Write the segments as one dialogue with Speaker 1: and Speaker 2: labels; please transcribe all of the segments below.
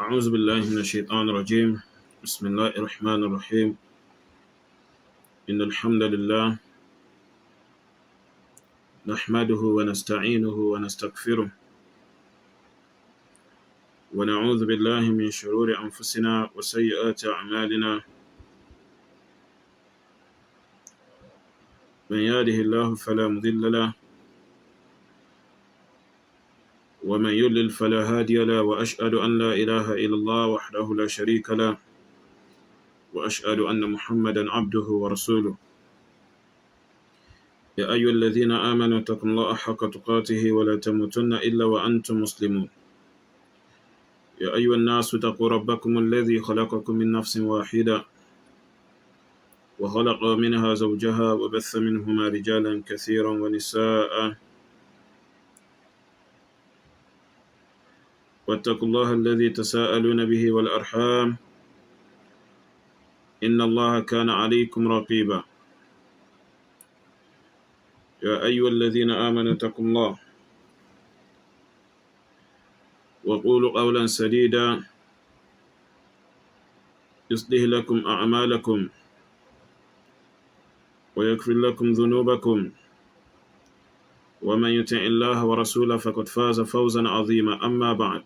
Speaker 1: أعوذ بالله من الشيطان الرجيم. بسم الله الرحمن الرحيم. إن الحمد لله نحمده ونستعينه ونستغفره، ونعوذ بالله من شرور أنفسنا وسيئات أعمالنا. من يهده الله فلا مضل له، ومن يضلل فلا هادي له، وأشهد أن لا إله إلا الله وحده لا شريك له، وأشهد أن محمدا عبده ورسوله. يا أيها الذين آمنوا اتقوا الله حق تقاته ولا تموتن إلا وأنتم مسلمون. يا أيها الناس اتقوا ربكم الذي خلقكم من نفس واحدة، وخلق منها زوجها، وبث منهما رجالا كثيرا ونساء، واتقوا الله الذي تساءلون به والأرحام، إن الله كان عليكم رقيبا. يا أيها الذين آمنوا اتقوا الله وقولوا قولا سديدا، يصلح لكم أعمالكم ويغفر لكم ذنوبكم، ومن يطع الله ورسوله فقد فاز فوزا عظيما. أما بعد،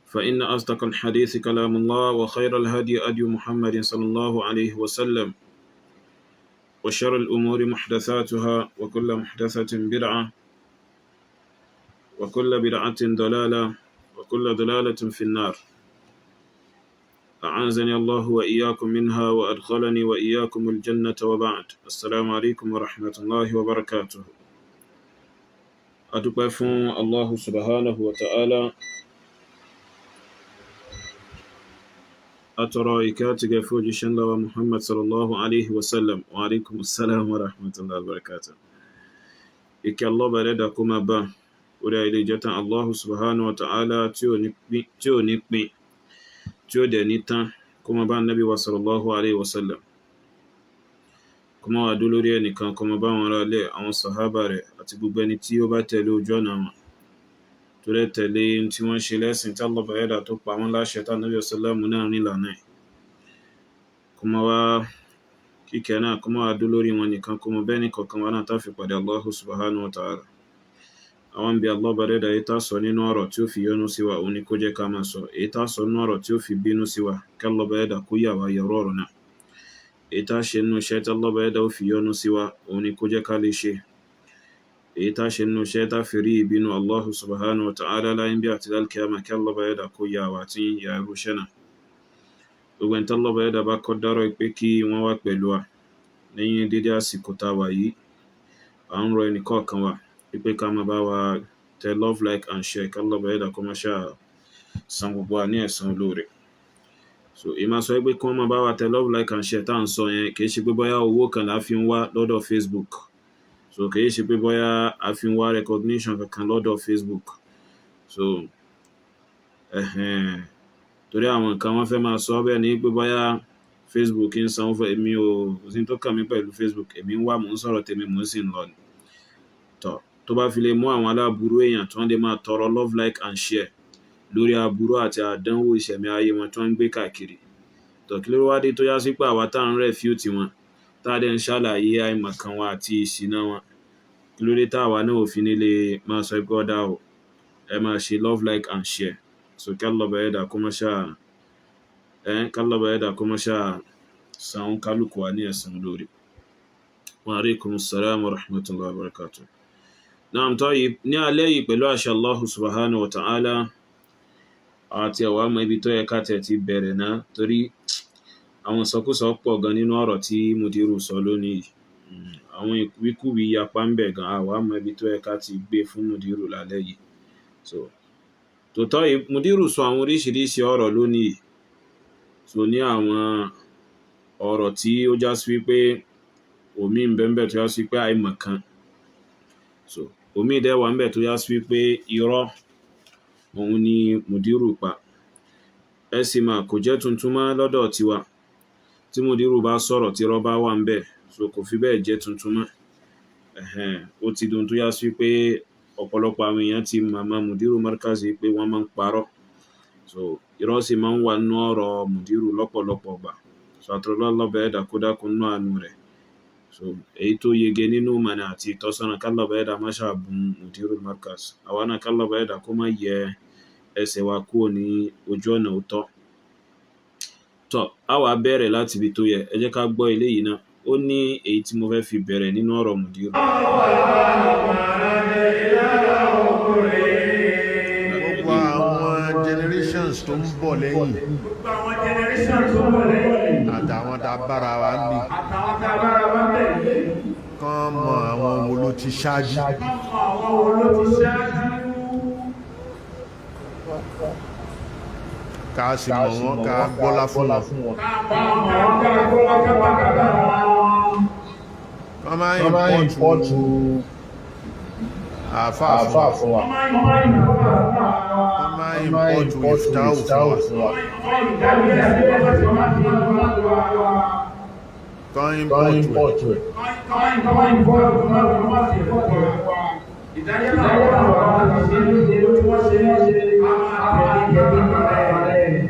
Speaker 1: فإن أصدق الحديث كلام الله، وخير الهدي هدي محمد صلى الله عليه وسلم، وشر الأمور محدثاتها، وكل محدثة بدعة، وكل بدعة ضلالة، وكل ضلالة في النار. أعاذني الله وإياكم منها، وأدخلني وإياكم الجنة. وبعد، السلام عليكم ورحمة الله وبركاته. Adúpẹ́ fún Allahu subhanahu wa ta'ala. Atọrọ ìkẹ́ àti gẹ̀ fún òjíṣẹ́ ńlá wa Muhammad sallallahu alaihi wasallam. Wa alaikum assalam wa rahmatullahi wa barakatuh. Ìkẹ́ Allah bá rẹ̀dà kó máa bá orí ilé ìjẹta Allahu subhanahu wa ta'ala tí ò ní pín, tí ó dẹ̀ ní tán, kó máa bá nabi wa sallallahu alaihi wasallam, kó máa wà dó lórí ẹnìkan, kó máa bá wọn ará ilé, àwọn sàhábà rẹ̀ àti gbogbo ẹni tí ó bá tẹ̀lé ojú ọ̀nà wọn, tó dẹ̀ tẹ̀lé tí wọ́n ṣe lẹ́sìn tí Allah bá rẹ̀dà tó pa wọ́n láṣẹ tá nabi sallallahu náà rìn lànà ẹ̀. Kó máa wá kíkẹ́ náà kó máa wà dó lórí wọn nìkan, kó máa bẹ́ẹ̀ ní kọ̀ọ̀kan wa náà tá fi pàdé Allahu subhanahu wa ta'ala. Àwọn bí Allah bá rẹ̀dà, èyí tá sọ nínú ọ̀rọ̀ tí ó fi yọ́nú sí wa, òun ni kó jẹ́ ká máa sọ. Èyí tá sọ nínú ọ̀rọ̀ tí ó fi bínú sí wa, kí Allah bá rẹ̀dà kó yà wá yọrọ ọ̀rọ̀ náà. Èyí tá ṣe nínú iṣẹ́ tí Allah bá rẹ̀dà ó fi yọ́nú sí wa, òun ni kó jẹ́ ká lè ṣe. Èyí tá ṣe nínú iṣẹ́ tá fi rí ìbínú Allahu subhanahu wa ta'ala láyé bí àti lálkíyàmá, kí Allah bá rẹ̀dà kó yà wá tí yà irú iṣẹ́ náà. Gbogbo ẹni tí Allah bá rẹ̀dà bá kọ́ dárọ̀ pé kí wọ́n wá pẹ̀lú wa lẹ́yìn dédé àsìkò tá a wà yìí, à ń rọ ẹnì kọ̀ọ̀kan wa wípé ká máa bá wa tẹ love, like and share, kí Allah bá rẹ̀dà kó máa ṣáà san gbogbo wa ní ẹ̀san olóore. So ìmáa sọ pé kí wọ́n máa bá wa tẹ love, like and share tá à ń sọ yẹn, kì í ṣe pé bóyá owó kan là fi ń wá lọ́dọ̀ Facebook. So kì í ṣe pé bóyá a fi ń wá recognition kankan lọ́dọ̀ Facebook. So torí àwọn nǹkan wọ́n fẹ́ máa sọ bẹ́ẹ̀ ni pé bóyá Facebook ń sanwó fún èmi ò. Kò sí tó kàn mí pẹ̀lú Facebook. Èmi ń wá, mò ń sọ̀rọ̀ tèmi, mò ń sì ń lọ ni. Tọ́ tó bá fi lè mú àwọn aláburú èèyàn tí wọ́n lè máa tọrọ love, like and share lórí aburú àti àdánwò ìṣẹ̀mí ayé wọn tí wọ́n ń gbé káàkiri, tọ́ kí ló wá dé tó yá sí pé àwa tá à ń refute wọn, tá a dẹ̀ ń ṣàlàyé àìmọ̀kan wọn àti ìṣìnà wọn, kí ló dé táwa náà ò fi nílé máa sọ pé ọ̀dà o, ẹ máa ṣe love, like and share? So kí Allah bá ẹ̀dà kó má ṣáà ẹ̀, kí Allah bá ẹ̀dà kó má ṣáà san kálukú wa ní ẹ̀san lórí. Wa alaikum assalam wa rahmatullahi wa barakatuh. Naam, tayyib. Ní alẹ́ yìí, pẹ̀lú àṣẹ Allahu subhanahu wa ta'ala, àti àwọn àmọ́ ibi tó yẹ ká tẹ̀ ti bẹ̀rẹ̀ náà, torí àwọn ìsọkúsọ pọ̀ gan nínú ọ̀rọ̀ tí Mudiru sọ lónìí yìí. Àwọn ìwíkúwìí yapa ń bẹ̀ gan, àwa mọ ibi tó yẹ ká ti gbé fún Mudiru lálẹ́ yìí. So tòótọ́ yìí, Mudiru sọ àwọn oríṣiríṣi ọ̀rọ̀ lónìí yìí. So ní àwọn ọ̀rọ̀ tí ó já sí wípé omi ń bẹ ń bẹ tó já sí wípé àìmọ̀kan, so omi dẹ̀ wà ń bẹ tó já sí wípé irọ́ òun ni Mudiru pa. Ẹ sì mà kò jẹ́ tuntun mọ́ lọ́dọ̀ tiwa. Tí Mudiru bá sọ̀rọ̀, tí irọ́ bá wà ń bẹ̀, so kò fi bẹ́ẹ̀ jẹ́ tuntun mọ́. Ó ti dùn tó já sí wípé ọ̀pọ̀lọpọ̀ àwọn èèyàn ti mọ̀mọ́ Mudiru Markazi pé wọ́n máa ń parọ́. So irọ́ sì máa ń wà nínú ọ̀rọ̀ mùdírù lọ́pọ̀lọpọ̀ gbà. So àtọ̀rọ̀ lọ́bẹ̀ ẹ̀dá kó dákun nínú àánú rẹ̀. So èyí tó yege nínú ìmọ̀nà àti ìtọ́sọ́nà kálọ̀bẹ̀ ẹ̀dá má ṣàbùn mùdírù markaz. Àwa náà kálọ̀bẹ̀ ẹ̀dá kó má yẹ ẹsẹ̀ wa kúrò ní ojú ọ̀nà òótọ́. Tọ́, a wá bẹ̀rẹ̀ láti ibi tó yẹ. Ẹ jẹ́ ká gbọ́ eléyìí náà. Ó ní èyí tí mo fẹ́ fi bẹ̀rẹ̀ nínú ọ̀rọ̀ mùdírù.
Speaker 2: Gbogbo àwọn generations tó ń bọ̀ lẹ́yìn,
Speaker 3: Gbogbo àwọn generation tó ń bọ̀ lẹ́yìn,
Speaker 2: àtàwọn tá a bára wa ń bí,
Speaker 3: àtàwọn tá a bára wa bẹ̀ yìí,
Speaker 2: kán mọ àwọn wo ló ti ṣáájú,
Speaker 3: kán mọ àwọn wo ló ti ṣáájú,
Speaker 2: ká sì mọ̀ wọ́n, ká gbọ́lá fún wọn.
Speaker 3: Ká mọ wọn, ká gbọ́lá ká bàbá wọn.
Speaker 2: Kán máa import àáfàá fún wa,
Speaker 3: Wọ́n máa ń bọ̀
Speaker 2: kán máa import ìftáwù fún wa, kán import ẹ̀.
Speaker 3: Ìdájọ́ náà wà láti ṣe ní ṣe tí wọ́n ṣe a máa tẹ̀lé rẹ̀.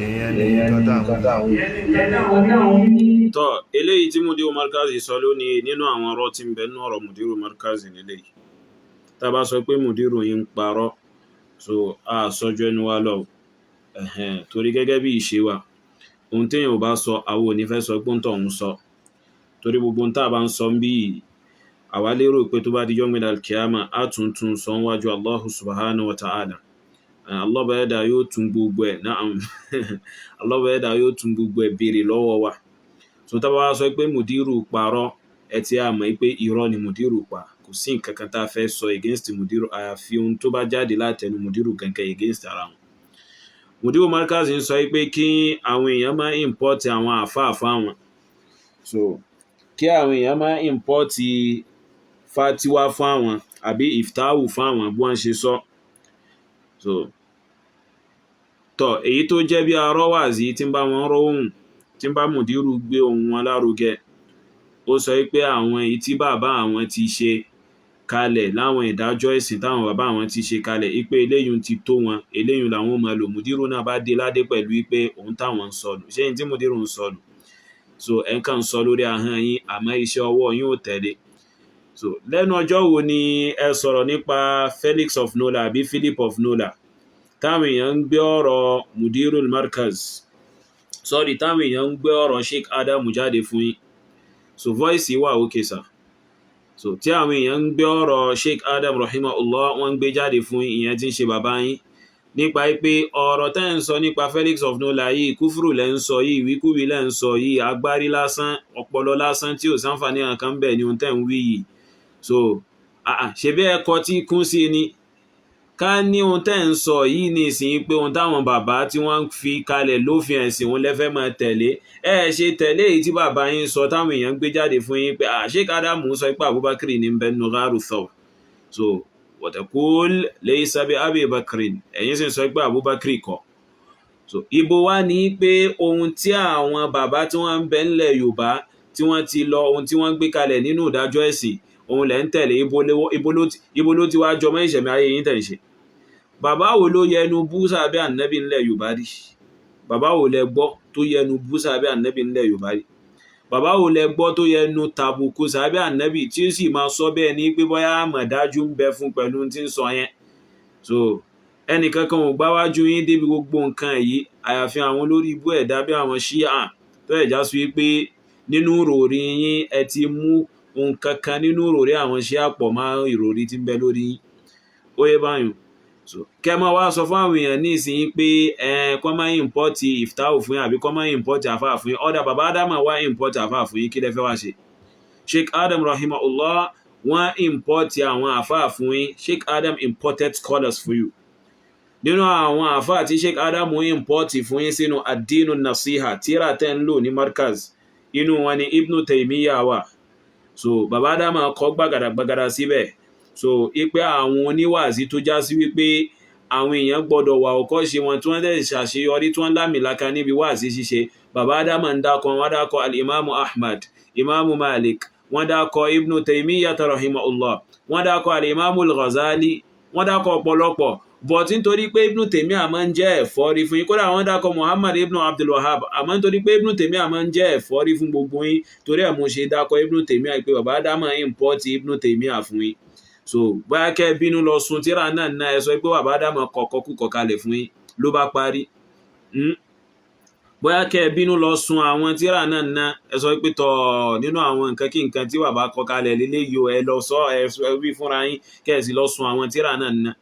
Speaker 2: Ìyẹn ni nǹkan tá à ń wí.
Speaker 1: Tọ́, eléyìí tí Mudiru Markaz sọ lónìí nínú àwọn ọ̀rọ̀ tí ń bẹ nínú ọ̀rọ̀ Mudiru Markaz níléyìí. Tá a bá sọ pé Mudiru yìí ń parọ́, so a sọjú ẹnu wa lọ. Ẹ̀hẹ̀n, torí gẹ́gẹ́ bí ìṣe wa, ohun téèyàn ò bá sọ, àwọn ò ní fẹ́ sọ pé ń tọ̀ ń sọ. Torí gbogbo ohun tá a bá ń sọ ń bí yìí, àwa lérò pé tó bá di yawmil al-qiyamah, á tún tún sọ níwájú Allahu subhanahu wa ta'ala. Allah bá ẹ̀dá yóò tún gbogbo ẹ̀ na'am. Allah bá ẹ̀dá yóò tún gbogbo ẹ̀ béèrè lọ́wọ́ wa. So tá bá wá sọ pé Mudiru parọ́, ẹ ti á mọ̀ pé irọ́ ni Mudiru pa. Kò sí nǹkan kan tá a fẹ́ sọ against Mudiru, àyàfi ohun tó bá jáde látẹnu Mudiru gangan against ara wọn. Mudiru Markaz ń sọ pé kí àwọn èèyàn máa import àwọn àfáà fáwọn. So kí àwọn èèyàn máa import fatiwa fáwọn àbí iftahu fáwọn bí wọ́n ṣe sọ. So tọ́, èyí tó jẹ́ bí arọ́wàzí tí ń bá wọn rọ́ ohùn, tí ń bá Mudiru gbé ohùn wọn lárugẹ, ó sọ pé àwọn èyí tí bàbá àwọn ti ṣe kalẹ̀ láwọn ìdájọ́ ẹ̀sìn táwọn bàbá àwọn ti ṣe kalẹ̀, wípé eléyìí ti tó wọn, eléyìí làwọn máa lò. Mudiru náà bá dé ládé pẹ̀lú wípé òun táwọn ń sọnù. Ṣé ní tí Mudiru ń sọnù? So ẹ̀ ń kàn ń sọ lórí ahọ́n yín, àmọ́ iṣẹ́ ọwọ́ yín ò tẹ̀lé. So lẹ́nu ọjọ́ wo ni ẹ sọ̀rọ̀ nípa Felix of Nola àbí Philip of Nola, táwọn èèyàn ń gbé ọ̀rọ̀ Mudirul Markaz, sorry, táwọn èèyàn ń gbé ọ̀rọ̀ Sheikh Adam jáde fún yín. So voice wà okay sir. So tí àwọn èèyàn ń gbé ọ̀rọ̀ Sheikh Adam rahimahullah, wọ́n ń gbé jáde fún yín, ìyẹn tí ń ṣe bàbá yín, nípa pé ọ̀rọ̀ tẹ́ ń sọ nípa Felix of Nola yìí, kúfùrù lẹ́ ń sọ yìí, ìwíkúwí lẹ́ ń sọ yìí, agbárí lásán, ọpọlọ lásán tí ò sáǹfààní kankan bẹ́ẹ̀ ni ohun tẹ́ ń wí yìí. So ṣebí ẹ̀kọ́ tí kún sí ni ká ní ohun tẹ́ ń sọ yìí ní ìsìn pé ohun táwọn bàbá tí wọ́n fi kalẹ̀ lófin ẹ̀sìn òun lẹ́fẹ́ máa tẹ̀lé. Ẹ ṣe tẹ̀lé èyí tí bàbá yín sọ táwọn èèyàn ń gbé jáde fún yín pé Sheikh Adamu sọ pé Abubakar ní bẹ́ẹ̀ nù gáàrú Thawr. So wọ̀tẹ̀kúl laysa bi Abi Bakrin, ẹ̀yin sì sọ pé Abubakar kọ́. So ibo wá ní pé ohun tí àwọn bàbá tí wọ́n ń bẹ ńlẹ̀ Yorùbá tí wọ́n ti lọ, ohun tí wọ́n ń gbé kalẹ̀ nínú ìdájọ́ ẹ̀sìn, òun lẹ̀ ń tẹ̀lé. Ibo ló ti wá jọmọ́ ìṣẹ̀mí ayé yín tẹ̀ ń ṣe? Bàbá wo ló yẹnu bú sábẹ́ ànábì ńlẹ̀ Yorùbá rí? Bàbá wo lẹ gbọ́ tó yẹnu bú sábẹ́ ànábì ńlẹ̀ Yorùbá rí? Bàbá wo lẹ gbọ́ tó yẹnu tàbùkù sábẹ́ ànábì tí ó sì máa sọ bẹ́ẹ̀ ní pé bóyá àmọ̀dájú ń bẹ fún pẹ̀lú tí ń sọ yẹn? So ẹnìkankan ò gbáwájú yín débi gbogbo nǹkan yìí, àyàfi àwọn olórí ibú ẹ̀dá bí àwọn Ṣíà tó ẹ̀já sí wípé nínú ròrí yín, ẹ ti mú nǹkan kan nínú ròrí àwọn Ṣíà pọ̀ mọ́ ìròrí tí ń bẹ lórí yín. Ó yé báyìí. So kẹ́ máa wá sọ fún àwọn èèyàn ní ìsinyìí pé ẹ kọ́ máa import ìftáwò fún yín àbí kọ́ máa import àfáà fún yín. Ọ̀dà bàbá Ádámà wá import àfáà fún yín, kí lẹ fẹ́ wá ṣe? Sheikh Adam rahimahullah, wọ́n import àwọn àfáà fún yín. Sheikh Adam imported scholars for you. Nínú àwọn àfáà tí Sheikh Adam import fún yín sínú Ad-Dinu Nasiha, tíra tẹ́ ń lò ní Markaz, inú wọn ni Ibn Taymiyyah wà. So bàbá Ádámà kọ gbàgàdà gbàgàdà síbẹ̀. So ipe àwọn oníwàásí tó já sí wípé àwọn èèyàn gbọ́dọ̀ wà ọkọ́ ṣe wọn, tí wọ́n dẹ̀ ṣàṣeyọrí, tí wọ́n lámìlaka níbi wáàsí ṣíṣe, bàbá Ádámà ń dákọ wọ́n, dákọ al-Imamu Ahmad, Imamu Malik, wọ́n dákọ Ibn Taymiyyah rahimahullah, wọ́n dákọ al-Imamu al-Ghazali, wọ́n dákọ ọ̀pọ̀lọpọ̀. But nítorí pé Ibn Taymiyyah máa ń jẹ́ ẹ̀fọ́rí fún yín, kódà wọ́n dákọ̀ Muhammad Ibn Abdul Wahhab, àmọ́ nítorí pé Ibn Taymiyyah máa ń jẹ́ ẹ̀fọ́rí fún gbogbo yín, torí ẹ̀ mo ṣe dákọ̀ Ibn Taymiyyah pé bàbá Ádámà import Ibn Taymiyyah fún yín. So bóyá kẹ́ ẹ bínú lọ sun tíra náà náà, ẹ sọ pé bàbá Ádámà kọ̀kọ́ kú kọ̀kalẹ̀ fún yín ló bá parí. Bóyá kẹ́ ẹ bínú lọ sun àwọn tíra náà ná, ẹ sọ pé tọ̀ nínú àwọn nǹkan kí nǹkan tí bàbá kọ kalẹ̀ lílé yìí o, ẹ lọ sọ, ẹ wí fúnra yín kẹ́ ẹ sì lọ sun àwọn tíra náà ná.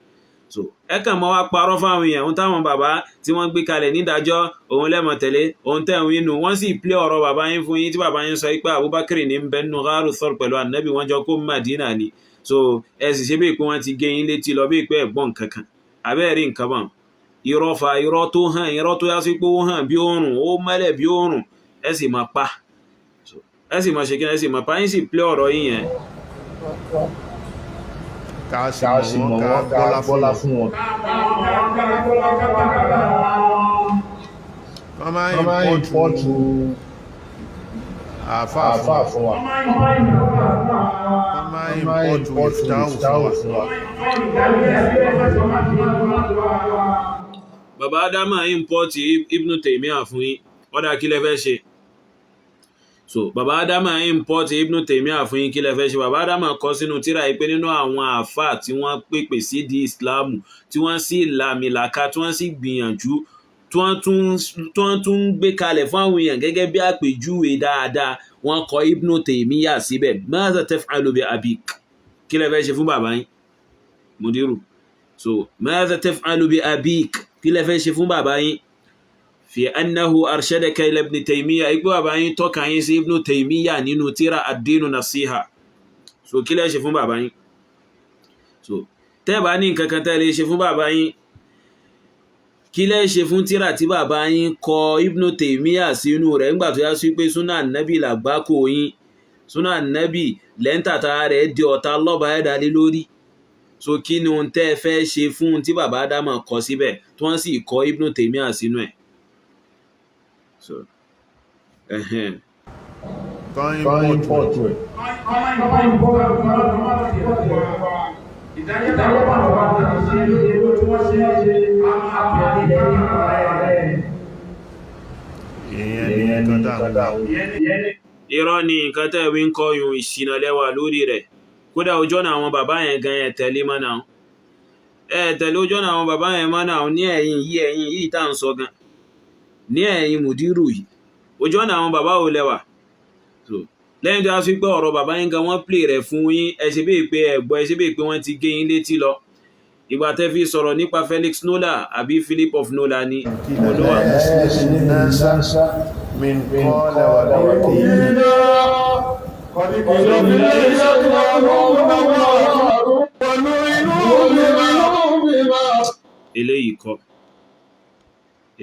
Speaker 1: So ẹ kàn mọ́ wá parọ́ fáwọn èèyàn, ohun táwọn bàbá tí wọ́n gbé kalẹ̀ nídàájọ́ òun lẹ́mọ̀ tẹ̀lé ohun tẹ̀ ń wí nù. Wọ́n sì plé ọ̀rọ̀ bàbá yín fún yín tí bàbá yín sọ pé Abubakar ní ń bẹ nínú Gharu Thawr pẹ̀lú ànábì, wọ́n jọ kó Madina ni. So ẹ sì ṣe bíi pé wọ́n ti gé yín létí lọ bíi pé ẹ̀gbọ́n kankan àbẹ́ẹ̀rí nǹkan bọ̀. Irọ́ fa irọ́ tó hàn, irọ́ tó yá sí pé ó hàn bí òòrùn, ó mẹ́lẹ̀ bí òòrùn, ẹ sì máa pa, ẹ sì máa ṣe kí ẹ sì máa pa yín, sì plé ọ̀rọ̀ yín yẹn.
Speaker 2: Ká sì
Speaker 4: Ká sì
Speaker 2: mọ̀
Speaker 4: mọ̀
Speaker 2: wọ́n,
Speaker 4: wọ́n,
Speaker 2: ká
Speaker 4: ká
Speaker 2: gbọ́lá
Speaker 4: gbọ́lá
Speaker 2: fún
Speaker 4: fún wọn.
Speaker 2: wọn. Wọ́n máa
Speaker 4: Wọ́n máa
Speaker 2: ń
Speaker 4: ń
Speaker 2: import
Speaker 4: import
Speaker 2: àáfàá fún
Speaker 4: àáfàá
Speaker 2: wa.
Speaker 4: fún wa.
Speaker 2: Wọ́n máa ń
Speaker 4: Wọ́n máa ń
Speaker 2: import
Speaker 4: import
Speaker 2: ìftáwù fún
Speaker 4: ìftáwù
Speaker 2: wa.
Speaker 4: fún wa.
Speaker 1: Bàbá Ádámà import Ibn Taymiyyah fún yín, ọ̀dà kí lẹ fẹ́ ṣe? So bàbá Ádámà import Ibn Taymiyyah fún yín, kí lẹ fẹ́ ṣe? Bàbá Ádámà kọ sínú tírà yìí pé nínú àwọn àáfàá tí wọ́n pèpè sí di Ìsìláàmù, tí wọ́n sì làmìlàka, tí wọ́n sì gbìyànjú, tí wọ́n tún ń gbé kalẹ̀ fún àwọn èèyàn gẹ́gẹ́ bí àpèjúwe dáadáa, wọ́n kọ Ibn Taymiyyah síbẹ̀. Madha taf'alu bi abik? Kí lẹ fẹ́ ṣe fún bàbá yín, mudiru? So madha taf'alu bi abik? Kí lẹ fẹ́ ṣe fún bàbá yín? Fi annahu arshadaka ila Ibn Taymiyyah, ikú bàbá yín tọ́ka yín sí Ibn Taymiyyah nínú tírà ad-dinu nasiha. So kí lẹ ṣe fún bàbá yín? So tẹ́ bá ní nǹkan kan tẹ́ lè ṣe fún bàbá yín, kí lẹ ṣe fún tírà tí bàbá yín kọ Ibn Taymiyyah sínú rẹ̀, nígbà tó yá sí pé súnà nábì làgbákò yín, súnà nábì lẹ́ńtàtà rẹ̀ di ọ̀tá lọ́ba ẹ̀dá lé lórí? So kí ni ohun tẹ́ ẹ fẹ́ ṣe fún un tí bàbá Ádámà kọ síbẹ̀, tí wọ́n sì kọ Ibn Taymiyyah sínú ẹ̀? So ẹ̀hẹ́n.
Speaker 2: Kán
Speaker 4: Kán
Speaker 2: import
Speaker 4: import ẹ̀.
Speaker 3: Ìdájọ́ bàbá ṣe tí wọ́n ṣe a máa tẹ̀lé rẹ̀.
Speaker 2: ìyẹn ní
Speaker 4: Ìyẹn ní
Speaker 2: nǹkan tá à
Speaker 4: nǹkan tá
Speaker 2: ń
Speaker 4: à ń
Speaker 2: wí.
Speaker 4: wí.
Speaker 1: Irọ́ ni nǹkan tẹ́ ẹ wí ń kọ́ yun, ìṣìnà lẹ́wà lórí rẹ̀. Kódà ojú ọ̀nà àwọn bàbá yẹn gan ẹ̀ tẹ̀lé mọ́ náà, ẹ̀ tẹ̀lé ojú ọ̀nà àwọn bàbá yẹn mọ́ náà ní ẹ̀yìn yìí, ẹ̀yìn yìí tá à ń sọ gan ní ẹ̀yìn mùdírù yìí, ojú ọ̀nà àwọn bàbá wo lẹ́wà? So lẹ́yìn tó yá sí pé ọ̀rọ̀ bàbá yín gan wọ́n play rẹ̀ fún yín, ẹ ṣe bíi pé ẹ gbọ́, ẹ ṣe bíi pé wọ́n ti gé yín létí lọ. Ìgbà tẹ́ fi sọ̀rọ̀ nípa Felix Nola àbí Philip of Nola ni
Speaker 2: Kí
Speaker 1: olówà.
Speaker 2: la yaslimu an-nasa min qala wa qila.
Speaker 1: Eléyìí kọ́,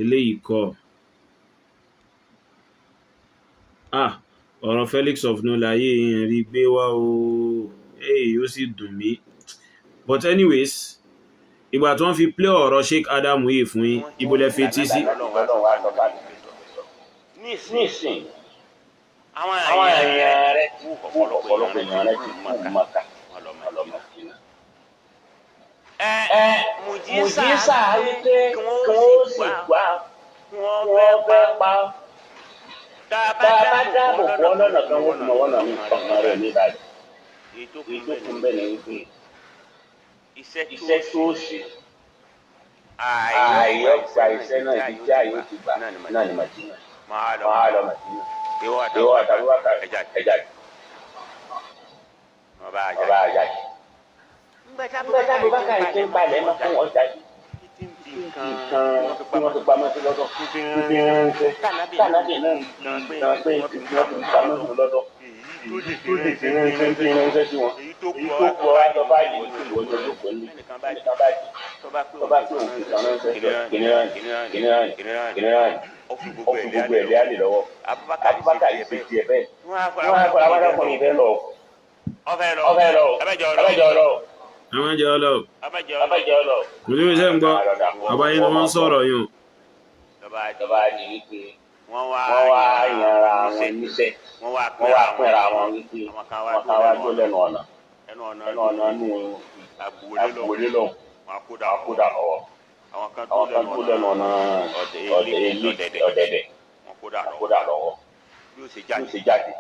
Speaker 1: eléyìí kọ́. Ah, ọ̀rọ̀ Felix of Nola yìí ń rí gbé wá o, èyí ó sì dùn mí. But anyways, ìgbà tí wọ́n fi play ọ̀rọ̀ Sheikh Adamu yìí fún yín, ibo lẹ fetí sí?
Speaker 5: Nísìn àwọn èèyàn rẹ kú, ọ̀pọ̀lọpọ̀ èèyàn rẹ ti kú Maka, wọn lọ Mádínà. Ẹ mùjísà wípé kí wọ́n sì wá kí wọ́n fẹ́ pa tá a bá dáàbò bò ọ́ lọ́nà kan, wọ́n mọ̀ wọ́n náà ní ọkàn rẹ̀ ní ìbàdàn. Èyí tó kún bẹ́ẹ̀ ni wípé iṣẹ́ tó ṣe ààyè ọgbà iṣẹ́ náà, ibi tí ààyè ó ti gbà náà ní Mádínà, máa lọ Mádínà, ìwọ àtàbúbákà ẹja ọba àjàjì. Nígbà tí Abubakar ti ń palẹ̀ mọ́ fún wọn jáde, nǹkan tí wọ́n fi pamọ́ sí lọ́dọ̀ fi ránṣẹ́ tànàbì náà gan pé wọ́n fi pamọ́ sí lọ́dọ̀ tó lè fi ránṣẹ́ sí wọn. Èyí tó kú ọ wájọ báyìí ní ìlú ọjọ́ lóko ní nìkan bá dé tó bá pé òun fi kan ránṣẹ́ kìnìún kìnìún kìnìún, ó fi gbogbo ẹ̀ lé àlè lọ́wọ́. Abubakar ṣe tiẹ̀ bẹ́ẹ̀, wọ́n á fọlá wọn lọ́kùnrin fẹ́ lọ ọfẹ́ lọ abẹ́jọ́ lọ
Speaker 1: Àwọn jẹ́ ọlọ́
Speaker 5: abẹ́jọ́ lọ.
Speaker 1: mùdírù iṣẹ́ ń gbọ́, bàbá yín ni wọ́n ń sọ̀rọ̀ yìí o.
Speaker 5: Lọ́ba di wípé wọ́n wá yanra wọn níṣẹ́, wọ́n wá pínra wọn wípé àwọn kan wá dó lẹ́nu ọ̀nà, ẹnu ọ̀nà nù agboolé lọ́hùn. Wọn kó dà lọ́wọ́. Àwọn kan tó lẹ́nu ọ̀nà ọ̀dẹ̀ ilé ọ̀dẹ̀dẹ̀. Wọn kó dà lọ́wọ́. Bí ó ṣe jáde,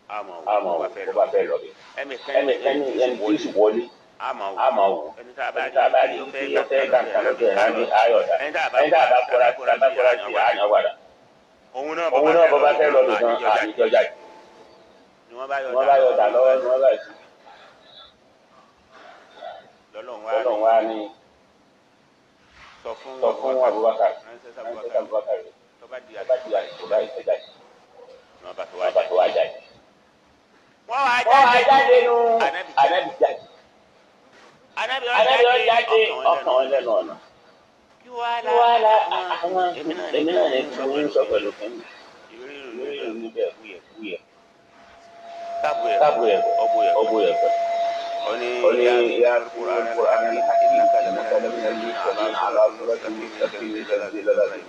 Speaker 5: àmọ́ ó bá fẹ́ lọ bẹ̀. Ẹnì ẹni tí ó sì wọlé, àmọ́ wò. Ẹni tá a bá rí tí ó fẹ́ gbà nǹkan lọ́dọ̀ ẹ̀ ní ayọ̀dà. Ẹni tá a bá kọ́ra sí àyàn wàdà. Òun náà bọ́ bá fẹ́ lọ bẹ̀ gan, àníjọ jáde. Wọ́n bá yọ̀dà lọ́wọ́ ni wọ́n bá sí. Lọ́lọ́run wá ní sọ fún Abubakar, ránṣẹ́ Abubakar rẹ̀ tó bá di àsìkò báyìí tó jáde. Wọ́n bá tó wá jáde. Wọ́n wá jáde nù. Ànábì jáde. Ànábì ó jáde, ọkàn wọn lẹ́nu ọ̀nà. Kí wàá la àwọn èmi náà ní kí wọ́n sọ pẹ̀lú fún mi. Ìwé ìròyìn bẹ́ẹ̀ kúyẹ̀ kúyẹ̀. Táàbù ẹ̀ ọ̀bù ẹ̀ pẹ̀. قل يا القرآن الحكيم إنك لمن المرسلين على صراط مستقيم تنزيل العزيز الرحيم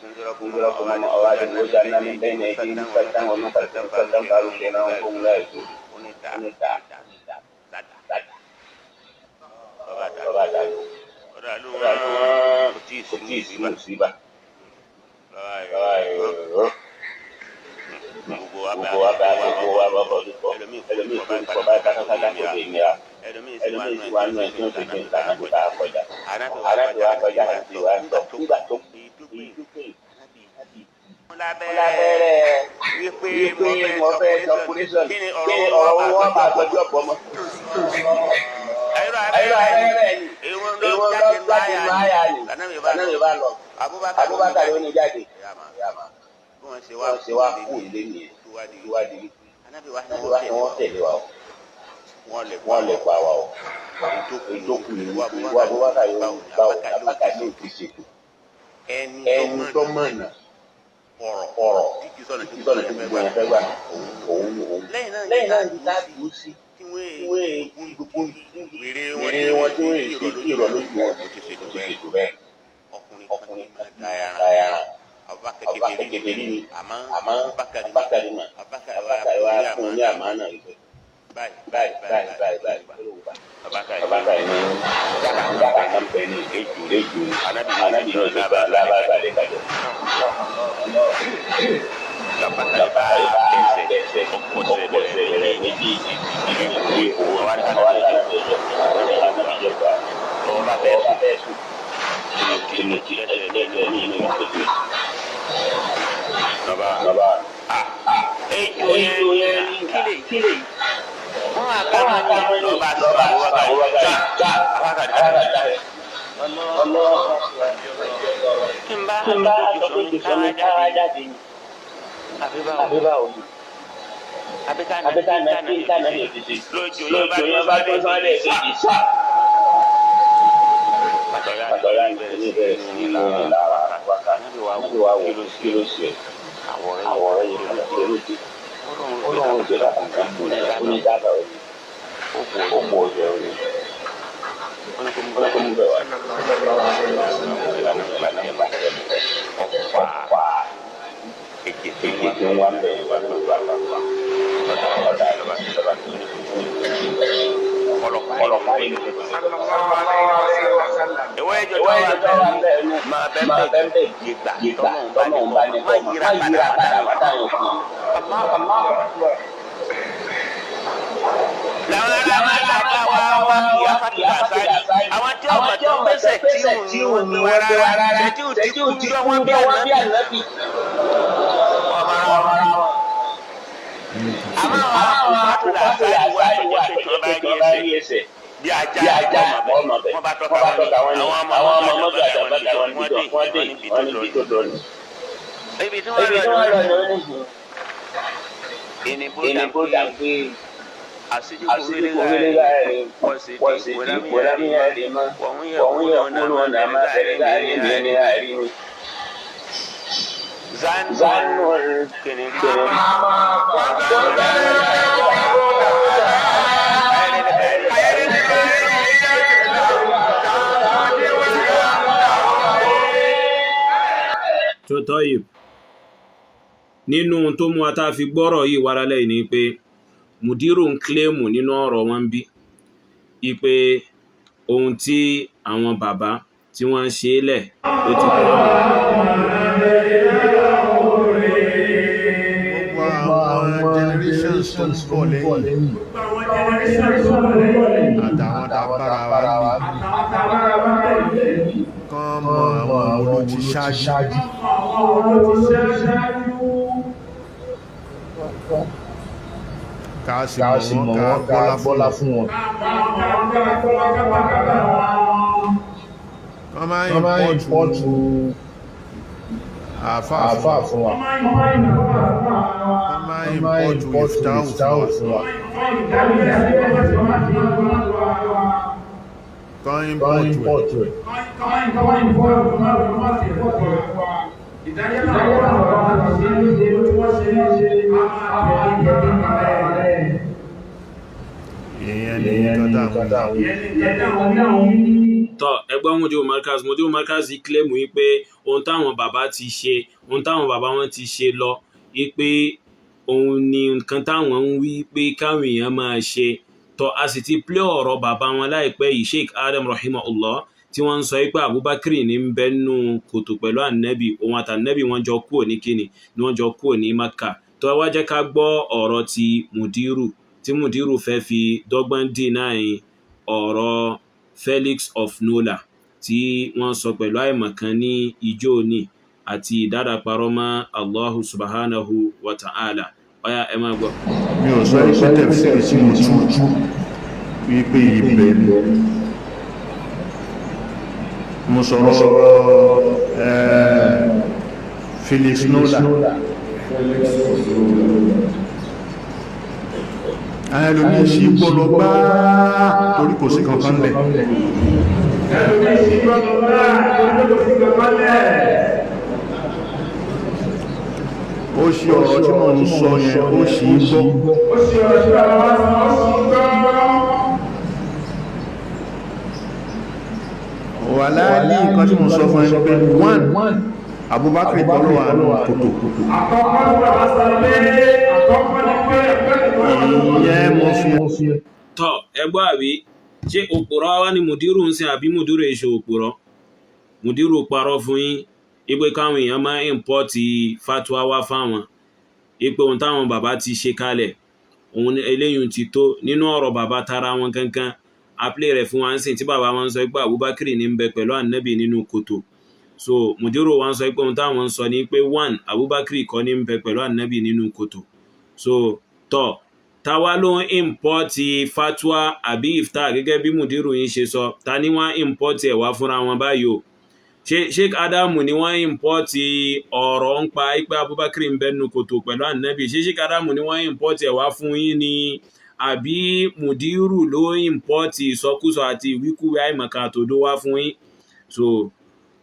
Speaker 5: تنذركم أوعد وجعلنا من بين أيديهم سدا ومن خلفهم سدا فأغشيناهم فهم لا يبصرون. Kò tí ì sí mùsíbà. Gbogbo wa bá gbogbo wa bá bọ̀ lùkọ́. Ẹlòmíì tó ń kọ́ bá kátákátá kò lè nira. Ẹlòmíì tí wàá nù ẹ̀ tí wọ́n ti gbé nǹkan náà kó tá a kọjá. Aláàbò wa kọjá àti wa ń sọ nígbà tó lábẹ́rẹ́ wípé mo fẹ́ sọkúrẹ́sọ̀n kí ni ọ̀rọ̀ wọn máa tọ́jú ọ̀pọ̀ mọ́. Ayọ̀ abẹ́rẹ́ ni ìwọ lọ jáde nù àyà ni Ànábì bá lọ. Abubakar ló ní jáde. Wọ́n ṣe wá kú ilé nìyẹn ìwádìí wípé Ànábì wá ní wọ́n tẹ̀lé wa o, wọ́n lè pa wa o. Ìjókòó ni wípé Abubakar yóò bá o. Abubakar yóò ti ṣètò ẹni tó mọ̀nà ọ̀rọ̀ títí sọ̀nà tí gbogbo yẹn fẹ́ gbà òun òun. Lẹ́yìn náà ní táàbù ó sí tí wọ́n gbogbo wèrè wọn tí wọ́n èsì ìrọ̀ lójú wọn ti ṣètò bẹ́ẹ̀. Ọkùnrin kan ta ẹran ọba kékeré ni, àmọ́ Abubakar mà Abubakar wa fún un ní àmánà ìfẹ́ báyìí báyìí báyìí báyìí. Abubakar ní dábàá kan bẹ ní ejò ejò. Anabi náà ti gba alábàgbàlẹ̀ kájọ. Abubakar bá ẹsẹ̀ ọkọ̀ sẹ̀rẹ̀ méjì ìwé owó ọba bẹ́ẹ̀ sùn kìnnìkì ẹgbẹ́ ní inú ìgbẹ́. Bàbá ejò yẹn ní kílè wọ́n á ká wọn ní lọ́ba sọ̀rọ̀ Abubakar já Abubakar já. Kí n bá sọ pé kì í sọ ní káwá jáde ni. Àbí báwo ni? Àbíká náà kí n ká náà lè fi ṣe. Lójú yẹn bá tó sọ́lẹ̀ kejì sá. Pàtọ́lá ní bẹ̀rẹ̀ sí ní lára Abubakar. Níbi wàá wò kí ló ṣe àwọ̀rọ̀ yìí kálọ̀ kí ló dé. Ó lóun ò jẹ́ bàtà kan mú ní ó ní dábàá òní. Ó mú ọjọ́ òní. Ó ní kó mú bẹ̀ wá. Ọ̀pá èjì tí ń wá bẹ̀ wá ló wà wá wá. Ọ̀dà ìjọba ìjọba ọlọ́pàá yìí. Ìwé ìjọ tó wà bẹ́ẹ̀ máa bẹ́ẹ̀ bẹ́ẹ̀ yìgbà tọ́nà ń bá ní kọ́ má yíra padà wá dáhùn fún un. Làwọn ará máa wá wá kí afákìlá sáyé. Àwọn tí ọmọ tó gbèsè tí ò ní wọn gbé wá rárá, tí ò ti kú jọ wọn bí ànábì. Àmọ́ àwọn afákìlá sáyé wà tó jẹ́ pé tí wọ́n bá rí ẹsẹ̀ bí ajá ọmọ bẹ, wọ́n bá tọ́ka wọn ní àwọn ọmọ mọ́tò àjàmbá wọn níbi tó wọ́n dé, wọ́n níbi tó lọ ní. Ibi tí wọ́n lọ ní oníṣìí. Ìnìbó dàgbé àṣírí láàrin wọ́n sì ti kó lámìyàrí mọ́ wọ́n yẹ kúrò náà má fẹ́rẹ́ láàrin ní ní àárín ni. Zanu kìnìún.
Speaker 1: Tó tọ́yì nínú tó mú wa tá a fi gbọ́rọ̀ yìí wára lẹ́yìn ni pé mùdírù ń kílèmù nínú ọ̀rọ̀ wọn bí i pé ohun tí Àwọn bàbá tí wọ́n ń ṣe é lẹ̀ ó ti tó àwọn.
Speaker 2: Gbogbo àwọn generations tó ń bọ̀ lẹ́yìn àtàwọn tá a bára wa níbí kán mọ àwọn wo ló ti ṣáájú. Ká sì mọ̀ wọ́n, ká gbọ́lá fún wọn. Kán máa ìmpọ́tù àáfàá fún wa. Kán máa ìmpọ́tù ìftáhù fún wa. Kán ìmpọ́tù ẹ̀. Ìyẹn ni nǹkan tá à ń wí.
Speaker 1: Tọ́ ẹgbọ́n Mudiru Markaz, Mudiru Markaz kílẹ̀mù wípé ohun táwọn bàbá ti ṣe, ohun táwọn bàbá wọn ti ṣe lọ, wípé òun ni nǹkan táwọn ń wí pé káwọn èèyàn máa ṣe. Tọ́ a sì ti plé ọ̀rọ̀ bàbá wọn láìpẹ́ yìí, Sheikh Adam rahimahullah, tí wọ́n ń sọ wípé Abubakar ní ń bẹ nínú kòtò pẹ̀lú ànábì, òun àtànábì wọn jọ kúrò ní kíni ni wọ́n jọ kúrò ní Maka. Tọ́ wá jẹ́ ká gbọ́ ọ̀rọ̀ ti Mudiru, tí Mudiru fẹ́ fi dọ́gbọ́n deny ọ̀rọ̀ Felix of Nola tí wọ́n sọ pẹ̀lú àìmọ̀kan ní ijó ní àti ìdádàparọ́ mọ́ Allahu subhanahu wa ta'ala. Ọ̀yá, ẹ máa gbọ́.
Speaker 2: Mi ò sọ wípé tẹ̀fsíìrì tí mo tú wípé ibẹ̀ ni mo sọ̀rọ̀ Felix Nola. Àwọn ẹlòmíì sí gbọ́lọ gbáà torí kò sí kankan lẹ̀. Ó ṣe ọ̀rọ̀ tí mo ń sọ yẹn, ó sì ń gbọ́. Wà láàrí nǹkan tí mo sọ fún ẹni pé one, Abubakar kọ́ ló wà nù kòtò. Ìyẹn mo fi
Speaker 1: Tọ́ ẹ gbọ́ àbí ṣé òpùrọ́ wá ní Mudiru ń sin àbí Mudiru èso òpùrọ́? Mudiru parọ́ fún yín ipe káwọn èèyàn máa ìmpọ́tì fatuwa wá fáwọn, ipe ohun táwọn bàbá ti ṣe kalẹ̀ òun eléyìí ti tó. Nínú ọ̀rọ̀ bàbá tara wọn gangan aplé rẹ̀ fún wa ń sìn tí bàbá wọn sọ pé Abubakar ní ń bẹ pẹ̀lú ànábì nínú kòtò. So Mudiru wa ń sọ pé ohun táwọn ń sọ ni pé one, Abubakar kọ́ ní ń bẹ pẹ̀lú ànábì nínú kòtò. So tọ́ táwa ló ń ìmpọ́tì fatwa àbí ifta gẹ́gẹ́ bí Mudiru yín ṣe sọ? Ta ni wọ́n ìmpọ́tì ẹ̀ wá fúnra wọn báyìí o? Ṣé Sheikh Adamu ni wọ́n ìmpọ́tì ọ̀rọ̀ ń pa ipe Abubakar ń bẹ nínú kòtò pẹ̀lú ànábì? Ṣé Sheikh Adamu ni wọ́n ìmpọ́tì ẹ̀ wá fún yín ni àbí Mudiru ló ìmpọ́tì ìsọkúsọ àti ìwíkúwí àìmọ̀kan àtòdó wá fún yín? So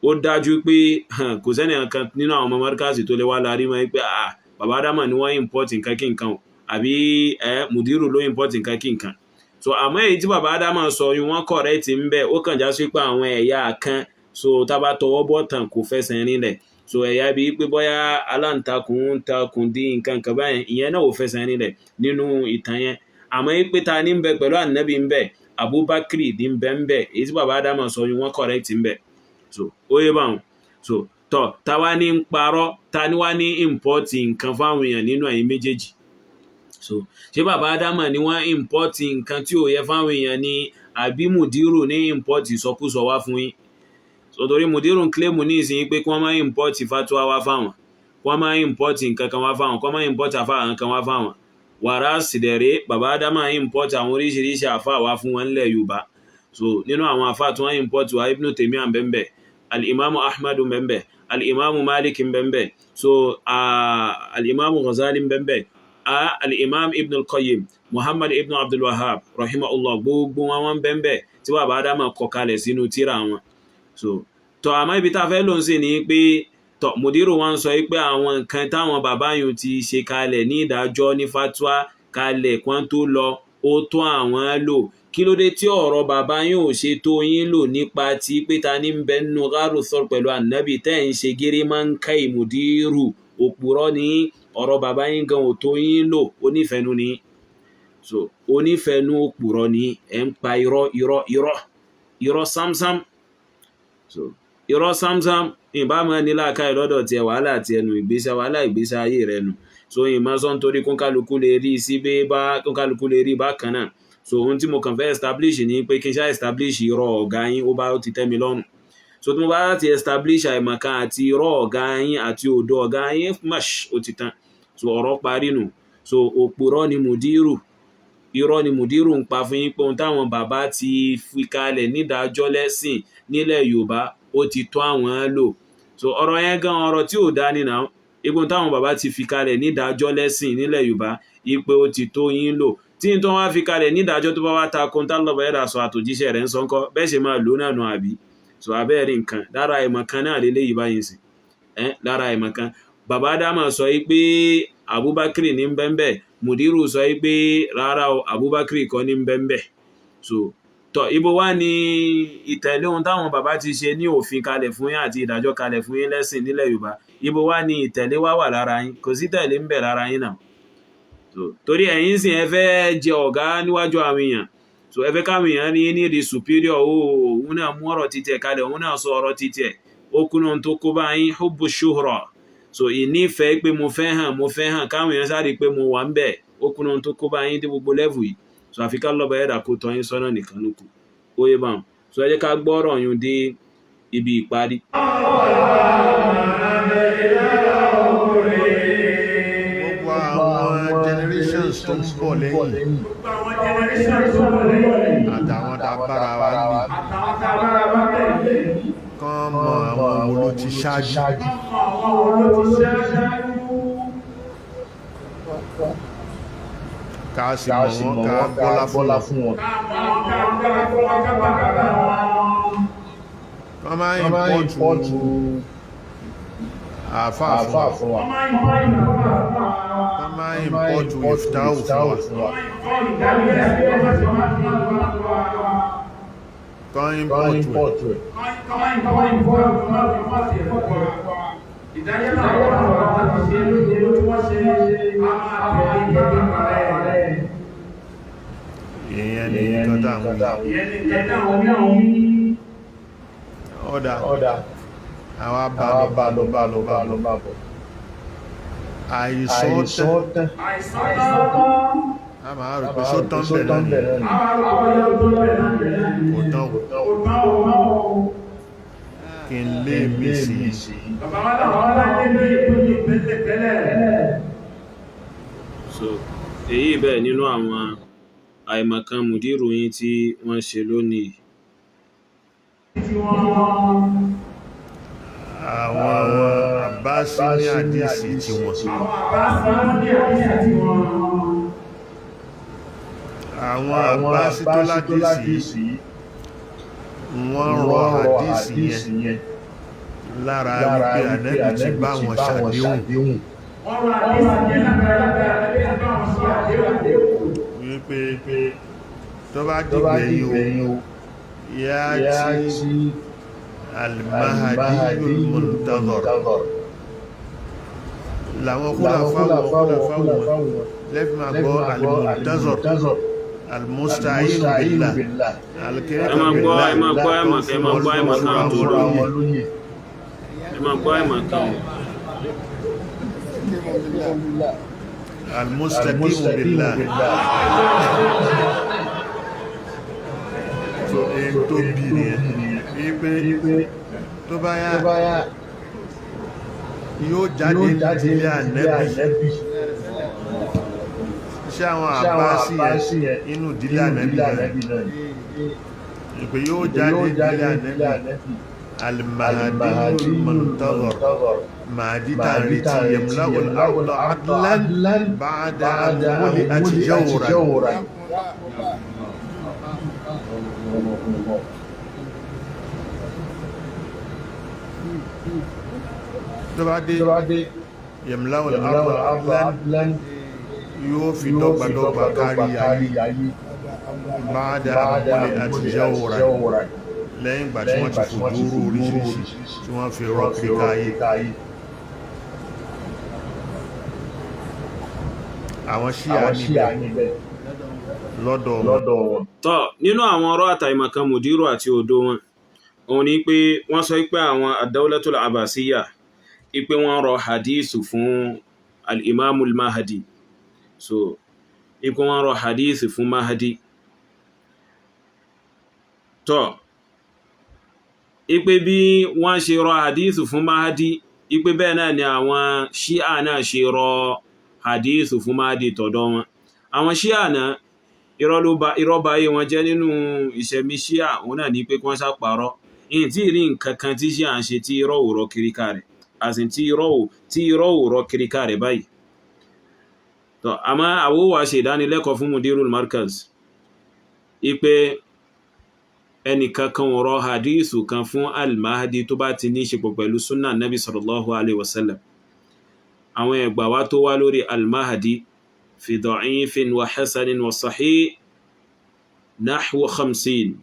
Speaker 1: ó dájú pé kò sẹ́ni kan nínú àwọn ọmọ Markaz tó lè wá lárí mọ́ pé ah, bàbá Adama ni wọ́n ìmpọ́tì nǹkan kí nǹkan o, àbí ẹ Mudiru ló ìmpọ́tì nǹkan kí nǹkan. So àmọ́ èyí tí bàbá Adama sọ yìí wọ́n correct ń bẹ, ó kàn já sí pé àwọn ẹ̀yà kan so tá bá tọwọ́ bọ̀ tàn kò fẹsẹ̀ rinlẹ̀. So ẹ̀yà bíi pé bóyá aláǹtakùn ń takùn dín nǹkan kan báyẹn, ìyẹn náà ò fẹsẹ̀ rinlẹ̀ nínú ìtàn yẹn. Àmọ́ yìí pé ta ní ń bẹ pẹ̀lú ànábì ń bẹ, Abubakar ní ń bẹ ń bẹ, èyí tí bàbá Adama sọ yìí wọ́n correct ń bẹ. So ó yé báwọn. So tọ́ ta wá ní ń parọ́, ta ní wá ní ìmpọ́tì nǹkan fáwọn èèyàn nínú ẹ̀yin méjèèjì? So ṣé bàbá Adama ni wọ́n ìmpọ́tì nǹkan tí ò yẹ fáwọn èèyàn ni àbí Mudiru ní ìmpọ́tì ìsọkúsọ wá fún yín? So torí Mudiru ń kílèmù ní ìsìn pé kí wọ́n máa ìmpọ́tì fatuwa wá fáwọn, kí wọ́n máa ìmpọ́tì nǹkan kan wá fáwọn, kí wọ́n máa ìmpọ́tì àfáà kan wá fáwọn. Wàrà sídẹ̀rẹ́ bàbá Adama ìmpọ́tì àwọn oríṣiríṣi àfáà wá fún wọn nílẹ̀ Yorùbá. So nínú àwọn àfáà tí wọ́n ìmpọ́tì wá, Ibn Taymiyyah ń bẹ, al-Imamu Ahmadu ń bẹ, al-Imamu Malik ń bẹ, so al-Imamu Ghazali ń bẹ, al-Imam Ibn al-Qayyim, Muhammad Ibn Abdul Wahhab rahimahullah, gbogbo wọn wọ́n bẹ́ẹ̀ tí bàbá Adama kọ kalẹ̀ sínú tírà wọn. So tọ́ àmọ́ ibi tá a fẹ́ lò ń sìn ní pé tọ́ Mudiru wọn sọ pé àwọn nǹkan táwọn bàbá yìí ti ṣe kalẹ̀ ní ìdájọ́ ní fatwa kalẹ̀ kan tó lọ, ó tó àwọn lò. Kí ló dé tí ọ̀rọ̀ bàbá yín ò ṣe tó yín lò nípa ti pé ta ní ń bẹ nínú gáàrú sọ̀rọ̀ pẹ̀lú ànábì tẹ́ ń ṣe gírí máa ń ká ìmùdírù òpùrọ́ ní ọ̀rọ̀ bàbá yín gan ò tó yín lò? Onífẹ̀ẹ́nu ni. So onífẹ̀ẹ́nu òpùrọ́ ni ẹ̀ ń pa irọ́ irọ́ irọ́ irọ́ sámsám. So irọ́ samsam ìbámu ẹni láàká ìlọ́dọ̀ tiẹ̀, wàhálà tiẹ̀ nù, ìgbésẹ̀ wàhálà ìgbésẹ̀ ayé rẹ̀ nù. So ìmọ̀ sọ nítorí kónkálukú lè rí sí bí bá kónkálukú lè rí bákan náà. So ohun tí mo kàn fẹ́ establish ni pé kí n ṣá establish irọ́ ọ̀gá yín, ó bá ó ti tẹ́ mi lọ́rùn. So tí mo bá ti establish àìmọ̀kan àti irọ́ ọ̀gá yín àti òdo ọ̀gá yín, mash, ó ti tán. So ọ̀rọ̀ parí nù. So òpùrọ́ ni mùdírù, irọ́ ni mùdírù ń pa fún yín pé ohun táwọn bàbá ti fi kalẹ̀ nídàájọ́ lẹ́sìn nílẹ̀ Yorùbá ó ti tó àwọn lò. So ọ̀rọ̀ yẹn gan ọ̀rọ̀ tí ò dá nínà igun táwọn bàbá ti fi kalẹ̀ nídàájọ́ lẹ́sìn nílẹ̀ Yorùbá ipe ó ti tó yín lò. Tí n tó wá fi kalẹ̀ nídàájọ́ tó bá wá ta kóńtà lọ́bọ̀ ẹ̀dà sọ àtòjíṣẹ́ rẹ̀ ń sọ ńkọ́, bẹ́ẹ̀ ṣe máa lò náà nù àbí? So abẹ́rẹ́ nǹkan lára ìmọ̀ kan náà lélẹ́yìí báyìí sìn ẹ́, lára ìmọ̀ kan bàbá Ádámà sọ yìí pé Abubakar ní bẹ́ńbẹ́, mùdírù sọ yìí pé rárá o, Abubakar kọ́ ní bẹ́ńbẹ́. So tọ ibo wá ní ìtẹ̀lé ohun táwọn bàbá ti ṣe ní òfin kalẹ̀ fún yín àti ìdájọ́ kalẹ̀ fún yín lẹ́sìn nílẹ̀ Yorùbá, ibo wá ní ìtẹ̀lé wá wà lára yín? Kò sí tẹ̀lé ń bẹ lára yín náà. So torí ẹ̀yin sì ẹ fẹ́ jẹ ọ̀gá níwájú àwọn èèyàn, so ẹ fẹ́ káwọn èèyàn ní ní di superior o, òun náà mú ọ̀rọ̀ títẹ̀ kalẹ̀, òun náà sọ ọ̀rọ̀ títẹ̀, ó kúnnà tó kó bá yín, hubbu shuhra. So ìnífẹ̀ẹ́ pé mo fẹ́ hàn, mo fẹ́ hàn káwọn èèyàn sáré pé mo wà ń bẹ̀, ó kúnnà tó kó bá yín dé gbogbo level yìí. So àfi ká lọ́ba ẹ̀dà kó tọ́ yín sọ́nà nìkan ló kù, ó yé báwọn. So ẹ jẹ́ ká gbọ́rọ̀ yún dé ibi ìparí.
Speaker 2: Gbogbo àwọn generations tó ń bọ̀ lẹ́yìn
Speaker 3: Gbogbo àwọn generation tó ń bọ̀ lẹ́yìn.
Speaker 2: àtàwọn tá a bára wa ń bì,
Speaker 3: Àtàwọn tá a bára wa bẹ̀ yìí.
Speaker 2: kán mọ àwọn wo ló ti ṣáájú,
Speaker 3: Wọ́n mọ àwọn wo ló ti ṣáájú.
Speaker 2: ká sì mọ̀ wọ́n, ká gbọ́lá fún wọn.
Speaker 3: Ká mọ̀ wọ́n, ká gbọ́lá fún wọn, ká bàbàrà wọn.
Speaker 2: Kán máa ìmpọ́tù àáfàá fún wa,
Speaker 3: Wọ́n máa ń bọ́ ìmọ̀ fún wa.
Speaker 2: kán máa ìmpọ́tù ìftáwù fún wa,
Speaker 3: Wọ́n máa ń kọ́ ìdájọ́ ẹ̀sìn ọmọ tí wọ́n máa ń fún wa.
Speaker 2: kán ìmpọ́tù ẹ̀.
Speaker 3: Kọ́ máa ń kọ́ ìfọ́ ìfọ́ ìfọ́ sí ẹ̀fọ́ wa. Ìdájọ́ náà wọ́n wà wọ́n ti ṣe lóde ló tí wọ́n ṣe a máa tẹ̀lé bàbá rẹ̀.
Speaker 2: Ìyẹn ni nǹkan tá à ń wí.
Speaker 3: Ìyẹn ni ìtẹ́tẹ́ àwọn mìíràn.
Speaker 2: Ọ̀dà àwa bá lọ bá lọ bá lọ bá lọ àìsàn tán,
Speaker 3: Àìsàn tán.
Speaker 2: a máa rò pé só tán bẹ̀ náà ni.
Speaker 3: Àwọn arúgbó yóò tó bẹ̀ náà nìyẹn.
Speaker 2: Kò tán o.
Speaker 3: Kò tán o.
Speaker 2: Kí n lé mi sí i.
Speaker 3: Bàbá wa náà wọ́n láyé ní ìpínlẹ̀ ìpínlẹ̀ tẹ́lẹ̀.
Speaker 1: So èyí bẹ́ẹ̀ nínú àwọn àìmọ̀kan mùdírù yín tí wọ́n ṣe lónìí.
Speaker 3: Tí wọ́n
Speaker 2: Àwọn Àbáṣí ní àdísì tiwọn,
Speaker 3: àwọn àbá sí wọ́n ní àdísì tí wọ́n.
Speaker 2: àwọn Àbáṣí tó ládìsí wọ́n rọ àdísì yẹn lára wípé Ànábì ti bá wọn ṣàdéhùn,
Speaker 3: Wọ́n rọ àdísì yẹn látara pé àdébí ti bá wọn ṣe àdéhùn.
Speaker 2: wípé tó bá dìgbẹ̀yìn o, yá tí al-Mahdiyul Muntazar làwọn kúlà fáwọn lẹ́fì máa gbọ́ al-Muntazar, al-Musta'inu billah,
Speaker 1: Ẹ máa gbọ́, ẹ máa gbọ́ àìmọ̀kan, ẹ máa gbọ́ àìmọ̀kan àtòrò yìí, ẹ máa gbọ́ àìmọ̀kan o.
Speaker 2: al-Mustaqimu billah. So èyí tó bí nìyẹn wípé tó bá yá yóò jáde nílé Ànábì. Iṣẹ́ àwọn Àbáṣí yẹn inú ìdílé Ànábì náà ìpè yóò jáde nílé Ànábì, al-Mahdiyul Muntazar, Mahdi tá à ń retí, yamla'ul arda adlan ba'da an muli'at jawran. Tó bá dé yamla'ul arda adlan, yóò fi dọ́gbadọ́gba kárí ayé, ba'da an muli'at jawran, lẹ́yìn ìgbà tí wọ́n ti fòdúró oríṣiríṣi tí wọ́n fi rọ́ kíríká ayé. Àwọn Ṣíà níbẹ̀ lọ́dọ̀ wọn.
Speaker 1: Tọ́ nínú àwọn ọ̀rọ̀ àtàìmọ̀kan mùdírù àti òdo wọn, Òun ni pé wọ́n sọ pé àwọn ad-Dawlatul Abbasiyya ipe wọ́n rọ hadithu fún al-Imamul Mahdi. So ipe wọ́n rọ hadithu fún Mahdi. Tọ́ ipe bí wọ́n ṣe rọ hadithu fún Mahdi, ipe bẹ́ẹ̀ náà ni àwọn Shia náà ṣe rọ hadithu fún Mahdi tọ̀dọ̀ wọn. Àwọn Shia náà, irọ́ ba ayé wọn jẹ́ nínú ìṣẹ̀mí Shia. Òun náà ní pé kí wọ́n ṣàpàrọ̀ ìyìn tí rí nǹkan kan tí Shia ń ṣe tí irọ́ ò rọ kiri ká rẹ̀, àsìn tí irọ́ ò rọ kiri ká rẹ̀ báyìí. Tọ́ àmọ́ àwọ́ wa ṣe ìdánilẹ́kọ̀ọ́ fún Mudirul Markaz ipe ẹnìkan kan ò rọ hadithu kan fún al-Mahdi tó bá ti ní ṣe pọ̀ pẹ̀lú sunna nabi sallallahu alaihi wasallam. Àwọn ẹgbà wá tó wá lórí al-Mahdi fi da'ifin wa hasanin wa sahih nahwa 50.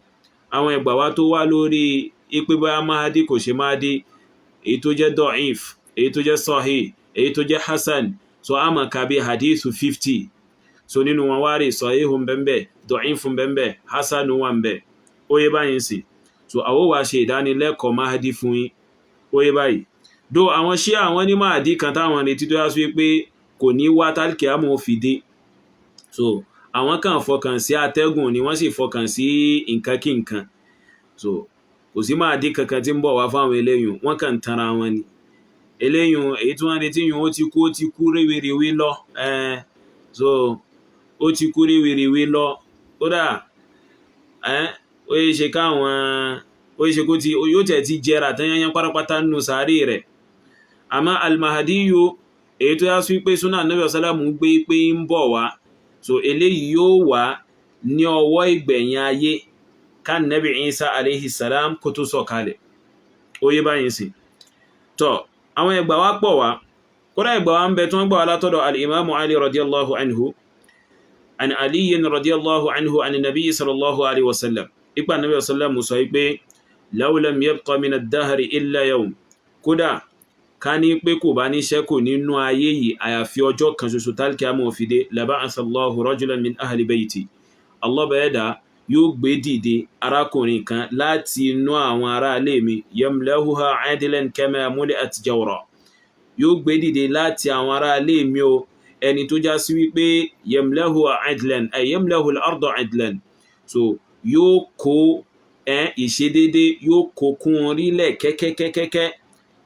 Speaker 1: Àwọn ẹgbà wá tó wá lórí ipe bá Mahdi kò ṣe Mahdi, èyí tó jẹ́ da'if, èyí tó jẹ́ sahih, èyí tó jẹ́ hasan, so a máa ka bí hadithu 50. So nínú wọn wá rí sahihun bẹ́ẹ̀, da'ifun bẹ́ẹ̀, hasanun wà bẹ́ẹ̀. Ó yé báyìí sí. So àwọ́ wa ṣe ìdánilẹ́kọ̀ọ́ Mahdi fún yín. Ó yé báyìí. Do àwọn Ṣíà, àwọn ní Mahdi kan táwọn retí tó yá sí pé kò ní wá tálkì àmọ́ fi dé. So àwọn kan fọkàn sí atẹ́gùn ni, wọ́n sì fọkàn sí nǹkan kí nǹkan. So kò sí Mahdi kankan tí ń bọ̀ wá fáwọn eléyìn, wọ́n kàn tanra wọn ni. Eléyìn èyí tí wọ́n retí yìí, ó ti kú, ó ti kú réwéréwé lọ. So ó ti kú réwéréwé lọ. Kódà ó yẹ ṣe káwọn ó yẹ ṣe kó ti yóò tẹ̀ ti jẹrà tán yányán pátápátá nínú sàárè rẹ̀. Àmọ́ al-Mahdiyu, èyí tó yá sí pé súnà Nabi sálàmù gbé pé ń bọ̀ wá, so eléyìí yóò wá ní ọwọ́ ìgbẹ̀yìn ayé ká Nabi Isa alayhi salam kó tó sọ̀kalẹ̀. Ó yé báyìí sí. Tọ́ àwọn ẹgbà wá pọ̀ wá. Kódà ẹgbà wá ń bẹ tí wọ́n gbà wá látọ̀dọ̀ al-Imamu Ali radiyallahu anhu, an aliyin radiyallahu anhu, an nabi sallallahu alaihi wasallam, ipa nabi sallallahu sọ pé law lam yabqa min ad-dahri illa yawm, kódà ká ní pé kò bá ní ṣẹ́kù nínú ayé yìí àyàfi ọjọ́ kan ṣoṣo tálkì àmọ́ òfìdé, laba'atha Allahu rajulan min ahli bayti, Allah bá ẹ̀dá yóò gbé dìde arákùnrin kan láti inú àwọn ará ilé mi, yamlahuha adlan kama muli'at jawra, yóò gbé dìde láti àwọn ará ilé mi o, ẹni tó já sí wípé yamlahuha adlan ay yamlahu al-arda adlan, so yóò kó ìṣedédé, yóò kó kún orílẹ̀ kẹ́kẹ́kẹ́kẹ́,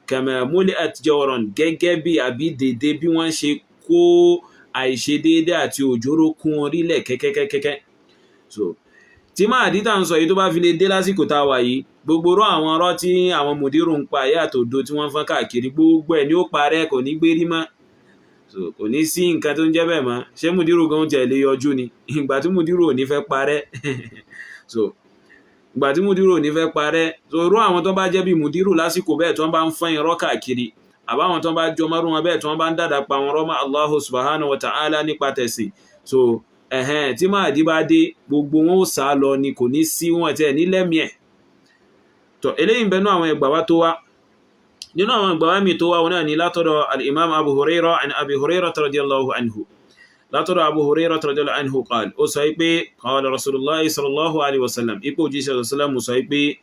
Speaker 1: kama muli'at jawran, gẹ́gẹ́ bí àbí dédé bí wọ́n ṣe kó àìṣedédé àti òjòrò kún orílẹ̀ kẹ́kẹ́kẹ́kẹ́. So tí Mahdi tá ń sọ yìí tó bá fi lè dé lásìkò tá a wà yìí, gbogbo rọ àwọn ọ̀rọ̀ tí àwọn mùdírù ń pa ayé àtòdo tí wọ́n fọ́n káàkiri, gbogbo ẹ̀ ní ó parẹ́, kò ní gbérí mọ́. So kò ní sí nǹkan tó ń jẹ́ bẹ́ẹ̀ mọ́. Ṣé mùdírù gan tiẹ̀ lè yọjú ni ìgbà tí mùdírù ò ní fẹ́ parẹ́? So ìgbà tí mùdírù ò ní fẹ́ parẹ́. So irú àwọn tó bá jẹ́ bí mùdírù lásìkò bẹ́ẹ̀ tí wọ́n bá ń fọ́n irọ́ káàkiri, àbáwọn tó bá jọ mọ́rún wọn bẹ́ẹ̀ tí wọ́n bá ń dàdà pa wọn rọ́mọ́ Allahu subhanahu wa ta'ala nípa tẹ̀sìn, so ẹ̀hẹ́n tí Mahdi bá dé, gbogbo wọn ó sá lọ ni, kò ní sí wọn tẹ̀ nílẹ̀mí ẹ̀. Tọ́ eléyìí ń bẹnu àwọn ẹgbà wá tó wá. Nínú àwọn ẹgbà wá mi tó wá, wọn náà ní látọ̀dọ̀ al-Imam Abu Hurairah, an Abi Hurairah radiyallahu anhu, látọ̀dọ̀ Abu Hurairah radiyallahu anhu, qal, ó sọ pé qala Rasulullah sallallahu alaihi wasallam, ipò òjíṣẹ́ sallam sọ pé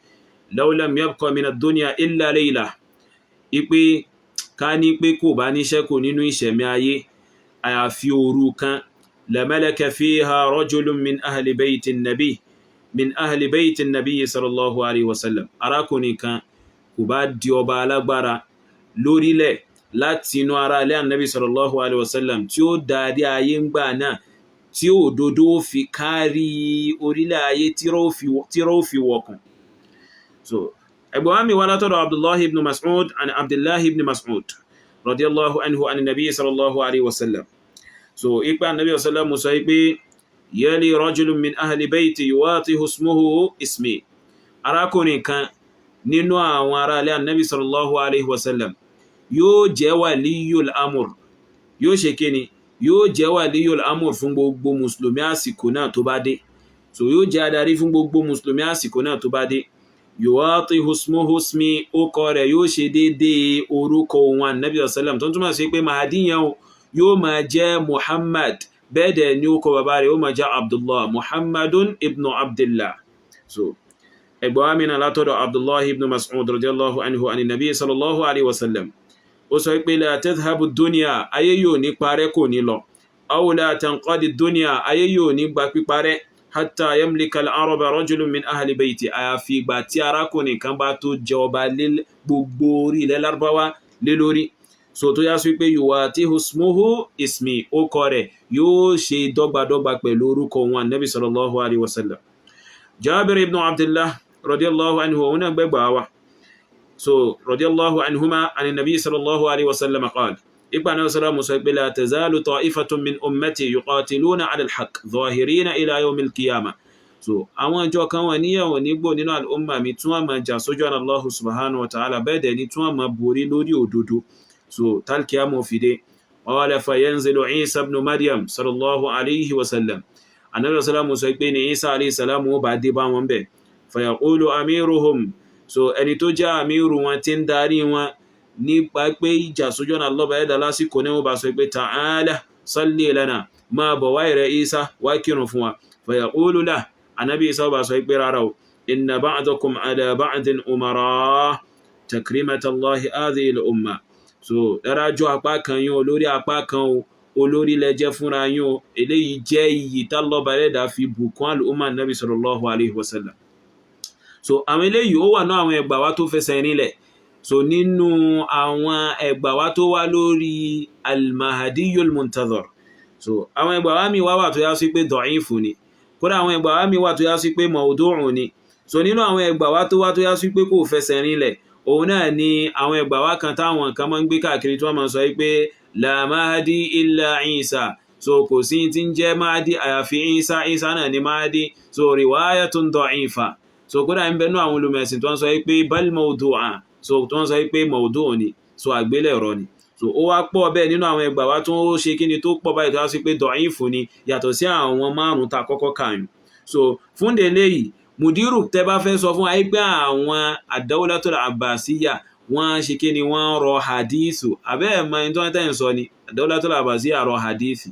Speaker 1: law lam yabqa min ad-dunya illa layla, ipe ká ní pé kò bá ní ṣẹ́kù nínú ìṣẹ̀mí ayé àyàfi òru kan, lamalaka fiha rajulun min ahli bayti nabi, min ahli bayti nabi sallallahu alaihi wasallam, arákùnrin kan kò bá di ọba alágbára lórílẹ̀ láti inú ara ilé ànábì sallallahu alaihi wasallam, tí ó darí ayé ń gbà náà, tí òdodo fi kárí orílẹ̀ ayé, tíró fi wọ̀kùn. So ẹgbẹ̀wá mi wá látọ̀dọ̀ Abdullahi ibn Mas'ud, and Abdullahi ibn Mas'ud radiyallahu anhu, an nabi sallallahu alaihi wasallam, so ipa nabi sallallahu sọ pé yali rajulun min ahli bayti yuwatihu ismuhu ismi, arákùnrin kan nínú àwọn ará ilé annabi sallallahu alaihi wasallam yóò jẹ́ waliyul amur, yóò ṣe kíni, yóò jẹ́ waliyul amur fún gbogbo mùsùlùmí àsìkò náà tó bá dé. So yóò jẹ́ adarí fún gbogbo mùsùlùmí àsìkò náà tó bá dé. Yuwatihu ismuhu ismi, ókọ rẹ̀ yóò ṣe déédéé orúkọ òun annabi sallam, tó ń túmọ̀ sí pé Mahdi yẹn yóò máa jẹ́ Muhammad, bẹ́ẹ̀ dẹ̀ ni ó kọ bàbá rẹ̀ ó máa jẹ́ Abdullah, Muhammadun ibnu Abdullah. So Ẹgbàá mìíràn látọ̀dọ̀ Abdullahi ibn Mas'ud radiyallahu anhu ani nabi sallallahu alaihi wasallam, ó sọ pé la tadhhabu dunya, ayé yóò ní parẹ́, kò ní lọ, aw la tanqadi dunya, ayé yóò ní gba píparẹ́, hatta yamlika al-araba rajulun min ahli bayti, àyàfi ìgbà tí arákùnrin kan bá tó jẹ ọba lé gbogbo orí ilẹ̀ Lárúbáwá lé lórí. So tó yá sí pé yuwatihu ismuhu ismi, ó kọ rẹ̀ yóò ṣe dọ́gbadọ́gba pẹ̀lú orúkọ wọn nabi sallallahu alaihi wasallam. Jabir ibn Abdullah radiyallahu anhu, òun náà gbẹgbà wa. So radiyallahu anhuma ani nabi sallallahu alaihi wasallam qala, ipa náà sọ́rọ̀ musa pé la tazalu ta'ifatun min ummati yuqatiluna ala al-haqq zahirina ila yawmil qiyamah. So àwọn ìjọ kan wọ́n níyàwó nígbò nínú al'umma mi tí wọ́n máa jà sójú ọ̀nà Allahu subhanahu wa ta'ala, bẹ́ẹ̀ dẹ̀ ni tí wọ́n máa borí lórí òdodo. So talkiyamo fide qala fayanzilu Isa ibn Maryam sallallahu alaihi wasallam, anabi sallallahu sọ pé ní Isa alayhi salam ó bá dé bá wọn bẹ̀, fayaqulu amiruhum, so ẹni tó jẹ́ amiru wọn tí ń darí wọn nípa pé ìjà sójú ọ̀nà Allah ẹ̀dá lásìkò ní wọ́n bá sọ pé ta'ala salli lana, máa bọ̀ wáyé rẹ̀ Isa wá kírun fún wa. Fayaqulu lah, anabi Isa bá sọ pé rárá o, inna ba'dakum ala ba'din umara takrimatallahi hadhihi al-umma. So dárájọ́ apá kan yín olórí apá kan o, olórí lẹ jẹ́ fúnra yín o, eléyìí jẹ́ iyì tálọ́ba ẹ̀dá fi bùkún al-umma nabi sallallahu alayhi wa sallam. So àwọn eléyìí ó wà náà àwọn ẹgbà wa tó fẹsẹ̀ rinlẹ̀. So nínú àwọn ẹgbà wa tó wá lórí al-Mahdiyul Muntazar, so àwọn ẹgbà wa mi wá wà tó yá sí pé dọ̀ífù ni, kódà àwọn ẹgbà wa mi wà tó yá sí pé mọ̀ọ́dúnrún ni. So nínú àwọn ẹgbà wa tó wá tó yá sí pé kò fẹsẹ̀ rinlẹ̀, òun náà ni àwọn ẹgbà wa kan táwọn kan máa ń gbé káàkiri tí wọ́n máa ń sọ pé la Mahdi illa Isa, so kò sí ti ń jẹ́ Mahdi àyàfi Isa, Isa náà ni Mahdi. So riwayatun da'ifa. So kódà ń bẹnu àwọn olùmẹ̀sìn tó ń sọ pé bal mawdu'a, so tó ń sọ pé mawdu' ni, so àgbélẹ̀rọ ni. So ó wá pọ̀ bẹ́ẹ̀ nínú àwọn ẹgbà wa tó ṣe kí ni tó pọ̀ báyìí tó wá sí pé dọ̀ífù ni, yàtọ̀ sí àwọn márùn-ún ta kọ́kọ́ kàyùn. So fún délé yìí, mùdírù tẹ́ bá fẹ́ sọ fún wa pé àwọn ad-Dawlatul Abbasiyya wọ́n ṣe kí ni wọ́n rọ hadithu, abẹ́ ẹ̀ mọ ẹni tó ń tẹ̀ ń sọ ni ad-Dawlatul Abbasiyya rọ hadithi.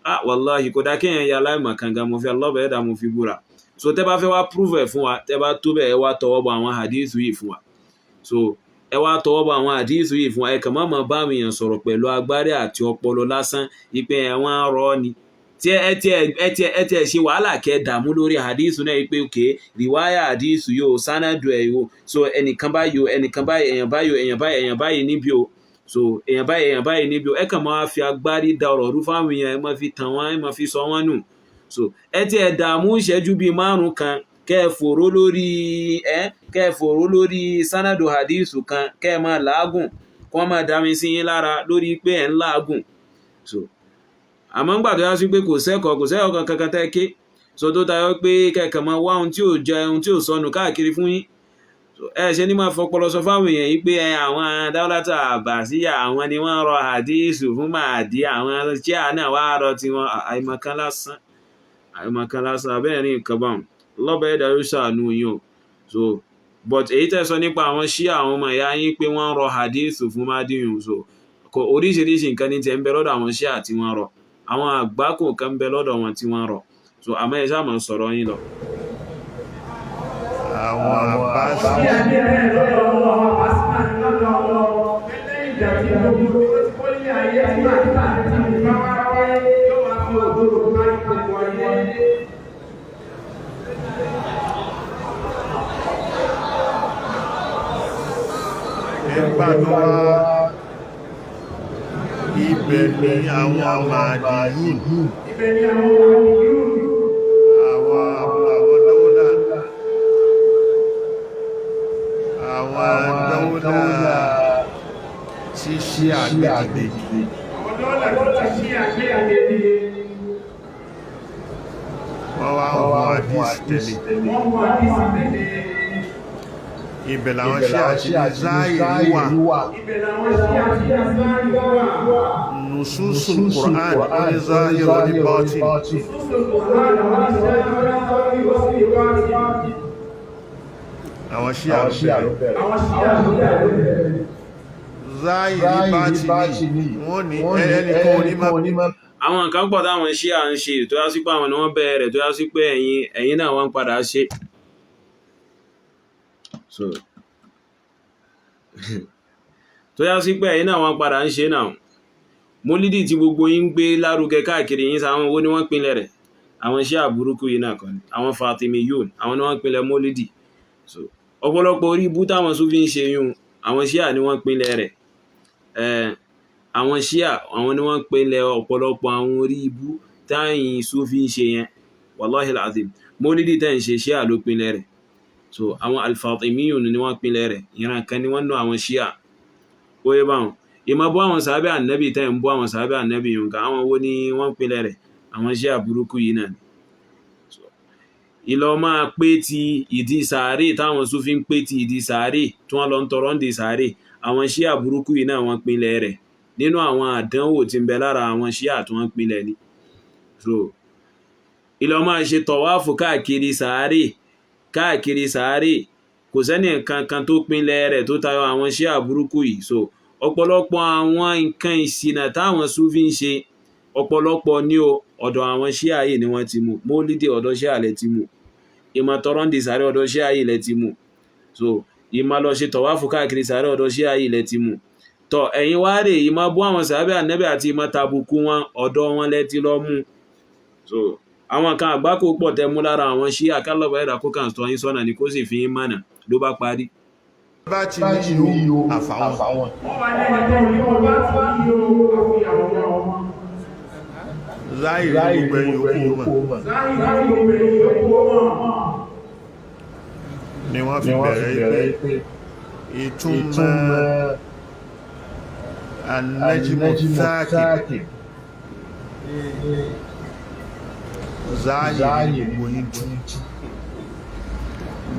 Speaker 1: Ah wallahi, kò dá kéèyàn ya aláìmọ̀ kankan, mo fi Allah bẹ̀rẹ̀ dà mo fi búra. So tẹ́ bá fẹ́ wá prove ẹ̀ fún wa, tẹ́ bá tó bẹ́ẹ̀, ẹ wá tọwọ́ bọ àwọn hadithu yìí fún wa. So ẹ wá tọwọ́ bọ àwọn hadithu yìí fún wa, ẹ kàn má máa bá àwọn èèyàn sọ̀rọ̀ pẹ̀lú agbárí àti ọpọlọ lásán ìpè ẹ̀wọ̀n rọ ni. Tí ẹ tiẹ̀ ṣe wàhálà kẹ́ dààmú lórí hadithu náà pé òkè rìwáyà hadithu yóò sánádù ẹ̀ yóò, so ẹnìkan báyìí o, ẹnìkan báyìí, èèyàn báyìí o, èèyàn báyìí, èèyàn báyìí níbi o, so èèyàn báyìí, èèyàn báyìí níbi o. Ẹ kàn máa fi agbárí da ọ̀rọ̀ rú fáwọn èèyàn, ẹ máa fi tàn wọ́n, ẹ máa fi sọ wọ́n nù. So ẹ tiẹ̀ dààmú ìṣẹ́jú bíi márùn kan kẹ́ ẹ fòró lórí ẹ, kẹ́ ẹ fòró lórí sánádù hadithu kan, kẹ́ ẹ máa làágùn kí wọ́n máa dami sí yín lára lórí pé ẹ̀ ń làágùn. So àmọ́ ń gbà tó yá sí pé kò sẹ́kọ̀ọ́, kò sẹ́kọ̀ọ́ kankan tẹ́ ké so tó tayọ pé kẹ̀kẹ́ máa wá ohun tí ò jẹ, ohun tí ò sọnù káàkiri fún yín. So ẹ ṣe ní máa fọpọlọ sọ fáwọn èèyàn yìí pé àwọn Dawlatu Abbasiyya àwọn ni wọ́n rọ hadithu fún Mahdi, àwọn Shia náà wá rọ tiwọn. Àìmọ̀kan lásán, àìmọ̀kan lásán, abẹ́rẹ́ ní nǹkan báwọn lọ́bẹ̀ ẹ̀dá yóò ṣàánú yín o. So but èyí tẹ́ sọ nípa àwọn Shia, àwọn ọmọ ìyá yín, pé wọ́n rọ hadithu fún Mahdi yìí, so kò oríṣiríṣi nǹkan ní tiẹ̀ ń bẹ lọ́dọ̀ àwọn Shia tí wọ́n rọ, àwọn àgbákò kan ń bẹ lọ́dọ̀ wọn tí wọ́n rọ. So àmọ́ ẹ ṣáà máa sọ̀rọ̀ yín lọ.
Speaker 2: Àwọn Abbas
Speaker 3: Bí a ní ẹ̀ lọ́dọ̀ wọn, Asma lọ́dọ̀ wọn, lẹ́yìn ìgbà tí gbogbo ti kó ní ayé tí màá tí màá tí bá wá wáyé yóò wá fi òdodo kárí gbogbo ayé.
Speaker 2: Nígbà tó wá ibẹ̀ ni àwọn Mahdiyun,
Speaker 3: Ibẹ̀ ni àwọn Mahdiyun,
Speaker 2: àwọn dawla, àwọn dawla tí Shia gbé dìde,
Speaker 3: àwọn dọ́là tó ti ṣí àgbéyàdé,
Speaker 2: wọ́n wá ń mú hadith tẹ̀lé.
Speaker 3: Wọ́n mú àdísì tẹ̀lé.
Speaker 2: Ibẹ̀ làwọn Shia ti ní záìrí wà.
Speaker 3: Ibẹ̀ làwọn ṣí àti àzáàrí wà.
Speaker 2: Nususul Qur'an, ó ní záhìr, ó ní batin.
Speaker 3: Nususul Qur'an, àwọn ní záhìr, ó sì ní bátín.
Speaker 2: Àwọn Shia ló bẹ̀rẹ̀.
Speaker 3: Àwọn ṣí àgbéyàdé.
Speaker 2: Záìrí bátìní, wọ́n ní ẹnìkan onímọ̀.
Speaker 1: Àwọn nǹkan pọ̀ táwọn Shia ń ṣe tó yá sí pé àwọn ni wọ́n bẹ̀rẹ̀, tó yá sí pé ẹ̀yin náà wọ́n ń padà ṣe. So tó yá sí pé ẹ̀yin náà wọ́n padà ń ṣe náà. Mólídì tí gbogbo yín ń gbé lárugẹ káàkiri yín, sáwọn owó ni wọ́n pinlẹ̀ rẹ̀? Àwọn iṣẹ́ àbúrúkú yìí náà kan ni àwọn Fatimiyun, àwọn ni wọ́n pinlẹ̀ mólídì. So ọ̀pọ̀lọpọ̀ orí ibú táwọn Súfì ń ṣe yún, àwọn Ṣíà ni wọ́n pinlẹ̀ rẹ̀. Àwọn Ṣíà, àwọn ni wọ́n pinlẹ̀ ọ̀pọ̀lọpọ̀ àwọn orí ibú táyìn Súfì ń ṣe yẹn. Wallahi alazim, mólídì tẹ́ ń ṣe, Ṣíà ló pinlẹ̀ rẹ̀. So àwọn Al-Fatimiyun ni wọ́n pinlẹ̀ rẹ̀, ìran kan ni wọ́n nú àwọn Ṣíà. Ó yẹ báwọn ìmọ̀ bọ́ àwọn sàábẹ́ ànábì tẹ́ ń bọ́ àwọn sàábẹ́ ànábì yìí nǹkan, àwọn wo ni wọ́n pinlẹ̀ rẹ̀? Àwọn Ṣíà burúkú yìí náà ni. Ìlọ máa pé ti ìdí sàárè táwọn Súfí ń pé ti ìdí sàárè tí wọ́n lọ ń tọrọ ń di sàárè, àwọn Ṣíà burúkú yìí náà wọ́n pinlẹ̀ rẹ̀. Nínú àwọn àdánwò tí ń bẹ lára àwọn Ṣíà tí wọ́n pinlẹ̀ ni. So ìlọ máa ṣe tọ̀wáàfù káàkiri sàárè káàkiri sàárè, kò sẹ́ni nǹkan kan tó pinlẹ̀ rẹ̀ tó tayọ àwọn Ṣíà burúkú yìí. So ọ̀pọ̀lọpọ̀ àwọn nǹkan ìṣìnà táwọn Súfí ń ṣe, ọ̀pọ̀lọpọ̀ ní o, ọ̀dọ̀ àwọn Ṣíà yìí ni wọ́n ti mú. Mólídì, ọ̀dọ̀ Ṣíà lẹ ti mú. Ìmọ̀ tọrọ ń di sàárè, ọ̀dọ̀ Ṣíà yìí lẹ ti mú. So ìmọ̀ lọ ṣe tọ̀wáfù káàkiri sàárè, ọ̀dọ̀ Ṣíà yìí lẹ ti mú. Tọ̀ ẹ̀yin wá rè, ìmọ̀ bú àwọn sàábẹ́ ànẹ́bẹ̀ àti ìmọ̀ tàbùkù wọn, ọ̀dọ̀ wọn lẹ ti lọ mú. So àwọn kan àgbákò pọ̀ tẹ mú lára àwọn Ṣíà. Kálọ̀bà ẹ̀dà kó kàn tọ́ yín sọ́nà ni, kó sì fi yín mọ̀nà, ló bá parí.
Speaker 2: Bá ti ní yíò àfàwọn.
Speaker 3: Wọ́n wà ní ẹ̀jẹ̀ ní ọba tí yóò àfihàn wọn.
Speaker 2: Záìrí gbogbo ẹ̀yìn òkú mọ̀.
Speaker 3: Láì láì gbogbo ẹ̀yìn yòókù mọ̀.
Speaker 2: Ni wọ́n fi bẹ̀rẹ̀ pé ìtumọ̀ an-najmu thaqib, záìrí gbogbo yín tú,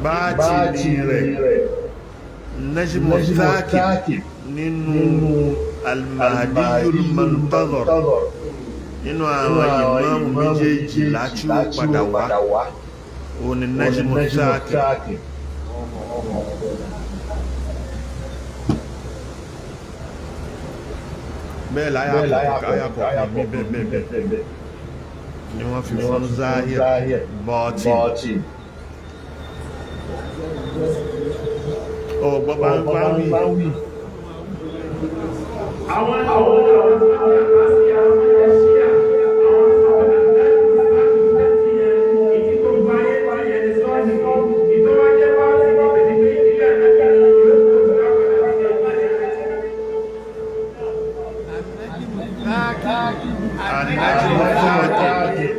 Speaker 2: bá ti ní rẹ̀ najmu thaqib nínú al-mahdiyul muntazar, nínú àwọn ìmáàmù méjèèjì láti ó padà wá, òun ni najmu thaqib. Bẹ́ẹ̀ láyà kọ̀ọ̀kan mi bẹ́ẹ̀ bẹ́ẹ̀ bẹ́ẹ̀ ni wọ́n fi fún zahir bọ́ọ̀tì ọ̀gbọ́n bá ń wí.
Speaker 3: Àwọn tí wọ́n yà sí àwọn ẹ̀ṣíà, àwọn ìdí tó gba ayé wáyé ní sọ́ọ̀nì, ìtọ́ wá jẹ́ wá sí ibẹ̀ ní pé ìdílé ànábì yóò tó ti wá padà sí
Speaker 2: An-najmu thaqib.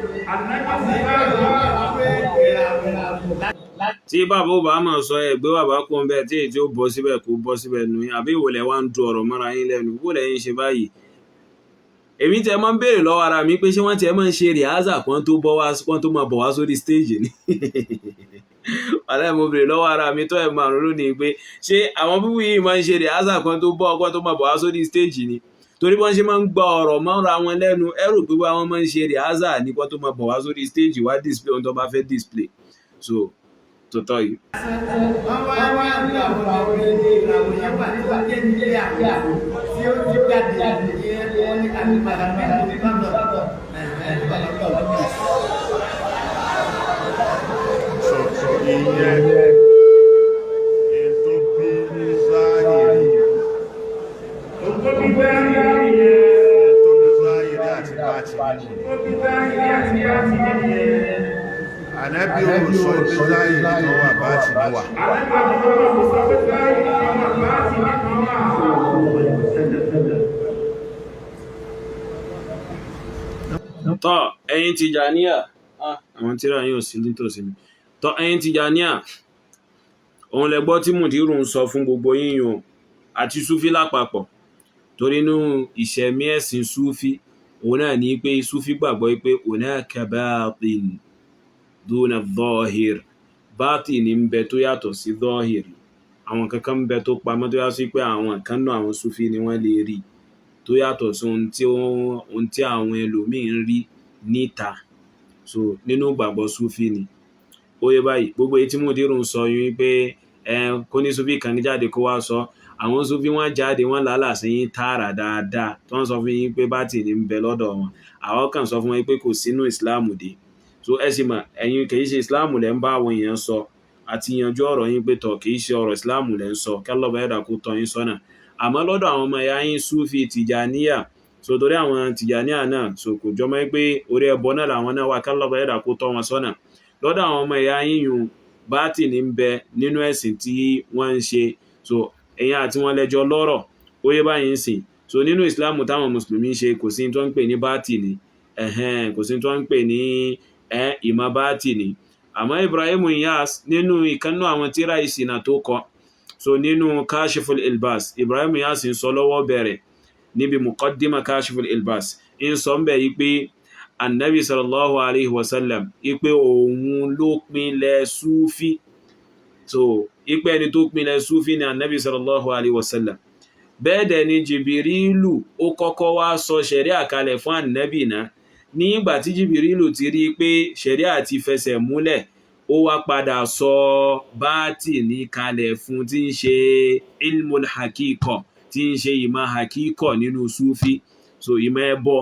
Speaker 1: Tí bàbá ò bá mọ̀ sọ ẹ̀ gbé bàbá kó ń bẹ́ẹ̀, tí èyí tí ó bọ́ síbẹ̀ kó bọ́ síbẹ̀ nù yín, àbí ìwòlẹ̀ wá ń du ọ̀rọ̀ mọ́ra yín lẹ́nu ìwòlẹ̀ yín ṣe báyìí. Èmi tẹ máa ń béèrè lọ́wọ́ ara mi pé ṣé wọ́n tiẹ̀ máa ń ṣe rìhásà kan tó bọ́ wá, kan tó máa bọ̀ wá sórí stéèjì ni? Wàhálà, mo béèrè lọ́wọ́ ara mi tó ẹ̀ márùn lónìí pé ṣé àwọn pípú yìí máa ń ṣe rìhásà kan tó bọ́ ọkọ tó máa bọ̀ wá sórí stéèjì ni? Torí wọ́n ṣe máa ń gba ọ̀rọ̀ mọ́ra wọn lẹ́nu, ẹ rò pé wọ́n máa ń ṣe rìhásà ní kan tó máa bọ̀ wá sórí stéèjì wá display ohun tó bá fẹ́ display. So tó tọ́ yìí.
Speaker 4: Wọ́n wá ní àwọn ìràwọ̀ yẹn wà nígbà tí ẹni ilé àwọn tí ó ti jáde ní wọ́n ní àlùmọ̀lá mẹ́rin ní bàbá.
Speaker 2: So ìyẹn èyí tó bí záhìrì,
Speaker 3: Tó bí záhìrì yẹn.
Speaker 2: èyí tó bí záhìrì àti bátìní.
Speaker 3: Tó bí záhìrì àti bátìní yẹn.
Speaker 2: Ànábì ò sọ pé záhìrì kan wà, bátìní wà.
Speaker 3: Ànábì àkọ́kọ́ kò sọ pé záhìrì kan wà, bátìní kan wà.
Speaker 1: Tọ́ ẹ̀yin Tìjàníyà, àwọn tíra yín ò sí nítòsí mi. Tọ́ ẹ̀yin Tìjàníyà, òun lẹ gbọ́ tí mùdírù ń sọ fún gbogbo yín o àti súfí lápapọ̀. Torí inú ìṣẹ̀mí ẹ̀sìn súfí, òun náà ní pé súfí gbàgbọ́ pé hunaka batin duna dhahir, bátìní ń bẹ tó yàtọ̀ sí dhahir. Àwọn kankan ń bẹ tó pamọ́ tó yá sí pé àwọn kan náà, àwọn súfí ni wọ́n lè rí, tó yàtọ̀ sí ohun tí àwọn ẹlòmíì ń rí níta. So nínú ìgbàgbọ́ súfí ni ó yé báyìí. Gbogbo èyí tí mùdírù ń sọ yín pé ẹ kó ní súfí kan jáde kó wá sọ, àwọn súfí wọn jáde, wọn làálàá sí yín tààrà dáadáa, tí wọ́n sọ fún yín pé bátìní ń bẹ lọ́dọ̀ wọn. Àwọn kan sọ fún wọn pé kò sínú ìsìláàmù dé. So ẹ sì mọ̀, ẹ̀yin kì í ṣe ìsìláàmù lẹ́ ń bá àwọn èèyàn sọ. Àti yanjú ọ̀rọ̀ yín pé tọ̀, kìí ṣe ọ̀rọ̀ ìsìláàmù lẹ́ ń sọ. Kí Allah bá ẹ̀dà kó tọ́ yín sọ́nà. Àmọ́ lọ́dọ̀ àwọn ọmọ ẹ̀yà yín Súfì Tìjàníyà, so torí àwọn Tìjàníyà náà, so kò jọmọ́ pé orí ẹbọ náà làwọn náà wà. Kí Allah bá ẹ̀dà kó tọ́ wọn sọ́nà. Lọ́dọ̀ àwọn ọmọ ẹ̀yà yín yùn, báàtì ní ń bẹ nínú ẹ̀sìn tí wọ́n ń ṣe. So ẹ̀yin àti wọn lẹ́jọ́ lọ́rọ̀, ó yé báyìí ń sìn. So nínú ìsìláàmù táwọn mùsùlùmí ń ṣe, kò sí tó ń pè ní báàtì ní, ẹ̀hẹ́n, kò sí tó ń pè ní ìmọ̀ báàtì ní. Àmọ́ Ibrahim Inyas, nínú ìkannú àwọn tíra ìsìnà tó kọ, so nínú Kashiful Ilbas, Ibrahim Inyas ń sọ lọ́wọ́ bẹ̀rẹ̀ níbi muqaddima Kashiful Ilbas, ń sọ ń bẹ̀ yí pé annabi sallallahu alaihi wasallam, ipe òun ló pinlẹ̀ súfí. So ipe ẹni tó pinlẹ̀ súfí ni annabi sallallahu alaihi wasallam. Bẹ́ẹ̀ dẹ̀ ni Jìbìrìlù ó kọ́kọ́ wá sọ ṣẹ̀ríà kalẹ̀ fún annabi náà. Nígbà tí Jìbìrìlù ti rí pé ṣẹ̀ríà ti fẹsẹ̀ múlẹ̀, ó wá padà sọ báàtì ní kalẹ̀ fún, tí ń ṣe ilmul hakíkọ, tí ń ṣe ìmọ̀ hakíkọ nínú súfí. So ìmọ̀ ẹbọ,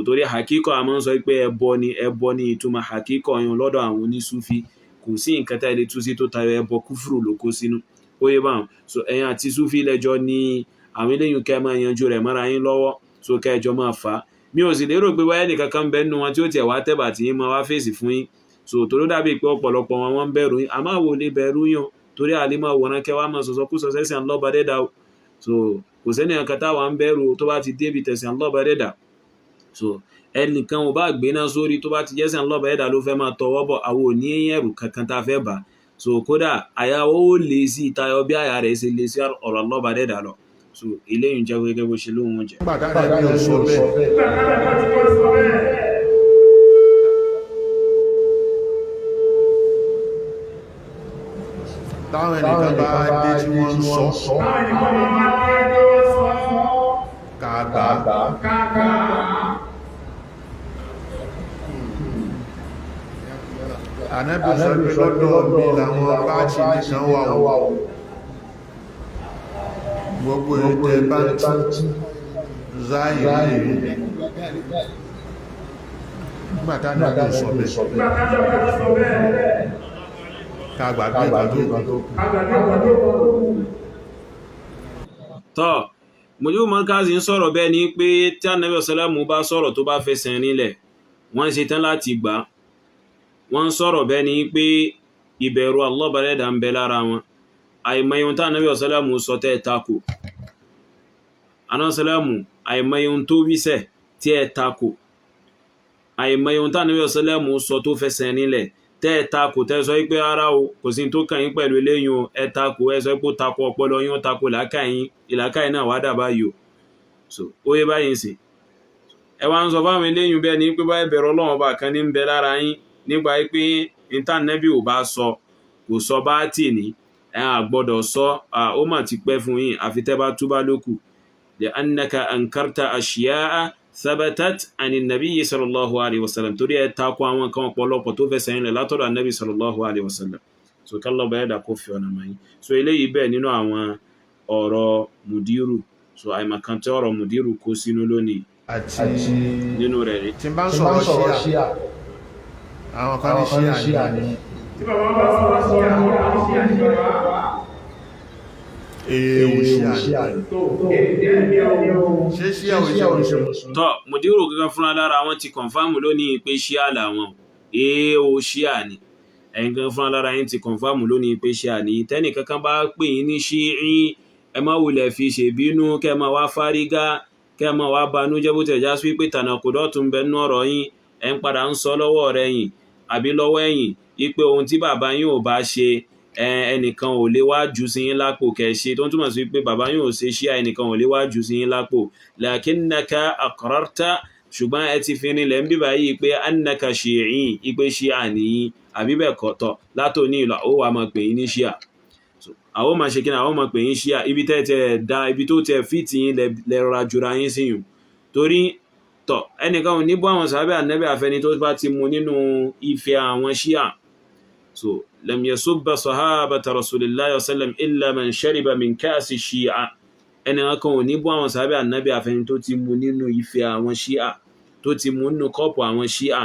Speaker 1: torí hakíkọ a máa ń sọ pé ẹbọ ni, ẹbọ ni ìtumọ̀ hakíkọ yẹn lọ́dọ̀ àwọn onísúfí. Kò sí nǹkan tá ilé tú sí tó tayọ ẹbọ, kúfùrù ló kó sínú, ó yé báwọn. So ẹ̀yin àti súfí lẹ́jọ́ ní àwọn eléyìí, kẹ́ máa yanjú rẹ̀ mọ́ra yín lọ́wọ́. So kẹjọ máa fà á. Mi ò sì lérò pé wáyé nìkan kan bẹ́ẹ̀ nínú wọn tí ó tiẹ̀ wá tẹ̀bà tí yín máa wá fèsì fún yín. So torí ó dàbí pé ọ̀pọ̀lọpọ̀ wọn, wọ́n ń bẹ̀rù yín. Àmọ́ àwọn ò lè bẹ̀rù yín o, torí àlè máa wòran kẹ́ wá máa sọ̀sọ́ kú sọ sẹ́sìn lọ́ba dẹ́dà o. So kò sẹ́ni kankan táwa ń bẹ̀rù tó bá ti débi tẹ̀sìn lọ́ba dẹ́dà. So ẹnìkan ò bá gbéná sórí, tó bá ti jẹ́sìn lọ́ba dẹ́dà ló fẹ́ máa tọwọ́ bọ̀, àwọn ò ní ẹ̀rù kankan tá a fẹ́ bà. So kódà àyà ó lè sí ìtayọ bí àyà rẹ̀ ṣe lè sí ọ̀rọ̀ lọ́ba dẹ́dà lọ. So eléyìí jẹ́ gẹ́gẹ́ bó ṣe lóhun jẹ́.
Speaker 2: Nígbà táwọn ẹbí ò sọ bẹ́ẹ̀.
Speaker 3: Nígbà táwọn ẹbí ti kọ́ sọ bẹ́ẹ̀.
Speaker 2: Táwọn ẹnìkan bá dé tí wọ́n ń sọ,
Speaker 3: Táwọn ẹnìkan bá wá dé tí wọ́n sọ,
Speaker 2: kàgbà.
Speaker 3: Káàkà.
Speaker 2: Ànábì sọ pé lọ́dọ̀ mi làwọn báàtì nìkan wà o, gbogbo ètò bá ń tú záìrí. Nígbà táwọn ẹbí ò sọ bẹ́ẹ̀,
Speaker 3: Nígbà táwọn ẹbí ti sọ bẹ́ẹ̀.
Speaker 2: Kàgbà gbé ìgbà tó kù.
Speaker 3: Kágbà gbé ìgbà tó kù.
Speaker 1: Tọ́ Mudiru Markazi ń sọ̀rọ̀ bẹ́ẹ̀ ni pé tí Ànábì sàlámù bá sọ̀rọ̀ tó bá fẹsẹ̀ rinlẹ̀, wọ́n ṣe tán láti gbà á. Wọ́n ń sọ̀rọ̀ bẹ́ẹ̀ ni pé ìbẹ̀rù Allah bá dẹ́dà ń bẹ lára wọn. Àìmọye ohun tí Ànábì sàlámù sọ tẹ́ ẹ takò. Ànábì sàlámù, àìmọye ohun tó wíṣẹ̀ tí ẹ takò. Àìmọye ohun tí Ànábì sàlámù sọ tó fẹsẹ̀ rinlẹ̀ tẹ́ ẹ takò, tẹ́ ẹ sọ pé rárá o, kò sí tó kàn yín pẹ̀lú eléyìí o. Ẹ takò, ẹ sọ pé ó takò ọpọlọ yín, ó takò làákàyè yín, ìlàkàyè náà wàá dà báyìí o. So ó yé báyìí sìn. Ẹ wá ń sọ fáwọn eléyìí bẹ́ẹ̀ ni pé báyìí bẹ̀rù Ọlọ́run ọba kan ní ń bẹ lára yín nípa pé ìtànẹ́bí ò bá sọ, kò sọ bá tì ní ẹ à gbọ́dọ̀ sọ. Ó mà ti pẹ́ fún yín, àfi tẹ́ bá túbá lókù. Lè annaka ankarta ashiya'a thabatat ani nabiyyi sallallahu alaihi wasallam, torí ẹ takò àwọn kan ọ̀pọ̀lọpọ̀ tó fẹsẹ̀ yín lẹ̀ látọ̀dọ̀ anabi sallallahu alaihi wasallam. So kálọ̀ bẹ́ẹ̀ dà kó fi ọ̀nà mọ̀ yín. So eléyìí bẹ́ẹ̀ nínú àwọn ọ̀rọ̀ mudiru. So àìmọ̀kan tí ọ̀rọ̀ mudiru kó sínú lónìí
Speaker 2: àti
Speaker 1: nínú rẹ̀ rí.
Speaker 2: Tí n bá ń sọ̀rọ̀ ṣíà, àwọn kan ní ṣíà ní.
Speaker 3: Tí bàbá bá sọ̀rọ̀ sí àwọn àwọn sí àní bàbá.
Speaker 2: Èèwù ṣíà ní.
Speaker 3: Tó èdè ní o.
Speaker 2: Ṣé ṣíà ò ṣe mùsùlùmí?
Speaker 1: Tọ́ mudiru gangan fúnra lára wọn ti kọ̀nfàmù lónìí pé ṣíà làwọn, èèwò ṣíà ni. Ẹ̀yin gan fúnra lára yín ti kọ̀nfàmù lónìí pé ṣíà ni. Tẹ́nì kankan bá pè yín ní ṣíì, ẹ má wulẹ̀ fi ṣèbínú, kẹ́ ẹ má wá fárígá, kẹ́ ẹ má wá banújẹ́, bó tẹ̀ já sí pé tànàkùdọ́ tún bẹ nínú ọ̀rọ̀ yín. Ẹ̀ ń padà ń sọ lọ́wọ́ rẹ̀ yìn àbí lọ́wọ́ ẹ̀yìn ipe ohun tí bàbá yín ò bá ṣe, ẹnìkan ò lè wá jù sí yín lápò kẹ́ ṣe, tó ń túmọ̀ sí pé bàbá yín ò ṣe ṣíà, ẹnìkan ò lè wá jù sí yín lápò. Lakinnaka aqrarta, ṣùgbọ́n ẹ ti fi rinlẹ̀ ń bíbá yìí pé annaka shi'i, ipe ṣíà nìyí, àbí bẹ́ẹ̀ kọ́? Tọ̀, látòní ìlọ ó wàá máa pè yín ní ṣíà. Àwọn máa ṣe kí ni? Àwọn máa pè yín ṣíà. Ibi tẹ́ tẹ́ da ibi tó tẹ́ fìtì yín lẹ rọra jura yín sí yùn, torí tọ̀, ẹnìkan ò ní bọ́ àwọn sàábẹ́ ànẹ́bẹ́ àfẹni tó bá ti mu nínú ife àwọn ṣíà. So lam yasubba sahabata rasulillahi sallam illa man shariba min ka'si ṣíà. Ẹnìkan kan ò ní bọ́ àwọn sàábẹ́ ànẹ́bẹ́ àfẹni tó ti mu nínú ife àwọn ṣíà, tó ti mu nínú kọ́ọ̀pù àwọn ṣíà.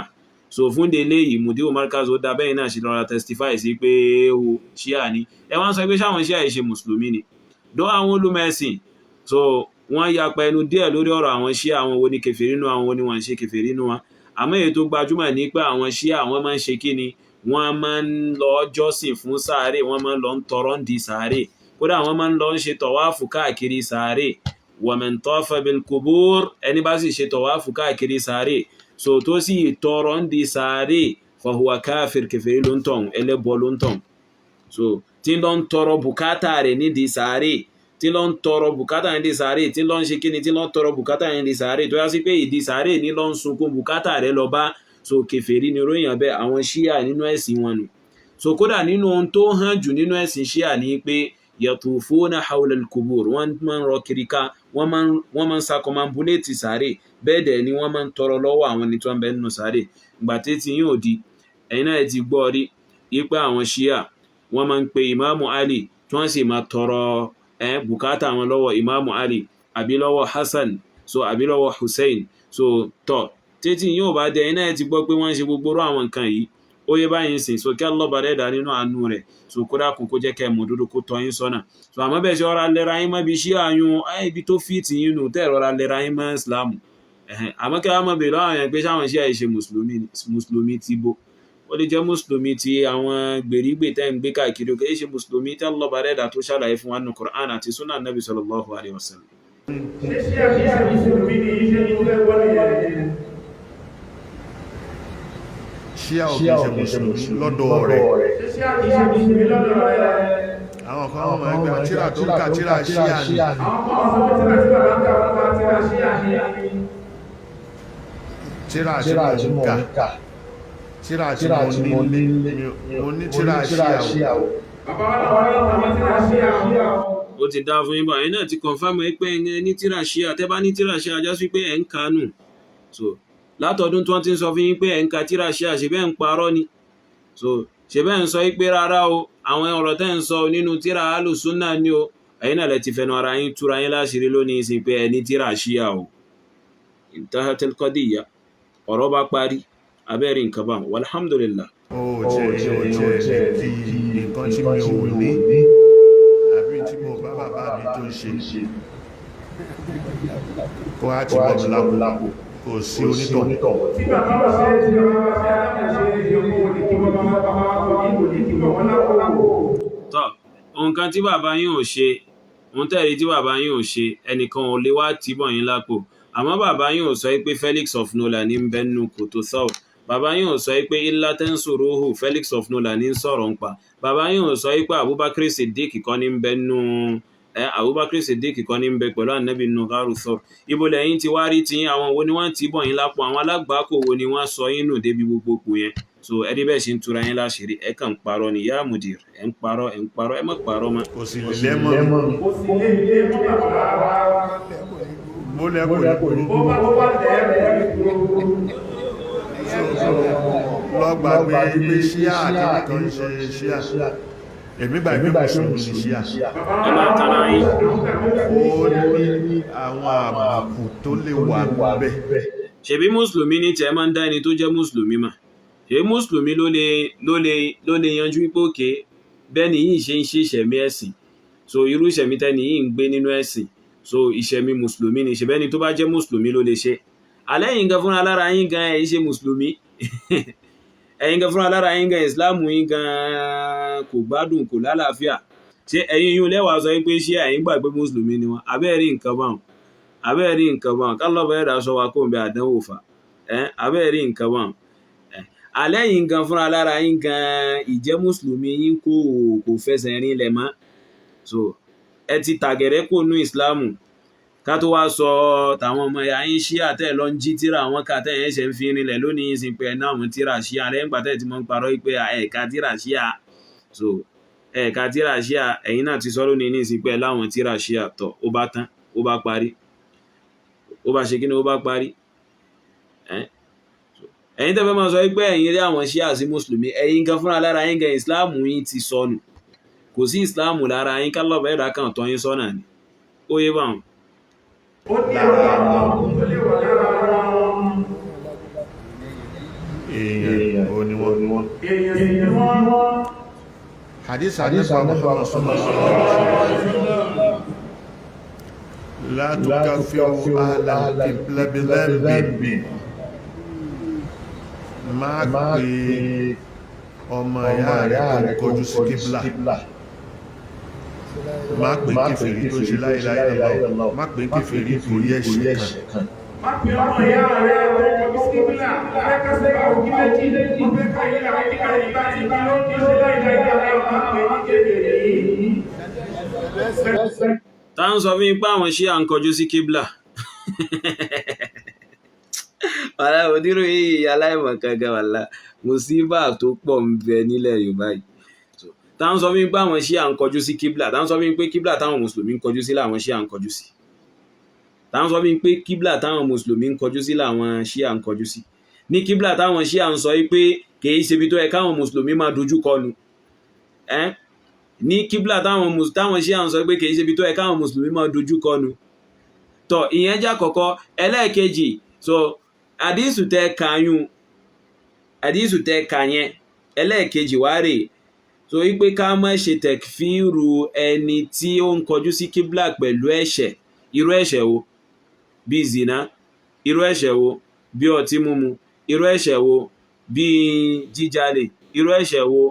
Speaker 1: So fún délé yìí, Mudiru Markaz, ó dá bẹ́yìn náà ṣe lọ́ra testify sí pé ó ṣíà ni. Ẹ wá ń sọ pé ṣáwọn ṣíà yìí ṣe mùsùlùmí ni dọ́ àwọn olùmẹ̀sìn. So wọ́n yapa ẹnu díẹ̀ lórí ọ̀rọ̀ àwọn ṣíà, àwọn wo ni kèfèrí nínú, àwọn wo ni wọ́n ń ṣe kèfèrí nínú wọn. Àmọ́ èyí tó gbajúmọ̀ ní pé àwọn ṣíà, wọ́n máa ń ṣe kí ni, wọ́n máa ń lọ jọ́sìn fún sàárè, wọ́n máa ń lọ ń tọrọ ń di sàárè, kódà wọ́n máa ń lọ ń ṣe tọ̀wáàfù káàkiri sàárè. Wa man tafa bil qubur, ẹni bá sì ṣe tọ̀wáàfù káàkiri sàárè, so tó sì tọrọ ń di sàárè, fahuwa káfir, kèfèrí ló ń tọ̀hún, ẹlẹ́bọ ló ń tọ̀hún. So tí lọ ń tọrọ bùkátà rẹ̀ nídìí sàárè, tí lọ ń tọrọ bùkátà nídìí sàárè, tí lọ ń ṣe kíni, tí lọ ń tọrọ bùkátà nídìí sàárè, tó yá sí pé ìdí sàárè ní lọ ń sunkún bùkátà rẹ̀ lọ bá. So kèfèrí ni ròyìn abẹ́ àwọn ṣíà nínú ẹ̀sìn wọn nù. So kódà nínú ohun tó hàn jù nínú ẹ̀sìn ṣíà ni pé yatufuna hawla al-qubur, wọ́n máa ń rọ kiri ká, wọ́n máa ń sakọmambúléètì sàárè, bẹ́ẹ̀ dẹ̀ ni wọ́n máa ń tọrọ lọ́wọ́ àwọn ẹni tó ń bẹ nínú sàárè. Ìgbà tí ti yín ò di, ẹ̀yin náà ti gbọ́ rí ipa àwọn ṣíà, wọ́n máa ń pe ìmáàmù Ali, tí wọ́n sì máa tọrọ bùkátà wọn lọ́wọ́ ìmáàmù Ali àbí lọ́wọ́ Hassan, so àbí lọ́wọ́ Hussein. So tọ́ títí yóò bá dé, ẹ̀yin náà ti gbọ́ pé wọ́n ń ṣe gbogbo orú àwọn nǹkan yìí. Ó yé báyìí sìn. So kí Allah bá dẹ́dà nínú àánú rẹ̀, so kó dákun kó jẹ́ kẹ́ mọ̀ òdodo, kó tọ́ yín sọ́nà. So àmọ́ bẹ́ẹ̀ ṣe ọ̀rá lẹ́ra yín mọ́ ibi iṣẹ́ àyùn ibi tó fìtì yín nù tẹ́ rọra lẹ́ra yín mọ́ Ìsìlámù. Àmọ́ kí wọ́n mọ̀ bèèrè lọ́wọ́ àwọn yẹn pé sáwọn iṣẹ́ àìṣe mùsùlùmí, mùsùlùmí ti bo, ó lè jẹ́ mùsùlùmí ti àwọn gbèrígbè tẹ́ ń gbé káàkiri, ó kìí ṣe mùsùlùmí tí Allah bá dẹ́dà tó ṣàlàyé fún wa nínú Qur'an àti sunnah Nabi sallallahu alayhi wa sallam.
Speaker 3: Ṣé ṣé àṣìṣe mùsùlùmí ni iṣẹ́ tó fẹ́ wọlé yẹn?
Speaker 2: Ṣíà ò kìí ṣe mùsùlùmí lọ́dọ̀ rẹ̀.
Speaker 3: Ṣé ṣé àṣìṣe mùsùlùmí lọ́dọ̀ rẹ̀?
Speaker 2: Àwọn kan wọ́n mọ̀ ẹgbẹ́ tíra tó ń ka tíra ṣíà ni.
Speaker 3: Àwọn kan sọ pé tíra tí bàbá ń kà, wọ́n ka tíra ṣíà ni.
Speaker 2: Tíra tí mo ń kà, tíra tí mo ní, mo ní tíra ṣíà o.
Speaker 3: Bàbá wa náà wọ́n ní tíra ṣíà o.
Speaker 1: Ó ti dá fún yín báyìí náà, ti confirm ẹ pé ẹ ní tíra ṣíà. Tẹ́ bá ní tíra ṣíà, já sí pé ẹ̀ ń kánú. So látọdún tí wọ́n ti ń sọ fún yín pé ẹ̀ ń ka tíra ṣíà, ṣe bẹ́ẹ̀ ń parọ́ ni. So ṣe bẹ́ẹ̀ ń sọ pé rárá o, àwọn ọ̀rọ̀ tẹ́ ń sọ nínú tíra alùsúnà ni o. Ẹ̀yin náà lẹ ti fẹnu ara yín túra yín láṣìírí lónìí sí pé ẹ ní tíra ṣíà o. Intahatil qadiyya, ọ̀rọ̀ bá parí abẹ́rẹ́ nǹkan bá, walhamdulillah.
Speaker 2: Ó jẹ́ kí nǹkan tí mi ò ní àbí tí mo bá bàbá mi tó ṣe kó á ti bọ̀ mí lápò, kò sí onítọ̀.
Speaker 3: Tí bàbá wa ṣe, tí bàbá wa ṣe alákòóso ìyókù òní kí bàbá wa, bàbá wa kò ní kò ní kí bọ̀ wọ́n lápò.
Speaker 1: Tọ́ nǹkan tí bàbá yín ò ṣe, ohun tẹ́ẹ̀rí tí bàbá yín ò ṣe, ẹnìkan ò lè wá tìbọ̀ yín lápò. Àmọ́ bàbá yín ò sọ pé Felix of Nola ní ń bẹ nínú kòtò south. Bàbá yín ò sọ pé illa tansuruhu Felix of Nola ní ń sọ̀rọ̀ ń pa. Bàbá yín ò sọ pé Abubakar Siddiq kọ́ ní ń bẹ nínú ẹ, Abubakar Siddiq kọ́ ní ń bẹ pẹ̀lú ànábì nínú gáàrú sọ̀rọ̀. Ibo lẹ́yìn ti wá rí ti àwọn wo ni wọ́n ti bọ̀ yín lápò? Àwọn alágbàákò wo ni wọ́n sọ yín nù débi gbogbo ipò yẹn? So ẹni bẹ́ẹ̀ ṣe ń tura yín láṣìírí, ẹ kàn ń parọ́ ni, yá mudir, ẹ ń parọ́, ẹ ń parọ́, ẹ má parọ́ mọ́.
Speaker 2: Kò sì lè lẹ́mọ̀ mi.
Speaker 3: Kò sì lè lé mọ́ bàbá wa.
Speaker 2: Bó lẹ́kọ̀ọ́ ní
Speaker 3: Bó bá tó bá tẹ̀ ẹ́ kò ní dúró.
Speaker 2: Lọ gbàgbé pé ṣíà kìíní kan ń ṣe ṣíà. Èmi gbàgbé mùsùlùmí ní ṣíà.
Speaker 3: Bàbá
Speaker 1: Ẹ máa tara yín.
Speaker 2: Ó ní àwọn àbùkù tó lè wà níbẹ̀.
Speaker 1: Ṣebí mùsùlùmí ní tiẹ̀ máa ń dá ẹni tó jẹ́ mùsùlùmí mà. Ṣebí mùsùlùmí ló lè yanjú pé òkè bẹ́ẹ̀ ni yìí ṣe ń ṣe ìṣẹ̀mí ẹ̀sìn. So irú ìṣẹ̀mí tẹ́ni yìí ń gbé nínú ẹ̀sìn, so ìṣẹ̀mí mùsùlùmí ni. Ṣebí ẹni tó bá jẹ́ mùsùlùmí ló lè ṣe. Alẹ́ yìí gan fúnra lára yín gan, ẹ̀ ṣe mùsùlùmí. Ẹ̀yin gan fúnra lára yín gan, ìsìláàmù yín gan kò gbádùn, kò lálàáfíà. Ṣé ẹ̀yin yín lẹ́wàá sọ pé ṣé ẹ̀yin gbà pé mùsùlùmí ni wọ́n? Abẹ́ẹ̀rí nǹkan báwọn, abẹ́ẹ̀rí nǹkan báwọn, kálọ̀bọ̀ ẹ̀dá sọ wa kó ń bẹ àdánwò fà ẹ́. Abẹ́ẹ̀rí nǹkan báwọn. Alẹ́ yìí gan fúnra lára yín gan, ìjẹ́ mùsùlùmí yín kò fẹsẹ̀ rinlẹ̀ mọ́. So ẹ ti tàgẹ̀rẹ́ kò nú ìsìláàmù, ká tó wá sọ tàwọn ọmọ ẹ̀yà yín ṣí àtẹ̀ lọ ń jí tíra àwọn ká tẹ̀ ẹ̀ ṣe ń fi rinlẹ̀ lónìí yín sì pé ẹ̀ náà àwọn tíra ṣíà lẹ́yìn gbà tẹ̀ tí mo ń parọ́ pé ẹ̀ka tíra ṣíà. So ẹ̀ka tíra ṣíà, ẹ̀yin náà ti sọ lónìí ní ìsìn pé ẹ̀ láwọn tíra ṣíà. Tọ̀, ó bá tán, ó bá parí, ó bá ṣe kí ni, ó bá parí. Ẹ̀yin tẹ́ fẹ́ máa sọ pé ẹ̀yin rí àwọn ṣíà sí mùsùlùmí, ẹ̀yin gan fúnra lára yín gan, ìsìláàmù yín ti sọnù, kò sí ìsìláàmù lára yín. Kálọ̀bù ẹ̀dá kan tọ́ yín sọ́nà ni, ó yé báwọn.
Speaker 3: Ó ní àwọn àbùkù tó lè wà lára wọn.
Speaker 2: Èèyàn Hadith Ànábì Muhammad sallallahu alaihi wasallam, la tukaffiru ahla al-qibla bi dhanbin. Má pè ọmọ ìyá rẹ̀ tó ń kọjú sí kíblà, má pè kèfèrí tó ṣe la ilaha illallah, má pè kèfèrí torí ẹ̀ṣẹ̀ kan.
Speaker 3: Má pe ọmọ ìyá rẹ̀ tó kọjú sí kíbílà, fẹ́ ká sẹ́ka òkú méjì, wọ́n fẹ́ ká ilé àwọn kíkà ìgbà tí bá ló ń ṣe láìláì má pè ní kèfèrí.
Speaker 1: Tá ń sọ fún yín pé àwọn Ṣíà ń kọjú sí kíblà? Wàhálà onírò yìí, aláìmọ̀ kankan, wàhálà mùsíbà tó pọ̀ ń bẹ nílẹ̀ Yorùbá yìí. Tá ń sọ fún yín pé àwọn Ṣíà ń kọjú sí kíblà? Tá ń sọ fún yín pé kíblà táwọn mùsùlùmí ń kọjú sí làwọn Ṣíà ń kọjú sí? Tá ń sọ fún yín pé kíblà táwọn mùsùlùmí ń kọjú sí làwọn Ṣíà ń kọjú sí? Ní kíblà táwọn Ṣíà ń sọ yìí pé kìí ṣe ibi tó yẹ káwọn mùsùlùmí máa dojú kọnu, ẹ́ ní kíblà táwọn Ṣíà ń sọ pé kìí ṣe ibi tó yẹ káwọn mùsùlùmí máa dojú kọnu. Tọ, ìyẹn jẹ́ àkọ́kọ́. Ẹlẹ́ẹ̀kejì, so àdísù tẹ kàyún, àdísù tẹ kà yẹn, ẹlẹ́ẹ̀kejì wá rèé. So wípé ká má ṣe tẹ̀kfíìrù ẹni tí ó ń kọjú sí kíblà pẹ̀lú ẹ̀ṣẹ̀. Irú ẹ̀ṣẹ̀ wo? Bí zina. Irú ẹ̀ṣẹ̀ wo? Bí ọtí mímu. Irú ẹ̀ṣẹ̀ wo? Bí jíjalè. Irú ẹ̀ṣẹ̀ wo?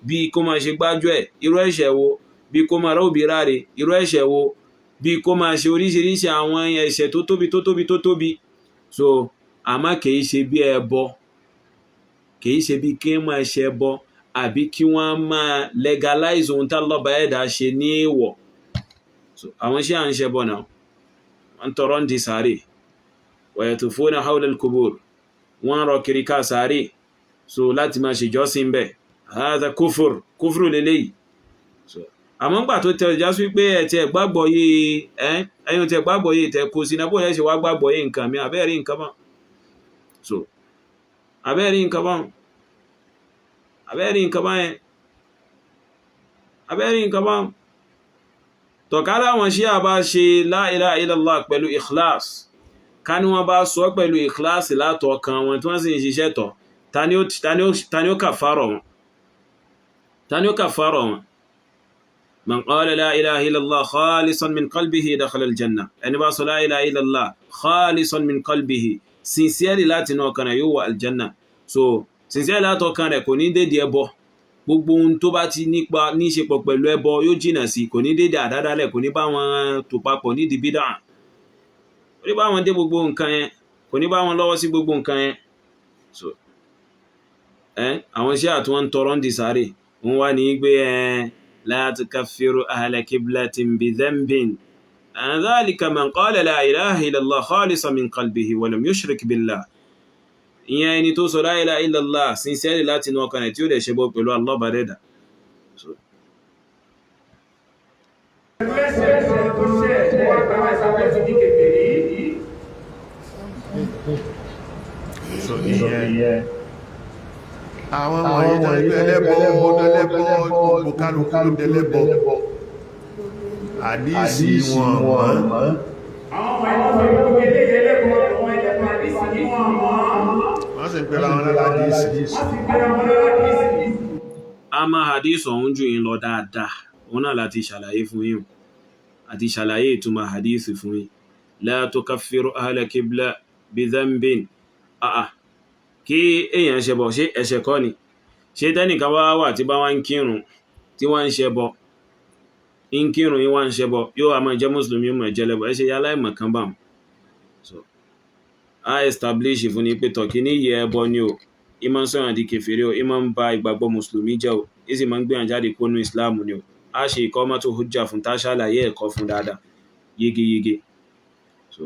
Speaker 1: Bí kó máa ṣe gbájúẹ̀. Irú ẹ̀ṣẹ̀ wo? Bí kó máa rọ́ọ̀bì ráre. Irú ẹ̀ṣẹ̀ wo? Bí kó máa ṣe oríṣiríṣi àwọn ẹ̀ṣẹ̀ tó tóbi, tó tóbi, tó tóbi. So àmọ́ kìí ṣe bí ẹbọ, kìí ṣe bí kí wọ́n máa ṣe ẹbọ àbí kí wọ́n máa legalize ohun tá lọ́ba ẹ̀dá ṣe ní èèwọ̀. So àwọn iṣẹ́ à ń ṣẹbọ náà, wọ́n tọrọ ń di sáré, wa yatufuna hawla al-qubur, wọ́n rọ kiri ká sáré, so láti máa ṣèjọ́sìn bẹ́ẹ̀. Hadha kufur, kúfùrù lélẹ́yìí. So àmọ́ ńgbà tó tẹ ọjà sí pé ẹ̀ tí ẹ̀ gbàgbọ́ yìí, ẹ̀ ẹ̀yin tí ẹ̀ gbàgbọ́ yìí tẹ kó sí náà, bóyá ẹ̀ ṣe wá gbàgbọ́ yìí nǹkan mi, àbẹ́ẹ̀rí nǹkan mọ́. So àbẹ́ẹ̀rí nǹkan mọ́, àbẹ́ẹ̀rí nǹkan báyẹn, àbẹ́ẹ̀rí nǹkan bá tọ̀ká láwọn Ṣíà bá ṣe la ilaha illallah pẹ̀lú ikhlas, ká ní wọ́n bá sọ pẹ̀lú ikhlas látọkàn wọn tí wọ́n sì ń ṣiṣẹ́ tọ̀, ta ni ó kàfàrọ̀ wọn? Ta ni ó kàfàrọ̀ wọn? Man qala la ilaha illallah khalisan min qalbihi dakhala aljanna. Ẹni bá sọ la ilaha illallah khalisan min qalbihi, sincerely láti inú ọkàn rẹ̀, yóò wọ aljanna. So sincerely látọkàn rẹ̀, kò ní dédé ẹbọ. Gbogbo ohun tó bá ti nípa níṣepọ̀ pẹ̀lú ẹbọ, yóò jìnà sí. Kò ní dédé àdádálẹ̀, kò ní bá wọn tò papọ̀ nídìí bídà, kò ní bá wọn dé gbogbo nǹkan yẹn, kò ní bá wọn lọ́wọ́ sí gbogbo nǹkan yẹn. So ẹ àwọn iṣẹ́ àti wọn ń tọrọ ń di sáré wọn wá ní gbé ẹ la tukaffiru ahla qiblatin bi dhanbin, dhalika man qala la ilaha illallah khalisan min qalbihi wa lam yushrik billah. Ìyẹn ẹni tó sọ la ilaha illallah sincerely láti inú ọkàn rẹ̀, tí ó dẹ̀ ṣe bọ́ pẹ̀lú Allah bá dẹ́dà.
Speaker 3: Pẹ̀lú ẹ̀ṣẹ̀ tó ṣẹ̀ tó wá gbà wá ìsàpẹ́ ti di kèfèrí.
Speaker 2: So ìyẹn àwọn wọ̀nyí tó ń gbé ẹlẹ́bọ ẹlẹ́bọ, gbogbo kálukú ló dẹlẹ́bọ, àdíìsì wọn mọ́.
Speaker 3: Àwọn ọmọ ẹ̀kọ́ sọ gbogbo eléyìí ẹlẹ́bọ, àwọn ẹlẹ́bọ, àdìsí ní wọn mọ́.
Speaker 2: Wọ́n sì ń pera wọn láládìísì.
Speaker 3: Wọ́n sì gbéra wọn láládìísì.
Speaker 1: A máa hadith ọ̀hún jù yín lọ dáadáa. Òun náà láti ṣàlàyé fún yín o, àti ṣàlàyé ìtumọ̀ hadith fún yín. La tukaffiru ahla qibla bi dhanbin. Àà, kí èèyàn ṣẹbọ, ṣé ẹ̀ṣẹ̀ kọ́ ni? Ṣé tẹ́nìkan bá wà tí bá wá ń kírun, tí wọ́n ń ṣẹbọ, ń kírun yín wá ń ṣẹbọ, yóò wá máa jẹ́ mùsùlùmí, yóò máa jẹ́ lẹ́bọ? Ẹ ṣe yá aláìmọ̀ kan bá wọn. So a establish fún ni pé tọ̀kí ní ìyẹ́ ẹbọ ni o, ìmọ̀ ń sọ̀rọ̀ di kèfèrí o, ìmọ̀ ń ba ìgbàgbọ́ mùsùlùmí jẹ́ o, ìsì máa ń gbìyànjú jáde kó nú ìsìláàmù ni o. A ṣe ìkọ́mọ́tò hujja fún, tá a ṣàlàyé ẹ̀kọ́ fún dáadáa yégéyégé. So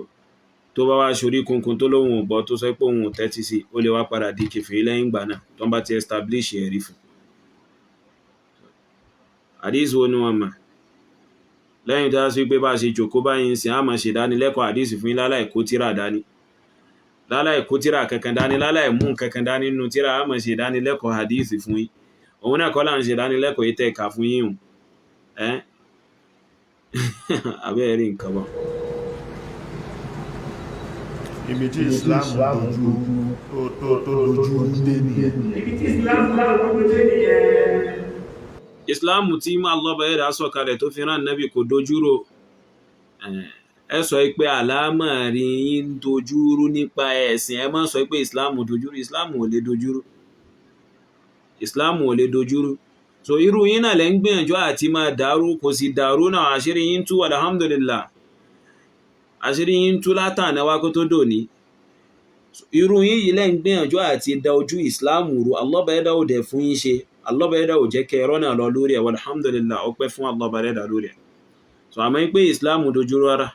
Speaker 1: tó bá wá ṣorí kunkun, tó lóhun ò gbọ́, tó sọ pé òun ò tẹ́tí sí, ó lè wá padà di kèfèrí lẹ́yìn ìgbà náà tó ń bá ti establish ẹ̀rí fún. Àdísì wo ni wọ́n mọ̀ lẹ́yìn tó yá sí pé bá a ṣe jòkó báyìí ń sìn, á máa ṣèdánilẹ́kọ̀ọ́ àdísì fún yín láláì kó tíra dání, láláì kó tíra kankan dání, láláì mú kankan dání nínú tíra, á máa ṣèdánilẹ́kọ̀ọ́ àdísì fún yín. Òun náà kọ́ là ń ṣèdánilẹ́kọ̀ọ́ yìí tẹ́ ẹ̀ka fún yín o. Ẹ́ abẹ́rẹ́ rí nǹkan bọ̀.
Speaker 2: Ibi tí Islam dojú tó dojú dé nìyẹn.
Speaker 3: Ibi tí Islam dojú dé nìyẹn.
Speaker 1: Ìsìláàmù tí Allah bá ẹ̀dá sọ̀kalẹ̀ tó fi rán nábì kò dojúrò. Ẹ sọ pé àlámọ̀rí yín ń dojúrú nípa ẹ̀sìn, ẹ má sọ pé ìsìláàmù dojúrú. Ìsìláàmù ò lè dojúrú, ìsìláàmù ò lè dojúrú. So irú yín náà lẹ́ ń gbìyànjú àti máa dàrú, kò sì dàrú náà, àṣírí yín tú, alhamdulillah, àṣírí yín tú látàná wá kó tó dòní. Irú yín yìí lẹ́ ń gbìyànjú àti da ojú ìsìláàmù rú. Allah bá ẹ̀dá ò dẹ̀ fún yín ṣe, Allah bá ẹ̀dá ò jẹ́ kẹ́ ẹ̀rọ náà lọ lórí ẹ̀, alhamdulillah, ọpẹ́ fún Allah bá ẹ̀dá lórí ẹ̀. So àmọ́ pé ìsìláàmù dojúrú rárá,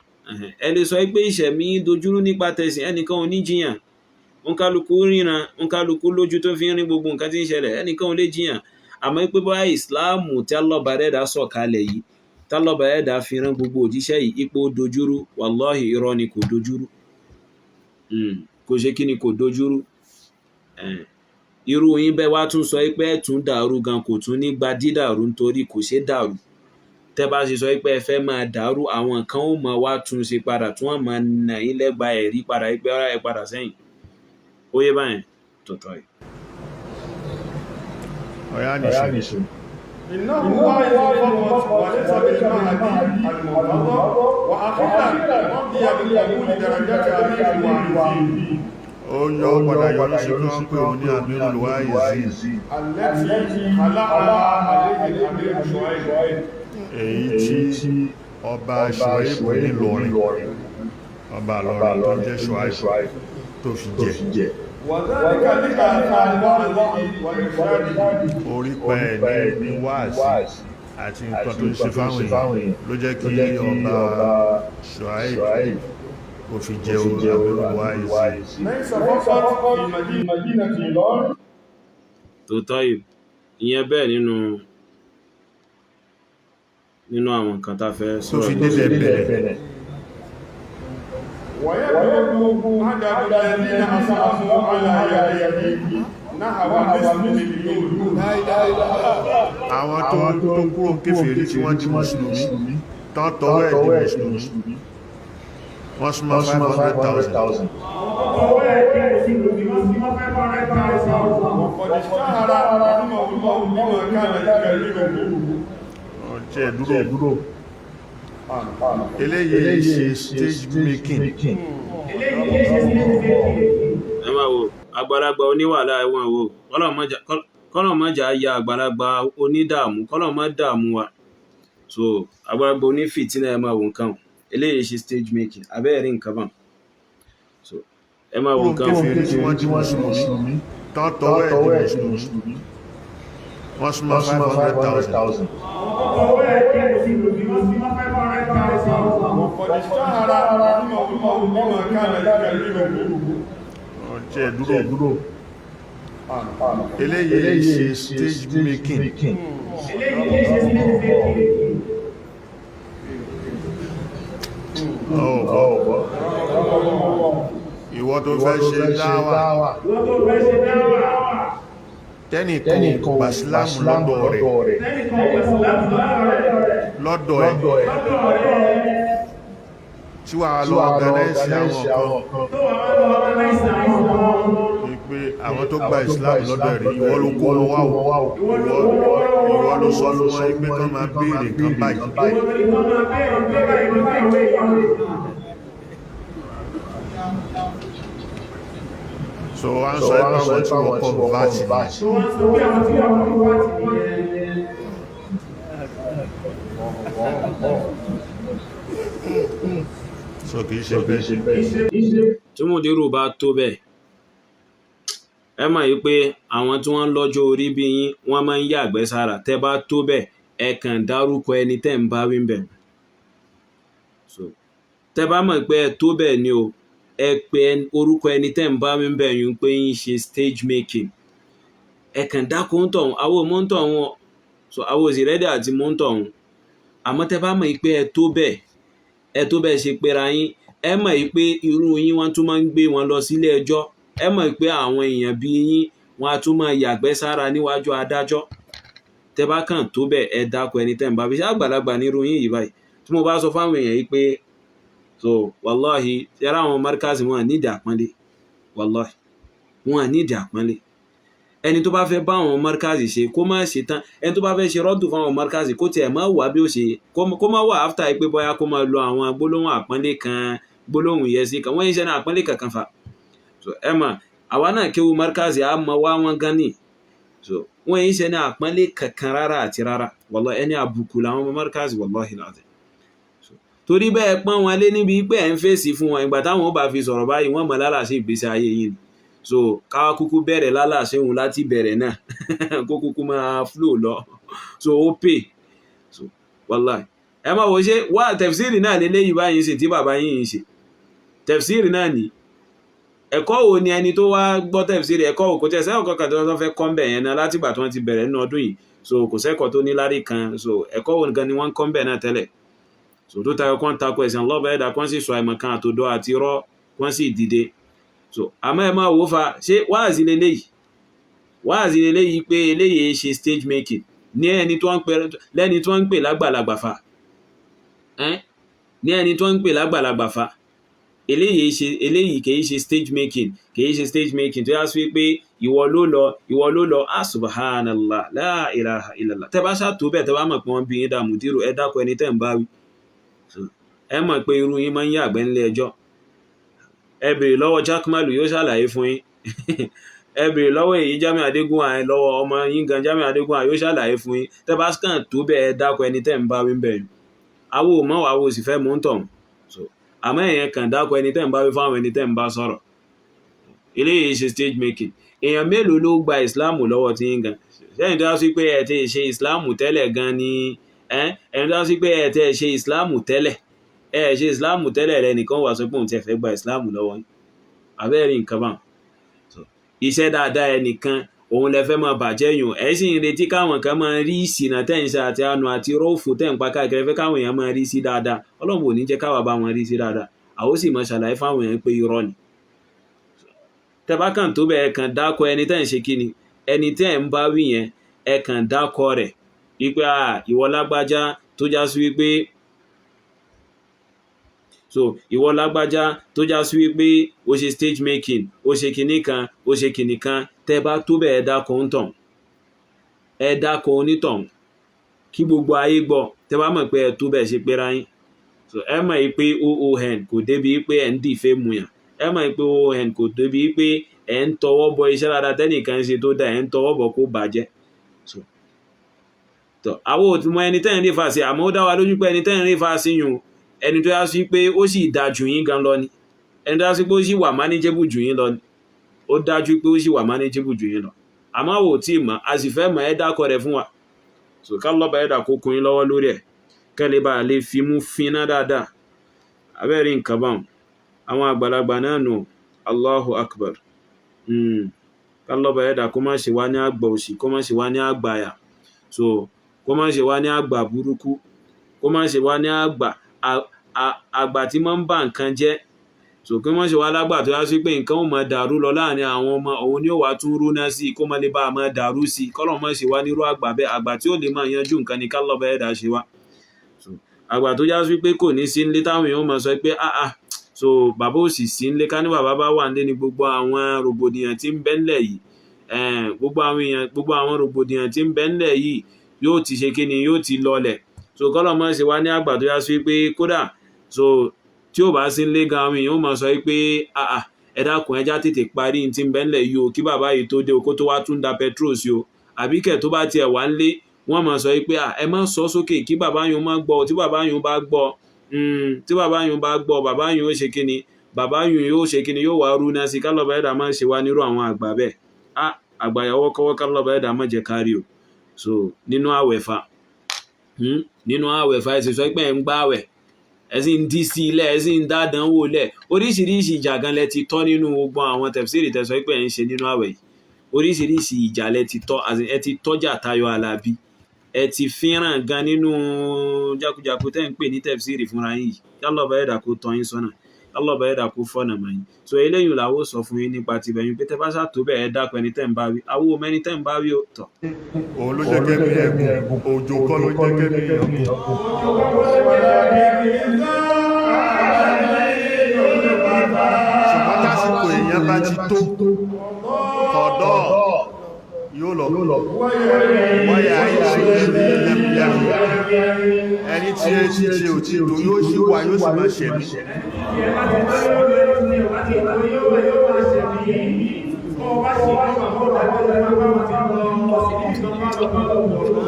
Speaker 1: ẹ lè sọ pé ìṣẹ̀mí dojúrú nípa tẹ̀sìn, ẹnìkan ò ní jiyàn, òǹkálukú ríran, òǹkálukú lójú tó fi ń rí gbogbo nǹkan tí ń ṣẹlẹ̀, ẹnìkan ò lè jiyàn. Àmọ́ pé bóyá ìsìláàmù tí Allah bá ẹ̀dá sọ̀kalẹ̀ yìí, tí Allah bá ẹ̀dá fi rán gbogbo òjíṣẹ́ yìí, ipò dojúrú, wàláhì irọ́ ni, kò dojúrú. Kò ṣe kí ni, kò dojúrú. Irú yín bẹ́ẹ̀ wá tún sọ pé ẹ̀ tún dàrú gan, kò tún ní gba dídàrú nítorí kò ṣe dàrú. Tẹ́ bá ṣe sọ pé ẹ fẹ́ máa dàrú, àwọn kan ó máa wá tún ṣe padà, tí wọ́n máa nà yín lẹ́gba ẹ̀rí padà pé ọ̀rá ẹ padà sẹ́yìn. Ó yé báyẹn tọ̀tọ̀ yìí.
Speaker 2: Ọ̀yá nìṣó.
Speaker 3: إنه واعظ فقط وليس بالمهدي المنتظر، وأخيرا رضي بقبول درجات أمير الواعظين
Speaker 2: Ó yọ padà yọrí sí pé wọ́n pè òun ní Amirul Wa'izin,
Speaker 3: التي خلعها عليه الأمير شعيب.
Speaker 2: èyí tí ọba Ṣuaibu nílọrin, ọba Ìlọrin tó jẹ́ Ṣuaibu tó fi jẹ.
Speaker 3: وذلك لآثار وعظه وإرشاده.
Speaker 2: Orí pa ẹ̀ ní wáàsí àti nǹkan tó ń ṣe fáwọn èèyàn ló jẹ́ kí ọba Ṣuaibu kò fi jẹ Amirul Wa'izin.
Speaker 3: ليس فقط في مدينة إيلون.
Speaker 1: Tòótọ́ yìí, ìyẹn bẹ́ẹ̀ nínú àwọn nǹkan tá a fẹ́
Speaker 2: tó
Speaker 1: sọ̀rọ̀
Speaker 2: fi
Speaker 1: lórí.
Speaker 2: délẹ̀ bẹ̀rẹ̀.
Speaker 3: ويبلغ عدد الذين أسلموا على يديه نحو نصف مليون.
Speaker 2: Àwọn tó kúrò kèfèrí tí wọ́n di mùsùlùmí tán tọwọ́ ẹ̀ di mùsùlùmí, wọ́n súnmọ́ 500,000.
Speaker 3: وقد اشتهر رحمه الله بما كان يكلمه.
Speaker 2: Ọjẹ́ dúró, eléyìí ṣe stage making.
Speaker 1: Ẹ máa wo àgbàlagbà oníwàhálà, ẹ̀wọ̀n wo, kọ́lọ̀ má jà ya àgbàlagbà onídààmú, kọ́lọ̀ má dààmú wa. So àgbàlagbà onífìtínà, ẹ máa wo nǹkan o. Eléyìí ṣe stage making, abẹ́ẹ̀rí nǹkan bá. So ẹ máa wo
Speaker 2: Kúrò
Speaker 1: nǹkan o.
Speaker 2: kèfèrí tí wọ́n di mùsùlùmí tán tọwọ́ ẹ̀ di mùsùlùmí, wọ́n súnmọ́ 500,000.
Speaker 3: وقد اشتهر رحمه الله بما كان يكلمه.
Speaker 2: Ọjẹ́ dúró, eléyìí ṣe stage making. Ọ̀bọ̀ ìwọ tó fẹ́ ṣe dáwà, tẹ́nìkan ò gbà sílámù lọ́dọ̀ rẹ̀, lọ́dọ̀ ẹ̀ tí wàá lọ ọ̀gánáìsì àwọn kan ní pé àwọn tó gba ìsìlámù lọ́dọ̀ rẹ̀, ìwọ ló kó wọn wá o, ìwọ ló sọ fún wọn pé kán máa béèrè nǹkan báyìí. So wá ń sọ ipá wọn tí wọ́n convert ni. So kìí ṣe bẹ́ẹ̀.
Speaker 1: Tí mùdírù bá tó bẹ́ẹ̀, ẹ mọ̀ yí pé àwọn tí wọ́n ń lọ́jọ́ orí bí yín, wọ́n máa ń yàgbẹ́ sára. Tẹ́ bá tó bẹ́ẹ̀, ẹ kàn dárúkọ ẹni tẹ́ ń bá wí ń bẹ̀. So tẹ́ bá mọ̀ pé ẹ tó bẹ́ẹ̀ ni o, ẹ pe orúkọ ẹni tẹ́ ń bá wí ń bẹ̀ yín pé ń ṣe stage making, ẹ kàn dákó ń tọ̀hún, àwọn ò mọ̀ ń tọ̀hún o. So àwọn òsì rẹ́dí àti mọ̀ ń tọ̀hún. Àmọ́ tẹ́ bá mọ̀ yí pé ẹ tó bẹ́ẹ̀, ẹ tó bẹ́ẹ̀ ṣe pera yín, ẹ mọ̀ yí pé irú yín wọ́n tún máa ń gbé wọn lọ sílé ẹjọ́. Ẹ mọ̀ pé àwọn èèyàn bíi yín wọn á tún máa yàgbẹ́ sára níwájú adájọ́. Tẹ́ bá kàn tó bẹ́ẹ̀, ẹ dákọ ẹni tẹ́ ń bá fi ṣe àgbàlagbà nírú yín yìí báyìí. Tí mo bá sọ fáwọn èèyàn yìí pé so wàláhì, yàrá àwọn markaz wọn nídìí àpọ́nlé, wàláhì wọn nídìí àpọ́nlé. Ẹni tó bá fẹ́ bá àwọn markazi ṣe, kó má ṣe tán. Ẹni tó bá fẹ́ ṣe rọ́dù fún àwọn markazi, kó tiẹ̀ má wà bí ó ṣe, kó má wà áfítà pé bóyá kó máa lo àwọn gbólóhùn àpọ́nlé kan, gbólóhùn yẹsí kan. Wọ́n ń ṣe ní àpọ́nlé kankan fa. So ẹ mọ̀, àwa náà kéwu markazi, á mọ wá wọn gan ni. So wọ́n ń ṣe ní àpọ́nlé kankan rárá àti rárá. Wallahi, ẹni àbùkù làwọn ọmọ markazi, wallahi alazim. Torí bẹ́ẹ̀ pọ́n wọn lé níbi pé ẹ̀ ń fèsì fún wọn, ìgbà táwọn ó bá fi sọ̀rọ̀ báyìí, wọ́n mọ̀ lálàsí ìgbésí ayé yìí ni. So káwá kúkú bẹ̀rẹ̀ lálàsí òun láti bẹ̀rẹ̀ náà, kó kúkú máa flow lọ. So ó pè. So wallahi, ẹ má wo ṣe wá tẹ̀fsíìrì náà lélẹ́yìí báyìí ṣe tí bàbá yìí ń ṣe tẹ̀fsíìrì náà ní. Ẹ̀kọ́ wo ni ẹni tó wá gbọ́ tẹ̀fsíìrì, ẹ̀kọ́ wo? Kò tẹ̀ sẹ́wọ̀n kankan tó fẹ́ kọ́ ń bẹ̀ yẹn náà látìgbà tí wọ́n ti bẹ̀rẹ̀ nínú ọdún yìí. So kò sẹ́kọ̀ọ́ tó ní lárí kan. So ẹ̀kọ́ wo gan ni wọ́n ń kọ́ ń bẹ̀ náà tẹ́lẹ̀? So tó tayọ kán takò ẹ̀sìn Allah ẹ̀dá, kán sì sọ àìmọ̀kan àtòdó àti irọ́, kán sì dìde. So àmọ́ ẹ máa wò fa, ṣé wáàzí leléyìí? Wáàzí leléyìí pé eléyìí ṣe stage making ní ẹni tó ń pè, lẹ́ni tó ń pè lágbàlagbà fa, ní ẹni tó ń pè lágbàlagbà fa. Eléyìí ṣe, eléyìí kìí ṣe stage making, kìí ṣe stage making tó yá sí pé ìwọ ló lọ, ìwọ ló lọ. Ah, subhanallah, la ilaha illallah. Tẹ́ bá ṣàtó bẹ́ẹ̀, tẹ́ bá mọ̀ pé wọ́n bí yín dààmú dírò, ẹ dákọ̀ ẹni tẹ́ ń bá wí. Ẹ mọ̀ pé irú yín máa ń yàgbẹ́ ńlé ẹjọ́. Ẹ bèrè lọ́wọ́ Jackmalu, yóò ṣàlàyé fún yín. Ẹ bèrè lọ́wọ́ èyí Jamiu Adégúnwà, ẹ lọ́wọ́ ọmọ yín gan Jamiu Adégúnwà, yóò ṣàlàyé fún yín. Tẹ́ bá kàn tó bẹ́ẹ̀, ẹ dákọ̀ ẹni tẹ́ ń bá wí bẹ́ẹ̀. Awo mọ́, àwo sì fẹ́ mú ń tọ̀. So àmọ́ èèyàn kàn dákọ̀ ẹni tẹ́ ń bá wí fáwọn ẹni tẹ́ ń bá sọ̀rọ̀. Eléyìí ṣe stage making. Èèyàn mélòó ló gba ìsìláàmù lọ́wọ́ tí yín gan sẹ́yìn tó wá sí pé ẹ ti ṣe ìsìláàmù tẹ́lẹ̀ gan ni? Ẹni tó wá sí pé ẹ ti ṣe ìsìláàmù tẹ́lẹ̀, ẹ ṣe ìsìláàmù tẹ́lẹ̀ rẹ nìkan wà sọ pé òun ti fẹ́ gba ìsìláàmù lọ́wọ́ yín. Abẹ́rẹ́ nǹkan bá iṣẹ́ dáadáa ẹnìkan òun lẹ fẹ́ máa bàjẹ́ yùn. Ẹ sì ń retí káwọn kan máa rí ìsìnà tẹ́ ń ṣe àti àánú àti róòfù tẹ́ ń pa káàkiri, fẹ́ káwọn èèyàn máa rí sí dáadáa. Ọlọ́run ò ní jẹ́ káwa bá wọn rí sí dáadáa. Àwọn sì máa ṣàlàyé fáwọn èèyàn pé irọ́ ni. Tẹ́ bá kàn tó bẹ́ẹ̀, kàn dákọ ẹni tẹ́ ń ṣe kíni, ẹni tẹ́ ń bá wí yẹn, ẹ kàn dákọ rẹ̀ wípé ìwọ lágbájá tó já sí wípé, so ìwọ lágbájá tó já sí wípé ó ṣe stage making, ó ṣe kinní kan, ó ṣe kinní kan. Tẹ́ bá tó bẹ́ẹ̀, ẹ dákọ ń tàn, ẹ dákọ onítàn kí gbogbo ayé gbọ́. Tẹ́ bá mọ̀ pé ẹ tó bẹ́ẹ̀ ṣe pera yín, so ẹ mọ̀ yìí pé oon kò débi pé ẹ̀ ń dìfẹ́ mu yàn. Ẹ mọ̀ pé oon kò débi pé ẹ̀ ń tọwọ́ bọ iṣẹ́ dáadáa tẹ́nìkan ṣe tó dá, ẹ̀ ń tọwọ́ bọ̀ kó bàjẹ́. So tọ́ àwọn ò mọ ẹni tẹ́ ń rí fa sí, àmọ́ ó dá wa lójú pé ẹni tẹ́ ń rí fa sí yùn, ẹni tó yá sí pé ó sì dáa jù yín gan lọ ni. Ẹni tó yá sí pé ó sì wà manageable jù yín lọ ni. Ó dájú pé ó sì wà manageable jù yín lọ, àmọ́ àwò tí mọ̀, a sì fẹ́ mọ̀. Ẹ́ dákọ̀ rẹ̀ fún wa. So ká lọ́ba ẹ̀dà kó kun yín lọ́wọ́ lórí ẹ̀, kẹ́lẹ́ bá lè fi mú finá dáadáa. Abẹ́rẹ́ nǹkan báwọn àwọn àgbàlagbà náà nù. Allahu akbar. Ká lọ́ba ẹ̀dà kó má ṣe wá ní àgbà òṣì, kó má ṣe wá ní àgbàyà, so kó má ṣe wá ní àgbà burúkú, kó má ṣe wá ní àgbà àgbà tí máa ń bà nǹkan jẹ́. So kí wọ́n ṣe wá lágbà tó yá sí pé nǹkan ó máa dàrú lọ láàrin àwọn ọmọ òun ni ó wà tún rúná sí, kó má lè bá a máa dàrú sí. Kọ́lọ̀ má ṣe wá nírú àgbà bẹ́ẹ̀. Àgbà tí ó lè máa yanjú nǹkan ni kálọ́bà ẹ̀dá ṣe wá. So àgbà tó yá sí pé kò ní sí nílé, táwọn èèyàn máa sọ pé ah ah, so bàbá ò sì sí nílé. Ká ní bàbá bá wà nílé ní gbogbo àwọn rògbòdìyàn tí ń bẹ ńlẹ̀ yìí, gbogbo àwọn èèyàn, gbogbo àwọn rògbòdìyàn tí ń bẹ ńlẹ̀ yìí yóò ti ṣe kíni, yóò ti lọlẹ̀. So kọ́lọ̀ má ṣe wá ní àgbà tó yá sí pé kódà, so tí ò bá sí nílé gan, àwọn èèyàn ó máa sọ pé ah ah, ẹ dákun, ẹjá tètè parí tí ń bẹ ńlẹ̀ yìí o, kí bàbá yìí tó dé o, kó tó wá tún da petrol sí o. Àbí kẹ̀ tó bá tiẹ̀ wá ńlé, wọ́n máa sọ pé ẹ má sọ sókè kí bàbá yìí má gbọ́. Tí bàbá yìí bá gbọ́, tí bàbá yìí bá gbọ́, bàbá yìí ó ṣe kíni, bàbá yìí yóò ṣe kíni, yóò wá rú náà sí. Kálọ̀bà ẹ̀dá má ṣe wá nírú àwọn àgbà bẹ́ẹ̀. Ah, àgbàyàwó kọ́wọ́, kálọ̀bà ẹ̀dá má jẹ́ kárí o. So nínú àwẹ̀ fa, nínú àwẹ̀ fa, ẹ sì sọ pé ẹ̀ ń gbá àwẹ̀, ẹ sì ń dí sí ilẹ̀, ẹ sì ń dádánwò lẹ̀. Oríṣiríṣi ìjà gan lẹ ti tọ́ nínú gbogbo àwọn tẹ̀fsíìrì tẹ́ sọ pé ẹ̀ ń ṣe nínú àwẹ̀ yìí. Oríṣiríṣi ìjà lẹ ti tọ́, ẹ ti tọ́jà tayọ àlàbí, ẹ ti fínràn gan nínú jákujàku tẹ́ ń pè ní tẹ̀fsíìrì fúnra yín yìí. Kálọ̀bà ẹ̀dà kó tọ́ yín sọ́nà, kálọ̀bà ẹ̀dà kó fọ́nà mọ́ yín. So eléyìí làwọ̀ sọ fún yín nípa tibẹ̀ yín pé tẹ́ bá ṣàtó bẹ́ẹ̀, ẹ dákun, ẹni tẹ́ ń bá wí, awo mẹ́ni tẹ́ ń bá wí ó tọ̀.
Speaker 2: Òun ló jẹ́ kẹ́mi ẹ̀gùn, òjò kọ́ ló jẹ́ kẹ́mi ẹ̀gùn. Ṣùgbọ́n tásìkò èèyàn bá ti tó kọ̀dọ̀ Yóò lọ. Wáyà ìṣẹ́lẹ̀ ẹni tí ẹ ti ṣe ò tí tó yóò ṣì wà, yóò sì máa ṣẹ̀mí.
Speaker 3: Tí ẹ bá ti tó yóò lọ, tí ẹ bá ti tó yóò wà, yóò máa ṣẹ̀mí. Kọ́ ọ bá ṣì kọ́ bàbá ọ̀dà tó lọ bá wọn ti lọ, ọ̀sìn níbi tó bá lọ bá lọ wọ̀ lọ.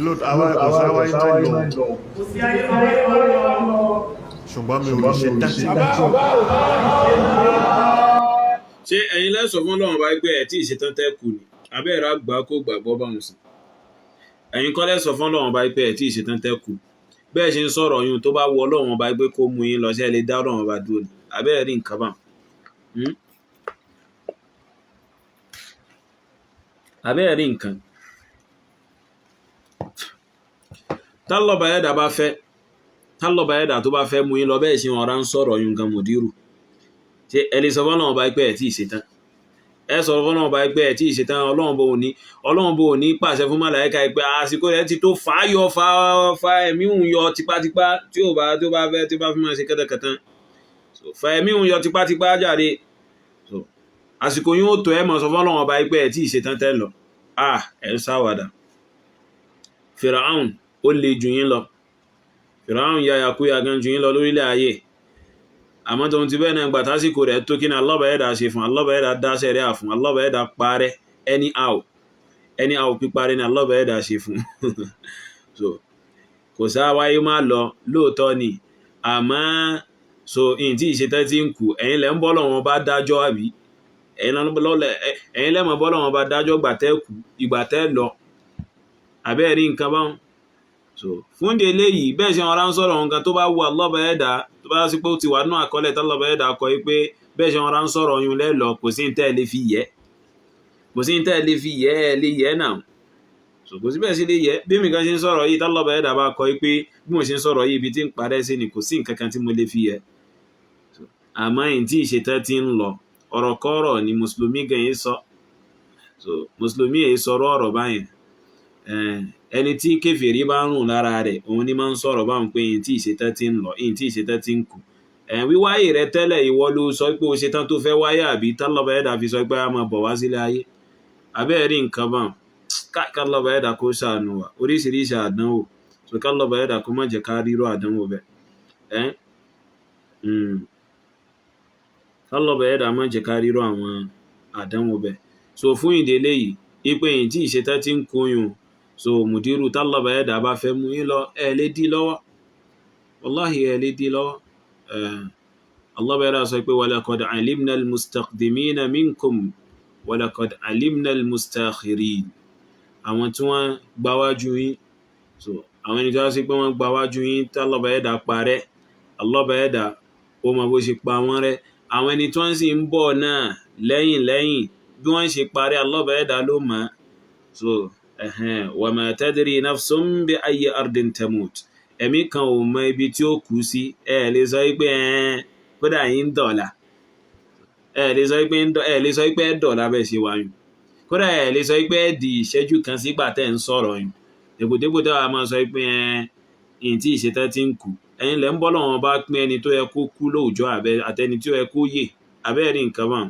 Speaker 2: Lóòtọ́ àwọn ọ̀sáwáyé máa lọ.
Speaker 3: Kò sí ayé máa wáyé máa lọ.
Speaker 2: Ṣùgbọ́n mi ò lè ṣe dájú.
Speaker 1: Ṣé ẹ̀yin lẹ sọ fún Ọlọ́run bá pé ẹ̀ tí ì ṣetán tẹ́ kù ni? Abẹ́ ẹ̀rọ àgbà kó gbàgbọ́ bá wọn sùn. Ẹ̀yin kọ́ lẹ sọ fún Ọlọ́run bá pé ẹ̀ tí ì ṣetán tẹ́ kù. Bẹ́ẹ̀ ṣe ń sọ̀rọ̀ yún, tó bá wọ Ọlọ́run bá pé kó mú yín lọ, ṣé ẹ lè dá Ọlọ́run bá dúró ni? Abẹ́ ẹ̀rí nǹkan bá. Abẹ́ ẹ̀rí nǹkan. Tálọ́ba ẹ̀dá bá fẹ́, tálọ́ba ẹ̀dá tó bá fẹ́ mú yín lọ, bẹ́ẹ̀ ṣe ọ̀rá ń sọ̀rọ̀ yún gan mùdírù. Ṣé ẹ lè sọ fún Ọlọ́run bá pé ẹ̀ tí ì ṣetán? Ẹ sọ fún Ọlọ́run bá pé ẹ̀ tí ì ṣetán. Ọlọ́run bò ní pàṣẹ fún màláíkà pé àsìkò rẹ̀ ti tó, fà á yọ, fa ẹ̀mí òun yọ tipátipá tí ò bá tó bá fẹ́ tí ó bá fi máa ṣe kẹ́tẹ̀kẹ́tẹ́. So, fa ẹ̀mí òun yọ tipátipá jáde. So, àsìkò yín ó tó, ẹ mọ̀ sọ fún Ọlọ́run bá pé ẹ̀ tí ì ṣetán tẹ́ lọ. Ah, ẹ̀ ń sáwàdà. Fìràhùn ó le jù yín lọ. Fìràhùn yàyàkúyà gan jù yín lọ lórílẹ̀ ayé. Àmọ́ tóun ti bẹ́ẹ̀ náà, gbà tásìkò rẹ̀ tó, kí ni Allah ẹ̀dá ṣe fún? Allah ẹ̀dá dáṣẹ́ rẹ̀ fún, Allah ẹ̀dá parẹ́ anyhow anyhow, píparẹ́ ni Allah ẹ̀dá ṣe fún. So kò sáwáyé má lọ lóòótọ́ ni, àmọ́ so ìyìn tí ìṣetán ti ń kù, ẹ̀yin lẹ́ ń bọ́ lọ́wọ́n bá dájọ́, àbí ẹ̀yin lẹ́mọ̀ bọ́ lọ́wọ́n bá dájọ́ ìgbà tẹ́ kù, ìgbà tẹ́ lọ? Àbẹ́ẹ̀ rí nǹkan báwọn. So fún di eléyìí, bẹ́ẹ̀ ṣe wọn rán sọ̀rọ̀ nǹkan, tó bá wù Allah ẹ̀dá, tó bá sí pé ó ti wà nínú àkọọ́lẹ̀ tó Allah ẹ̀dá kọ pé bẹ́ẹ̀ ṣe wọn rán sọ̀rọ̀ yun lẹ́lọ, kò sí ní tẹ́ ẹ lè fi yẹ, kò sí ní tẹ́ ẹ lè fi yẹ, ẹ lè yẹ náà. So kò sí bẹ́ẹ̀ sí lè yẹ. Bí mi kan ṣe ń sọ̀rọ̀ yìí, tálọ́ba ẹ̀dá bá kọ pé bí mo ṣe ń sọ̀rọ̀ yìí, ibi tí ń parẹ́ sí ni, kò sí nǹkan kan tí mo lè fi yẹ. Àmọ́ èyí tí ìṣetán ti ń lọ, ọ̀rọ̀ kọ́rọ̀ ni mùsùlùmí gan yìí sọ. So mùsùlùmí yìí sọ̀rọ̀ ọ̀rọ̀ báyìí. Ẹni tí kèfèrí bá ń rùn lára rẹ̀, òun ni máa ń sọ̀rọ̀ báwọn pé èyí tí ìṣetán ti ń lọ, èyí tí ìṣetán ti ń kù. Wíwáyé rẹ tẹ́lẹ̀, ìwọ ló sọ pé o ṣetán tó fẹ́ wáyé, àbí tálọ́ba ẹ̀dá fi sọ pé a máa bọ̀ wá sílé ayé? Àbẹ́ẹ̀ rí nǹkan báwọn. Kálọ́ba ẹ̀dá kó ṣàánú wa. Oríṣiríṣi àdánwò. So kálọ́ba ẹ̀dá kó má jẹ́ ká rírò àdánwò bẹ́ẹ̀. Kálọ́ba ẹ̀dá má jẹ́ ká rírò àwọn àdánwò bẹ́ẹ̀. So fún ìdí eléyìí, ipe èyí tí ìṣetán ti ń kóyún, so mùdírù, tálọ́ba ẹ̀dá bá fẹ́ mú yín lọ, ẹ lè dí lọ́wọ́. Wàláhì, ẹ lè dí lọ́wọ́. Allah ẹ̀dá sọ pé walaqad alimna al-mustaqdimina minkum walaqad alimna al-mustakhirin. Àwọn tí wọ́n gbáwájú yín, so àwọn ẹni tó wá sí pé wọ́n gbáwájú yín, tálọ́ba ẹ̀dá parẹ́, Allah ẹ̀dá ó mọ bó ṣe pa wọ́n rẹ́. Àwọn ẹni tí wọ́n sì ń bọ̀ náà lẹ́yìn lẹ́yìn, bí wọ́n ṣe parẹ́, Allah ẹ̀dá ló mọ̀. So wa ma tadri nafsun bi ayyi ardin tamut. Ẹ̀mí kan ò mọ ibi tí ó kú sí. Ẹ lè sọ pé kódà yín ń dọ̀la, ẹ lè sọ pé ẹ lè sọ pé ẹ dọ̀la bẹ́ẹ̀ ṣe wáyùn. Kódà ẹ lè sọ pé ẹ di ìṣẹ́jú kan sígbà tẹ́ ń sọ̀rọ̀ yùn, dèpòdépò tẹ́ wàá máa sọ pé ìyìn tí ìṣetán ti ń kù. Ẹ̀yin lẹ́ ń bọ́ lọ́wọ́n bá pín ẹni tó yẹ kó kú lóòjọ́ àtẹni tí ó yẹ kó yè. Abẹ́ẹ̀ rí nǹkan báwọn.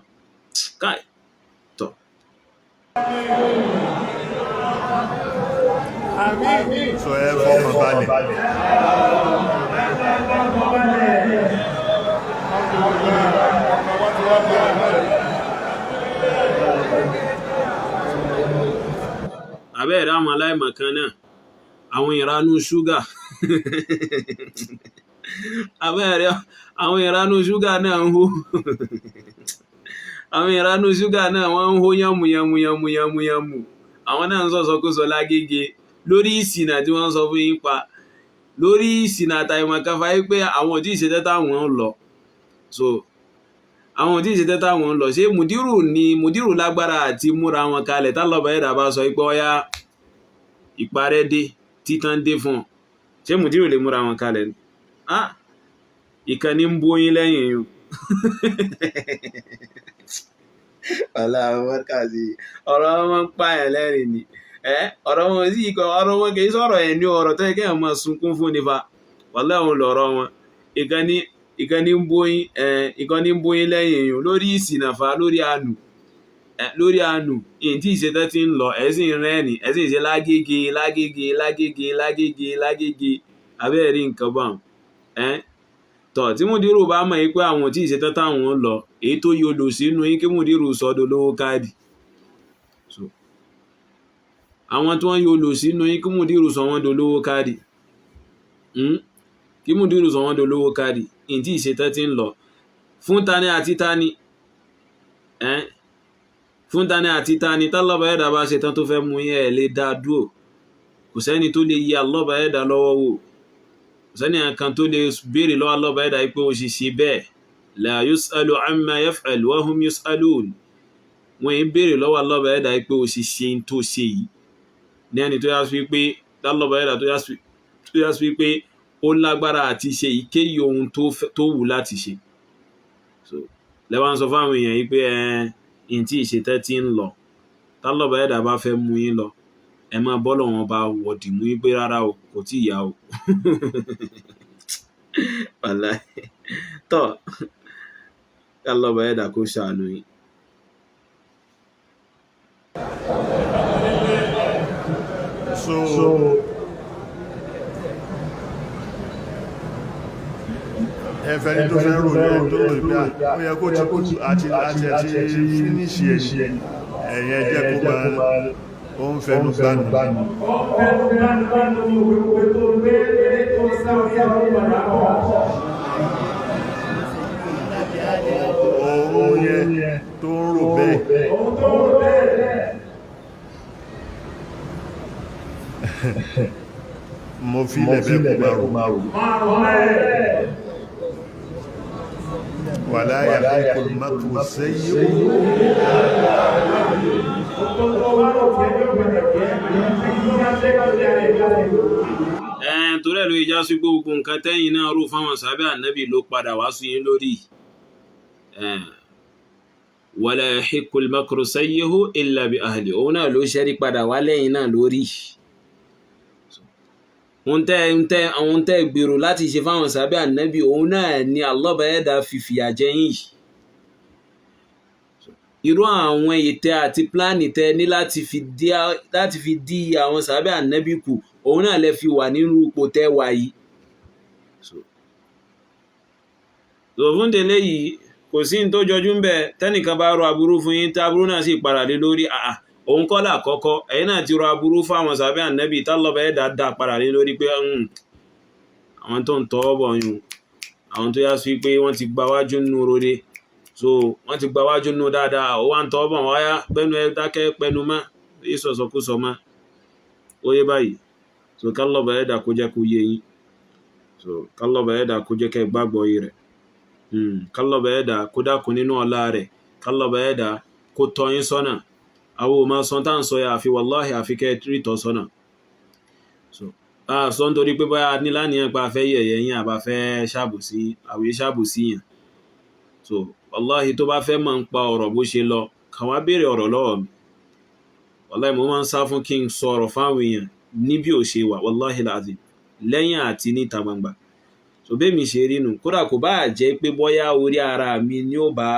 Speaker 1: Káì tọ̀.
Speaker 2: So ẹ fọkàn balẹ̀.
Speaker 1: Abẹ́ẹ̀rẹ́ àwọn aláìmọ̀kan náà, àwọn ìranú ṣúgà, abẹ́ẹ̀rẹ́ àwọn ìranú ṣúgà náà ń hó, àwọn ìranú ṣúgà náà wọ́n ń hó yánmu yánmu yánmu yánmu yánmu. Àwọn náà ń sọ̀sọkúsọ lágége lórí ìsìnà tí wọ́n ń sọ fún yín pa lórí ìsìnà àtàìmọ̀kan fa wípé àwọn ò tí ì ṣe tẹ́tà wọn ń lọ. So àwọn ò tí ì ṣe tẹ́tà wọn ń lọ. Ṣé mùdírù ni mùdírù lágbára àti múra wọn kalẹ̀ tálọ́bà ẹ̀dá bá sọ pé ọyá ìparẹ́ dé, títàn dé fún ọ? Ṣé mùdírù lè múra wọn kalẹ̀ ni? Ah, ìkànnì ń bóyin lẹ́yìn yìí. Ọ̀la wákàtí ọ̀rọ̀ wọn ń pààyàn lẹ́rìn ni. Ọ̀rọ̀ wọn sì kọ, ọ̀rọ̀ wọn kì í sọ̀rọ̀ ẹ̀ ní ọ̀rọ̀ tó yẹ kéèyàn máa sunkún fún nífa. Wàlá òun lọ̀rọ̀ wọn. Ìkànnì Ìkan ní ń bóyín, ìkan ní ń bóyín lẹ́yìn èèyàn lórí ìsìnàfà, lórí àánú, lórí àánú. Ìyìn tí ìṣetán ti ń lọ, ẹ̀ sì ń rẹ́rìn, ẹ̀ sì ń ṣe lágége lágége lágége lágége lágége. Abẹ́ẹ̀ rí nǹkan báun. Tọ̀ tí mùdírù bá mọ̀ pé àwọn tí ìṣetán táwọn ń lọ, èyí tó yọ lò sínú yín kí mùdírù sọdọ̀ lówó káàdì. So àwọn tí wọ́n yọ lò sínú yín kí mùdírù sọ wọ́n dolówó káàdì. Kí mùdírù sọ wọ́n dolówó káàdì. Ìyìn tí ìṣetán ti ń lọ. Fún tani àti tani? Fún tani àti tani? Tálọ́bà ẹ̀dá bá ṣetán tó fẹ́ mú yín, ẹ̀ lè dá dúró. Kò sẹ́ni tó lè yí alọ́bà ẹ̀dá lọ́wọ́ wò. Kò sẹ́ni kan tó lè béèrè lọ́wọ́ alọ́bà ẹ̀dá pé ó ṣe ṣe bẹ́ẹ̀. La yus'alu amma yaf'al wa hum yus'alun. Wọ́n yìí béèrè lọ́wọ́ alọ́bà ẹ̀dá pé ó ṣe ṣe tó ṣe yìí. Ní ẹni tó yá sí pé tálọ́bà ẹ̀dá tó yá sí pé ó lágbára àti ṣe ìkéyìí ohun tó wù láti ṣe. So lẹ́wọ́n sọ fáwọn èèyàn yìí pé ẹ̀ẹ́n tí ìṣetẹ́ ti ń lọ, tálọ́bà ẹ̀dá bá fẹ́ mú yín lọ, ẹ máa bọ́lọ̀ wọn bá wọ̀dì mú yín pé rárá o, kò tí ì yá o. Wàláhì. Tọ́ kálọ́bà ẹ̀dá kó ṣàánú yín.
Speaker 2: So ẹfẹ́ni tó fẹ́ rò ní tó rò pé ó yẹ kó ti kú àti àti àti fínísì ẹ̀yìn ẹ̀yẹn jẹ́ kó máa ó ń fẹnu gbánu.
Speaker 3: Ó fẹnu gbánu ní òwe tó gbé eré tó sá orí àwọn padà bọ̀.
Speaker 2: Òun yẹn tó ń rò bẹ́ẹ̀.
Speaker 3: Òun tó ń rò bẹ́ẹ̀.
Speaker 2: Mo fi ilẹ̀ bẹ́ẹ̀ kó máa rò.
Speaker 3: Máa rò bẹ́ẹ̀.
Speaker 2: Wala yahiqul makru sayyi'u.
Speaker 1: Torí ẹ̀ ló já sí gbogbo nǹkan tẹ́yìn náà rò fáwọn sábẹ́ ànábì ló padà wá sí yín lórí. Wala yahiqul makru sayyi'u illa bi ahli. Òun náà ló ṣẹ́rí padà wá lẹ́yìn náà lórí. Ohun tẹ́ gbèrò láti ṣe fáwọn sábẹ́ ànábì, òun náà ni Allah bá ẹ̀dá fi fìyà jẹ yín yìí. Irú àwọn ète àti pílánì tẹ ní láti fi dí àwọn sábẹ́ ànábì kù, òun náà lẹ fi wà nínú ipò tẹ wà yìí. So fún délé yìí, kò sí ní tó jọjú ń bẹ tẹ́nìkan bá rọ aburú fún yín tí aburú náà sì padà lé lórí. Àà, òun kọ́ là kọ́kọ́, ẹ̀yin náà ti rọ aburú fáwọn sábẹ́ ànábì tálọ́bẹ̀ ẹ̀dá dá padà lé lórí pé àwọn tó ń tọwọ́ bọ̀ yún, àwọn tó yá sí pé wọ́n ti gba wájú nínú rere, so wọ́n ti gba wájú nínú dáadáa, ó wá ń tọwọ́ bọ̀ wáyá pẹ́nu ẹ dákẹ́ pẹ́nu mọ́, ìsọ̀sọ̀kúsọ mọ́, ó yé báyìí. So kálọ́bẹ̀ ẹ̀dá kó jẹ́ kó yé yín. So kálọ́bẹ̀ ẹ̀dá kó jẹ́ kẹ́ gbàgbọ́ yìí rẹ̀. Kálọ́bẹ̀ ẹ̀dá kó dákun nínú ọlá rẹ̀, kálọ́bẹ̀ ẹ̀dá kó tọ́ yín sọ́nà. Àwọn ò máa sọ tá ń sọ ya àfi wàláhì àfi kẹ́ rí tọ́ sọ́nà. So a sọ nítorí pé báyà ní láníyàn pa fẹ́ yẹ̀yẹ́ yín àbá fẹ́ ṣàbòsí, àwòye ṣàbòsí yàn. So wàláhì tó bá fẹ́ máa ń pa ọ̀rọ̀ bó ṣe lọ, kàn wá béèrè ọ̀rọ̀ lọ́wọ́ mi. Wàláhì mo máa ń sá fún kí n sọ ọ̀rọ̀ fáwọn èèyàn ní bí ò ṣe wà, wàláhì láàzìm, lẹ́yìn àti níta gbangba. So bẹ́ẹ̀ mi ṣe rí nù, kódà kò bá jẹ́ pé bóyá orí ara mi ni ó bá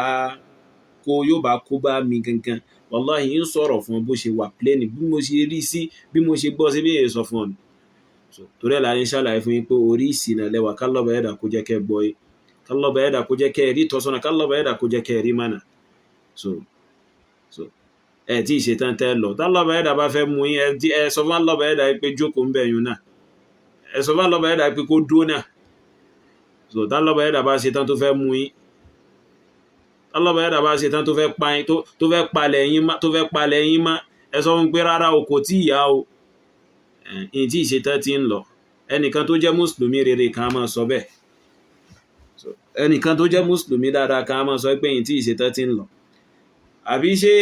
Speaker 1: kó, yóò bá kó bá mi gangan. Wàláhì ń sọ̀rọ̀ fún ọ bó ṣe wà plain, bí mo ṣe rí sí, bí mo ṣe gbọ́ sí, bí èyí sọ fún ọ nù. So torí ẹ̀ la ń ṣàlàyé fún yín pé orí ìsìnà lẹ́wà, kálọ́bà ẹ̀dà kó jẹ́ kẹ́ gbọ́ yé, kálọ́bà ẹ̀dà kó jẹ́ kẹ́ rí tọ́sọ́nà, kálọ́bà ẹ̀dà kó jẹ́ kẹ́ rí mánà. So ẹ tí ì ṣetán tẹ́ lọ, tálọ́bà ẹ̀dà bá fẹ́ mú yín, ẹ sọ fún alọ́bà ẹ̀dà pé jókòó ń bẹ̀ yín náà, ẹ sọ fún alọ́bà ẹ̀dà pé kó dúró náà. So tálọ́bà ẹ̀dà bá ṣetán tó fẹ́ mú yín, tálọ́bà ẹ̀dà bá ṣetán tó fẹ́ pa yín, tó fẹ́ palẹ̀ yín mọ́, tó fẹ́ palẹ̀ yín mọ́, ẹ sọ fún pé rárá o, kò tí ì yá o, ẹ̀yìn tí ì ṣetán ti ń lọ. Ẹnìkan tó jẹ́ mùsùlùmí rere kan á máa sọ bẹ́ẹ̀. Ẹnìkan tó jẹ́ mùsùlùmí dáadáa kan á máa sọ pé ẹ̀yìn tí ì ṣetán ti ń lọ. Àbí ṣé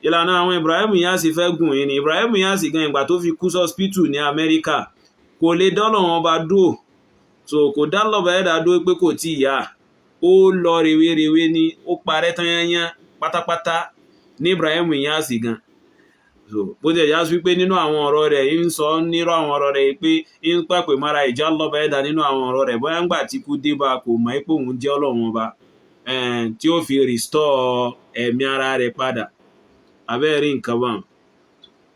Speaker 1: ìlànà àwọn Ibrahim Inyas fẹ́ gùn yín ni? Ibrahim Inyas gan ìgbà tó fi kú sọ́spítù ní Amẹ́ríkà kò lè dọ́lọ̀ wọn bá dúò. So kò dálọ́bà ẹ̀dá dúó pé kò tí ì yá. Ó lọ rèwerèwe ni, ó parẹ́ tán yányán pátápátá ní Ibrahim Inyas gan. So bó ti ẹ̀yà sí pé nínú àwọn ọ̀rọ̀ rẹ̀ ń sọ nírú àwọn ọ̀rọ̀ rẹ̀ pé ń pàpè mọ́ra ìjà lọ́ba ẹ̀dá nínú àwọn ọ̀rọ̀ rẹ̀, bóyá ńgbà tí kú dé bá kò mọ̀ pé òun jẹ́ Ọlọ́run ọba, tí ó fi restore ẹ̀mí ara rẹ̀ padà. Abẹ́rẹ́ nǹkan bá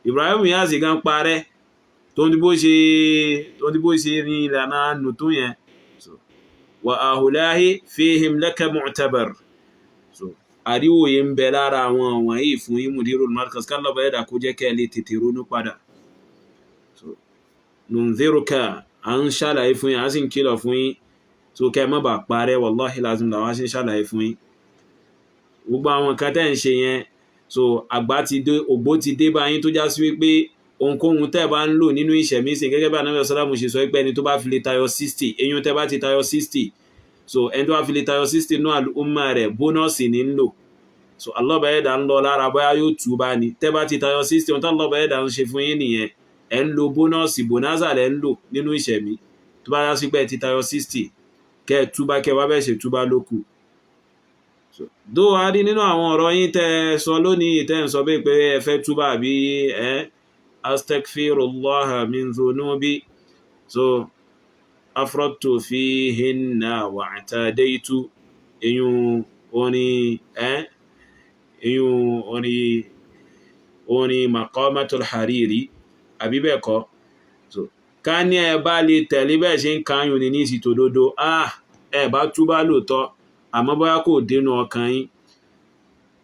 Speaker 1: Ibrahim Niasse gan parẹ́ tó ń bó ṣe tó ń bó ṣe rin ìlànà àánú tó yẹn. So wa ahulahi fihim laka mu'tabar. So àríwòye ń bẹ lára àwọn wọ̀nyí fún yín Mudirul Markaz, kálọ̀bà ẹ̀dà kó jẹ́ kẹ́ lè tètè ronú padà. So nunziruka, à ń ṣàlàyé fún yín, à sì ń kìlọ̀ fún yín, so kẹ́ má bàa parẹ́. Wallahi lazim làwọn ṣe ń ṣàlàyé fún yín gbogbo àwọn nǹkan tẹ́ ń ṣe yẹn. So àgbà ti dé, ògbó ti dé bá yín, tó já sí wípé ohunkóhun tẹ́ bá ń lò nínú ìṣẹ̀mí sìn, gẹ́gẹ́ bí Ànábì sálàmù ṣe sọ pé ẹni tó bá fi lè tayọ 60, eyín tẹ́ bá ti tayọ 60, so ẹni tó bá fi lè tayọ 60 náà àlùmọ́ rẹ̀ bónọ́ọ̀sì ní ń lò. So Allah bá ẹ̀dá ń lọ lára bóyá yóò tú bá ní tẹ́ bá ti tayọ 60, ohun tó Allah bá ẹ̀dá ń ṣe fún yín nìyẹn, ẹ̀ ń lo bónọ́ọ̀sì, bónásà lẹ̀ ń lò nínú ìṣẹ̀mí. Tó bá yá sí pé ẹ ti tayọ 60, kẹ́ ẹ túbá, kẹ́ wá bẹ́ẹ̀ ṣe túbá lókù. Dó a rí nínú àwọn ọ̀rọ̀ yín tẹ́ sọ lónìí, tẹ́ ń sọ bẹ́ẹ̀ pé ẹ fẹ́ túbá àbí ẹ́ astaghfirullah min dhunubi, so afrọ́tò fihinna wa'tadaitu, eyín orin ẹ́ eyín orin orin maqamatul hariri àbí bẹ́ẹ̀ kọ́. So ká ní ẹ bá lè tẹ̀lé bẹ́ẹ̀ ṣe ń kanyùn ní ìsìtòdodo, ah ẹ bá túbá lóòótọ́, àmọ́ bóyá kò dénú ọkàn yín,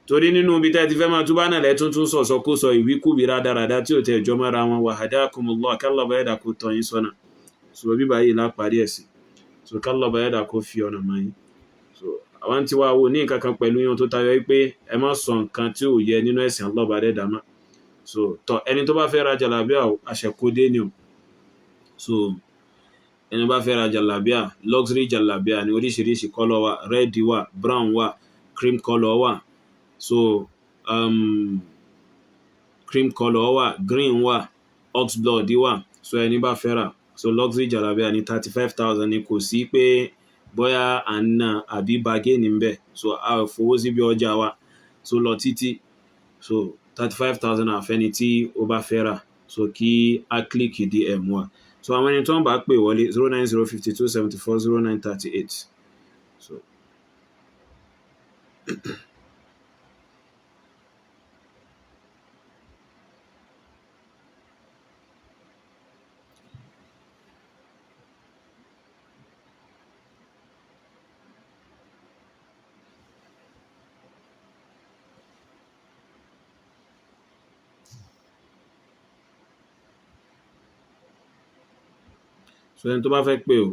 Speaker 1: torí nínú ibi tẹ́ ti fẹ́ máa túbá náà lẹ́tún tún sọ̀sọ́ kó sọ ìwíkúbi rádaràda tí ò tẹ̀ jọ mọ́ra wọn. Wa hadakumullah, kálọ̀ bá ẹ̀dà kó tọ́ yín sọ́nà. So bíbá yìí láparí ẹ̀ sí, so kálọ̀ bá ẹ̀dà kó fi ọ̀nà mọ́ yín. So àwọn tí wàá wò ní nǹkan kan pẹ̀lú yín tó tayọ pé ẹ má sọ nǹkan tí ò yẹ nínú ẹ̀sìn Allah bá dẹ́dà má. So tọ ẹni tó bá fẹ́ ra jàlábíà àṣẹkódé ni o. So ẹni bá fẹ́ ra jàlábíà, luxury jàlábíà ní oríṣiríṣi kọ́lọ̀ wà, red wà, brown wà, cream colour wà, so cream colour wà, green wà, oxblood wà. So ẹni bá fẹ́ rà, so luxury jàlábíà ní 35,000 ni, kò sí pé bóyá à ń ná àbí bargain ń bẹ. So a ò fowó síbi ọjà wa so lọ títí. So 35,000 àfẹ́ni tí ó bá fẹ́ rà, so kí a click DM wa. So àwọn ẹni tó ń bá pè wọlé 090 52 74 09 38. So so ẹni tó bá fẹ́ pè o.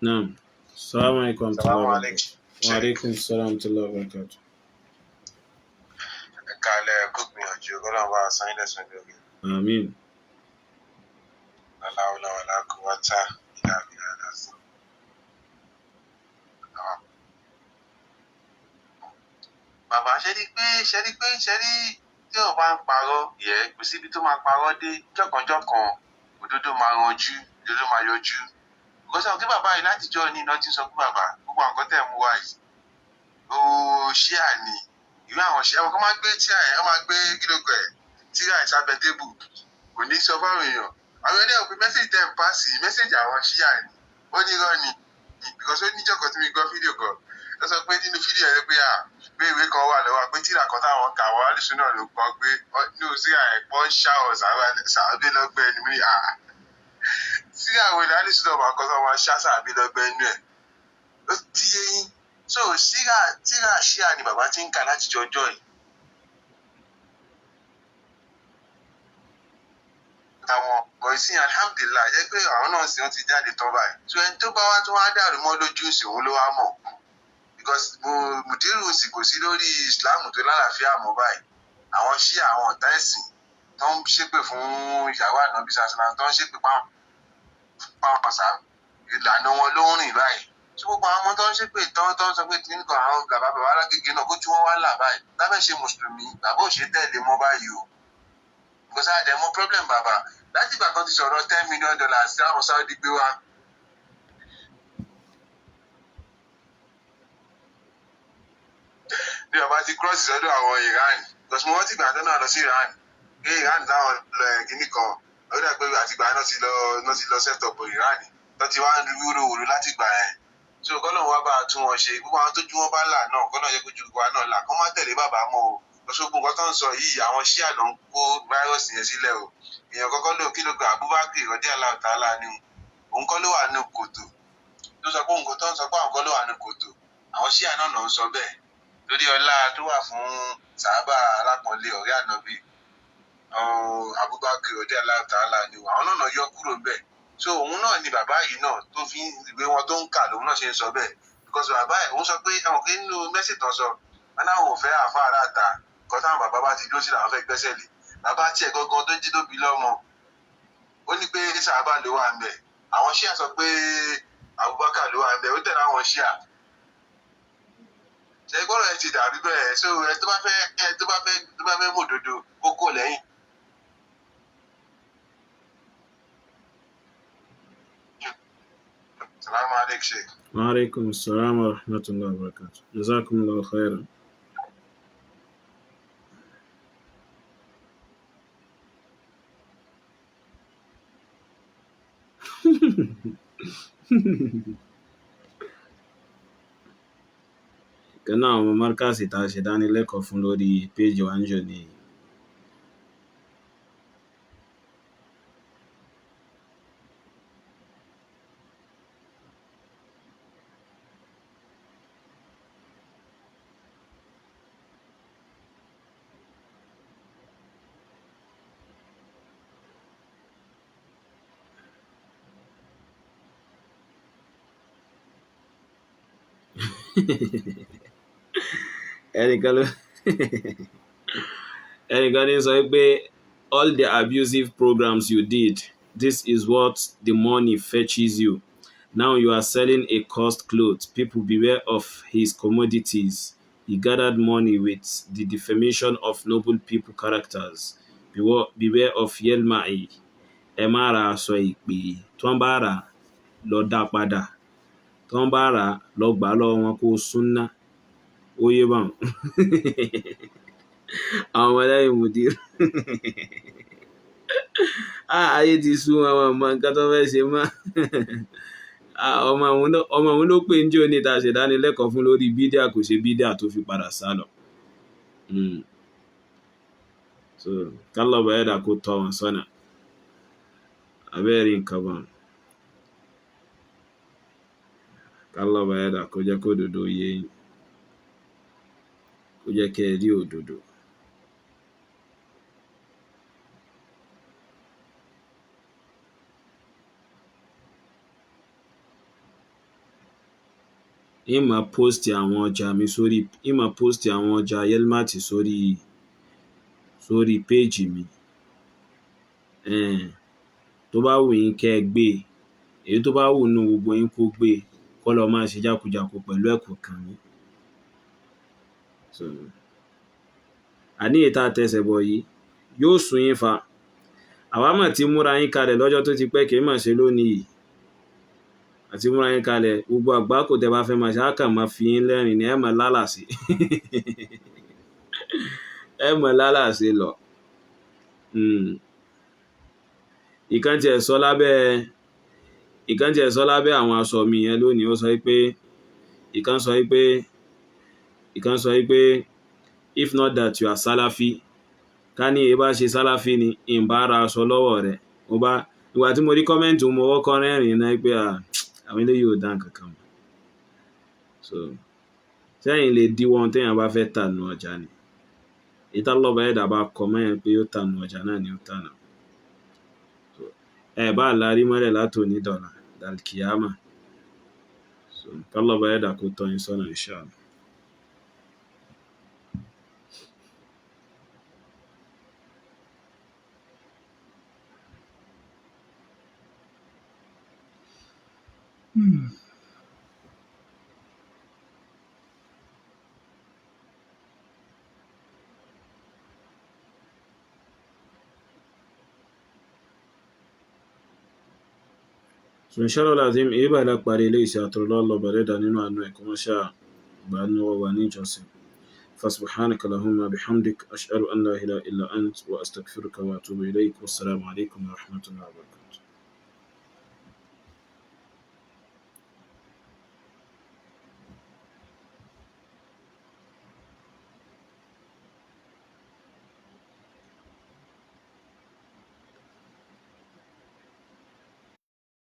Speaker 1: Naam. Assalamu alaikum
Speaker 6: Salamu
Speaker 1: warahmatullahi
Speaker 6: alaikum.
Speaker 1: wabarakatuh. Wa alaikum salam warahmatullahi wabarakatuh.
Speaker 6: Ẹ káalẹ́, kó gbìyànjú kọ́lọ́run bá wa san yín lẹ́san lórí.
Speaker 1: Àmín.
Speaker 6: La hawla wala quwwata illa billah al-azim. Bàbá ṣe rí pé ṣe rí pé ṣe rí tí ò bá ń parọ́ yẹ kò síbi tó máa parọ́ dé, jọ̀kanjọ̀kan òdodo máa ranjú, òdodo máa yọjú. Kò sọ kí bàbá yìí látijọ́ ní iná tí ń sọ fún bàbá gbogbo àwọn nǹkan tẹ̀ ń mú wá yìí. Ooo ṣíà ni ìwé àwọn ṣíà àwọn kan máa gbé tíra ẹ̀, wọ́n máa gbé kílókọ̀ ẹ̀ tíra ẹ̀ sábẹ́ tébù, kò ní sọ fáwọn èèyàn. Àwọn ẹlẹ́yìn òpin mẹ́sẹ̀jì tẹ̀ ń pàṣì mẹ́sẹ̀jì àwọn ṣíà ni ó ní irọ́ ni, because ó níjọ́ kan tí mi gbọ́ fídíò kan ó sọ pé nínú fídíò yẹn pé à pé ìwé kan wà lọ́wọ́ pé tíra kan táwọn kà wọ́n alùsùn náà ló kọ́ pé nínú tíra ẹ̀ pọ́n ṣá ọ̀ sàábé lọ́gbẹ́ ni mo ní à tíra wo ni alùsùn náà máa kọ́ sọ wọn ṣá sàábé lọ́gbẹ́ inú ẹ̀ ó ti yé yín. So tíra tíra ṣíà ni bàbá ti ń kà láti jọjọ́ yìí. Àwọn ọ̀pọ̀ ìsìn alhamdulillah jẹ́ pé àwọn náà sì wọ́n ti jáde tán báyìí. So ẹni tó bá wá tó wá dàrú mọ́ lójú sí òun ló wá mọ̀, because mùdírù sì kò sí lórí Islam tó lálàáfíà mọ́ báyìí. Àwọn ṣí àwọn ọ̀tá ẹ̀sìn tó ń ṣépè fún ìyàwó ànábì sàṣàlá tó ń ṣépè páwọn sá ìlànà wọn ló ń rìn báyìí. Ṣé gbogbo àwọn ọmọ tó ń ṣépè tó ń sọ pé kí nìkan àwọn bàbá bàbá alágége náà kójú wọn wá là báyìí lábẹ́ ṣe mùsùlùmí bàbá ò ṣe tẹ̀lé mọ́ báyìí o. Because a dẹ̀ mọ̀ problem bàbá láti ìgbà kan ti sọ̀rọ̀ $10 million tí àwọn Saudi gbé wá. Ní bàbá ti cross sọ́dọ̀ àwọn Iran, because mo rántí ìgbà tó náà lọ sí Iran pé Iran táwọn lọ ẹ̀ kíní kan, ó dà pé àtìgbà náà ti lọ náà ti lọ set up Iran tó ti wá ń wúrò wúrò láti ìgbà yẹn. So kọ́lọ́n wá bá a tún wọn ṣe, gbogbo àwọn tó ju wọn bá là náà kọ́lọ́n yẹ kó ju wa náà là, kó má tẹ̀lé bàbá mọ́ o. Lọ́sọ̀gbọ̀n nǹkan tó ń sọ yìí, àwọn ṣíà ló ń kó fáírọ́ọ̀sì yẹn sílẹ̀ o. Èèyàn kọ́kọ́ ló kí ló gba Abubakar rọ́dí aláwọ̀tálá ni òun kọ́ ló wà nínú kòtò tó sọ pé òun tó ń sọ pé àwọn kọ́ ló wà nínú kòtò, àwọn ṣíà náà ló ń sọ bẹ́ẹ̀ lórí ọlá tó wà fún sàábà alápọ̀nlé ọ̀rẹ́ ànábì Abubakar rọ́dí aláwọ̀tálá ni àwọn náà yọ kúrò bẹ́ẹ̀. So òun náà ni bàbá yìí náà tó fi ìwé wọn tó ń kà lòun náà ṣe ń sọ bẹ́ẹ̀, because bàbá ẹ̀ òun sọ pé àwọn kì í nínú mẹ́sì tán sọ wọn náà ò fẹ́ àfa aráàta nǹkan táwọn bàbá bá ti dúró sí làwọn fẹ́ gbẹ́sẹ̀ lé. Bàbá tiẹ̀ gangan tó jí tó bí lọ́mọ ó ní pé sàábà ló wà ń bẹ̀, àwọn ṣíà sọ pé Abubakar ló wà ń bẹ̀, ó tẹ̀lé àwọn ṣíà. Ṣe gbọ́dọ̀ ẹ ti dàrú bẹ́ẹ̀. So ẹ tó bá fẹ́ ẹ tó bá fẹ́ tó bá fẹ́ mòdodo kókó lẹ́yìn. Salaam alaikum Sheikh.
Speaker 1: Wa alaikum assalam wa rahmatullahi wa barakatuh. Jazakumullahu khairan. Ìkan náà àwọn ọmọ Markaz tá a ṣe dánilẹ́kọ̀ọ́ fún lórí péèjì wa ń jò ní. Ẹnìkan ló ẹnìkan ní sọ pé all the abusive programs you did, this is what the money fetches you. Now you are selling a cost cloth. People beware of his commodities. He gathered money with the defamation of noble people characters. Beware of Yelmai. Ẹ má ra aṣọ ìpè, tí wọ́n bá rà lọ dá padà, tí wọ́n bá rà lọ gbà lọ́wọ́ wọn kó súnná. Ó yé báwọn. Àwọn ọmọlẹ́yìn mùdír. Ayé ti sú wọn, wọn mọ nǹkan tó fẹ́ ṣe mọ́. Ọmọ òun ló pè ń jẹ́ òní tá a ṣèdánilẹ́kọ̀ọ́ fún lórí bídíà kò ṣe bídíà tó fi padà sá lọ. So kálọ̀ bá ẹ̀dà kó tọ́ wọn sọ́nà. Abẹ́rẹ́ nǹkan bá wọn. Kálọ̀ bá ẹ̀dà kó jẹ́ kó òdodo yé yín. Kó jẹ́ kí ẹ rí òdodo. Ń máa post àwọn ọjà mi sórí, ń máa post àwọn ọjà Yelmart sórí péèjì mi. Tó bá wù yín kẹ́ ẹ gbé, èyí tó bá wù nínú gbogbo yín kó gbé, kó lọ máa ṣe jákujàku pẹ̀lú ẹ̀ kò kàn mí. So àní èyí tá a tẹsẹ̀ bọ̀ yìí yóò sún yín fa. Àwa mà ti múra yín kalẹ̀ lọ́jọ́ tó ti pẹ́, kì í mà ṣe lónìí yìí. Àti múra yín kalẹ̀, gbogbo àgbákò tẹ bá fẹ́ máa ṣe, á kàn máa fi yín lẹ́rìn-ín ni, ẹ máa lálàsí. Ẹ máa lálàsí lọ. Ìkan tiẹ̀ sọ lábẹ́, ìkan tiẹ̀ sọ lábẹ́ àwọn aṣọ mi yẹn lónìí, ó sọ pé, ìkan sọ pé, ìkan sọ pé if not that you are Salafi, ká ní èyí bá ṣe Salafi ni, ìn bá ra aṣọ lọ́wọ́ rẹ̀. Mo bá, ìgbà tí mo rí kọ́mẹ́ǹtì mo wọ́kọ́ rẹ́rìn-ín náà pé àwọn eléyìí ò dá nǹkan kan mọ̀. So sẹ́yìn lè díwọ́ ohun téèyàn bá fẹ́ tà nù ọjà ni. Èyí tá lọ́ba ẹ̀dá bá kọ mọ́yàn pé ó tà nù ọjà náà ni ó tà náà. So ẹ bá lárí mọ́lẹ̀ látòní dọ̀là dàlkìyámà. So ká lọ́ba ẹ̀dá kó tọ́ yín sọ́nà inshallah. So inshallah lazim, èyí báyìí la parí ilé iṣẹ́ àtọ̀rọ̀ lọ́ba rẹ̀dà nínú àánú ẹ̀kọ́ wọn ṣáà gbà ní ọwọ́ wa ní ìjọsìn. فسبحانك اللهم بحمدك، أشهد أن لا إله إلا أنت، وأستغفرك وأتوب إليك، والسلام عليكم ورحمة الله وبركاته.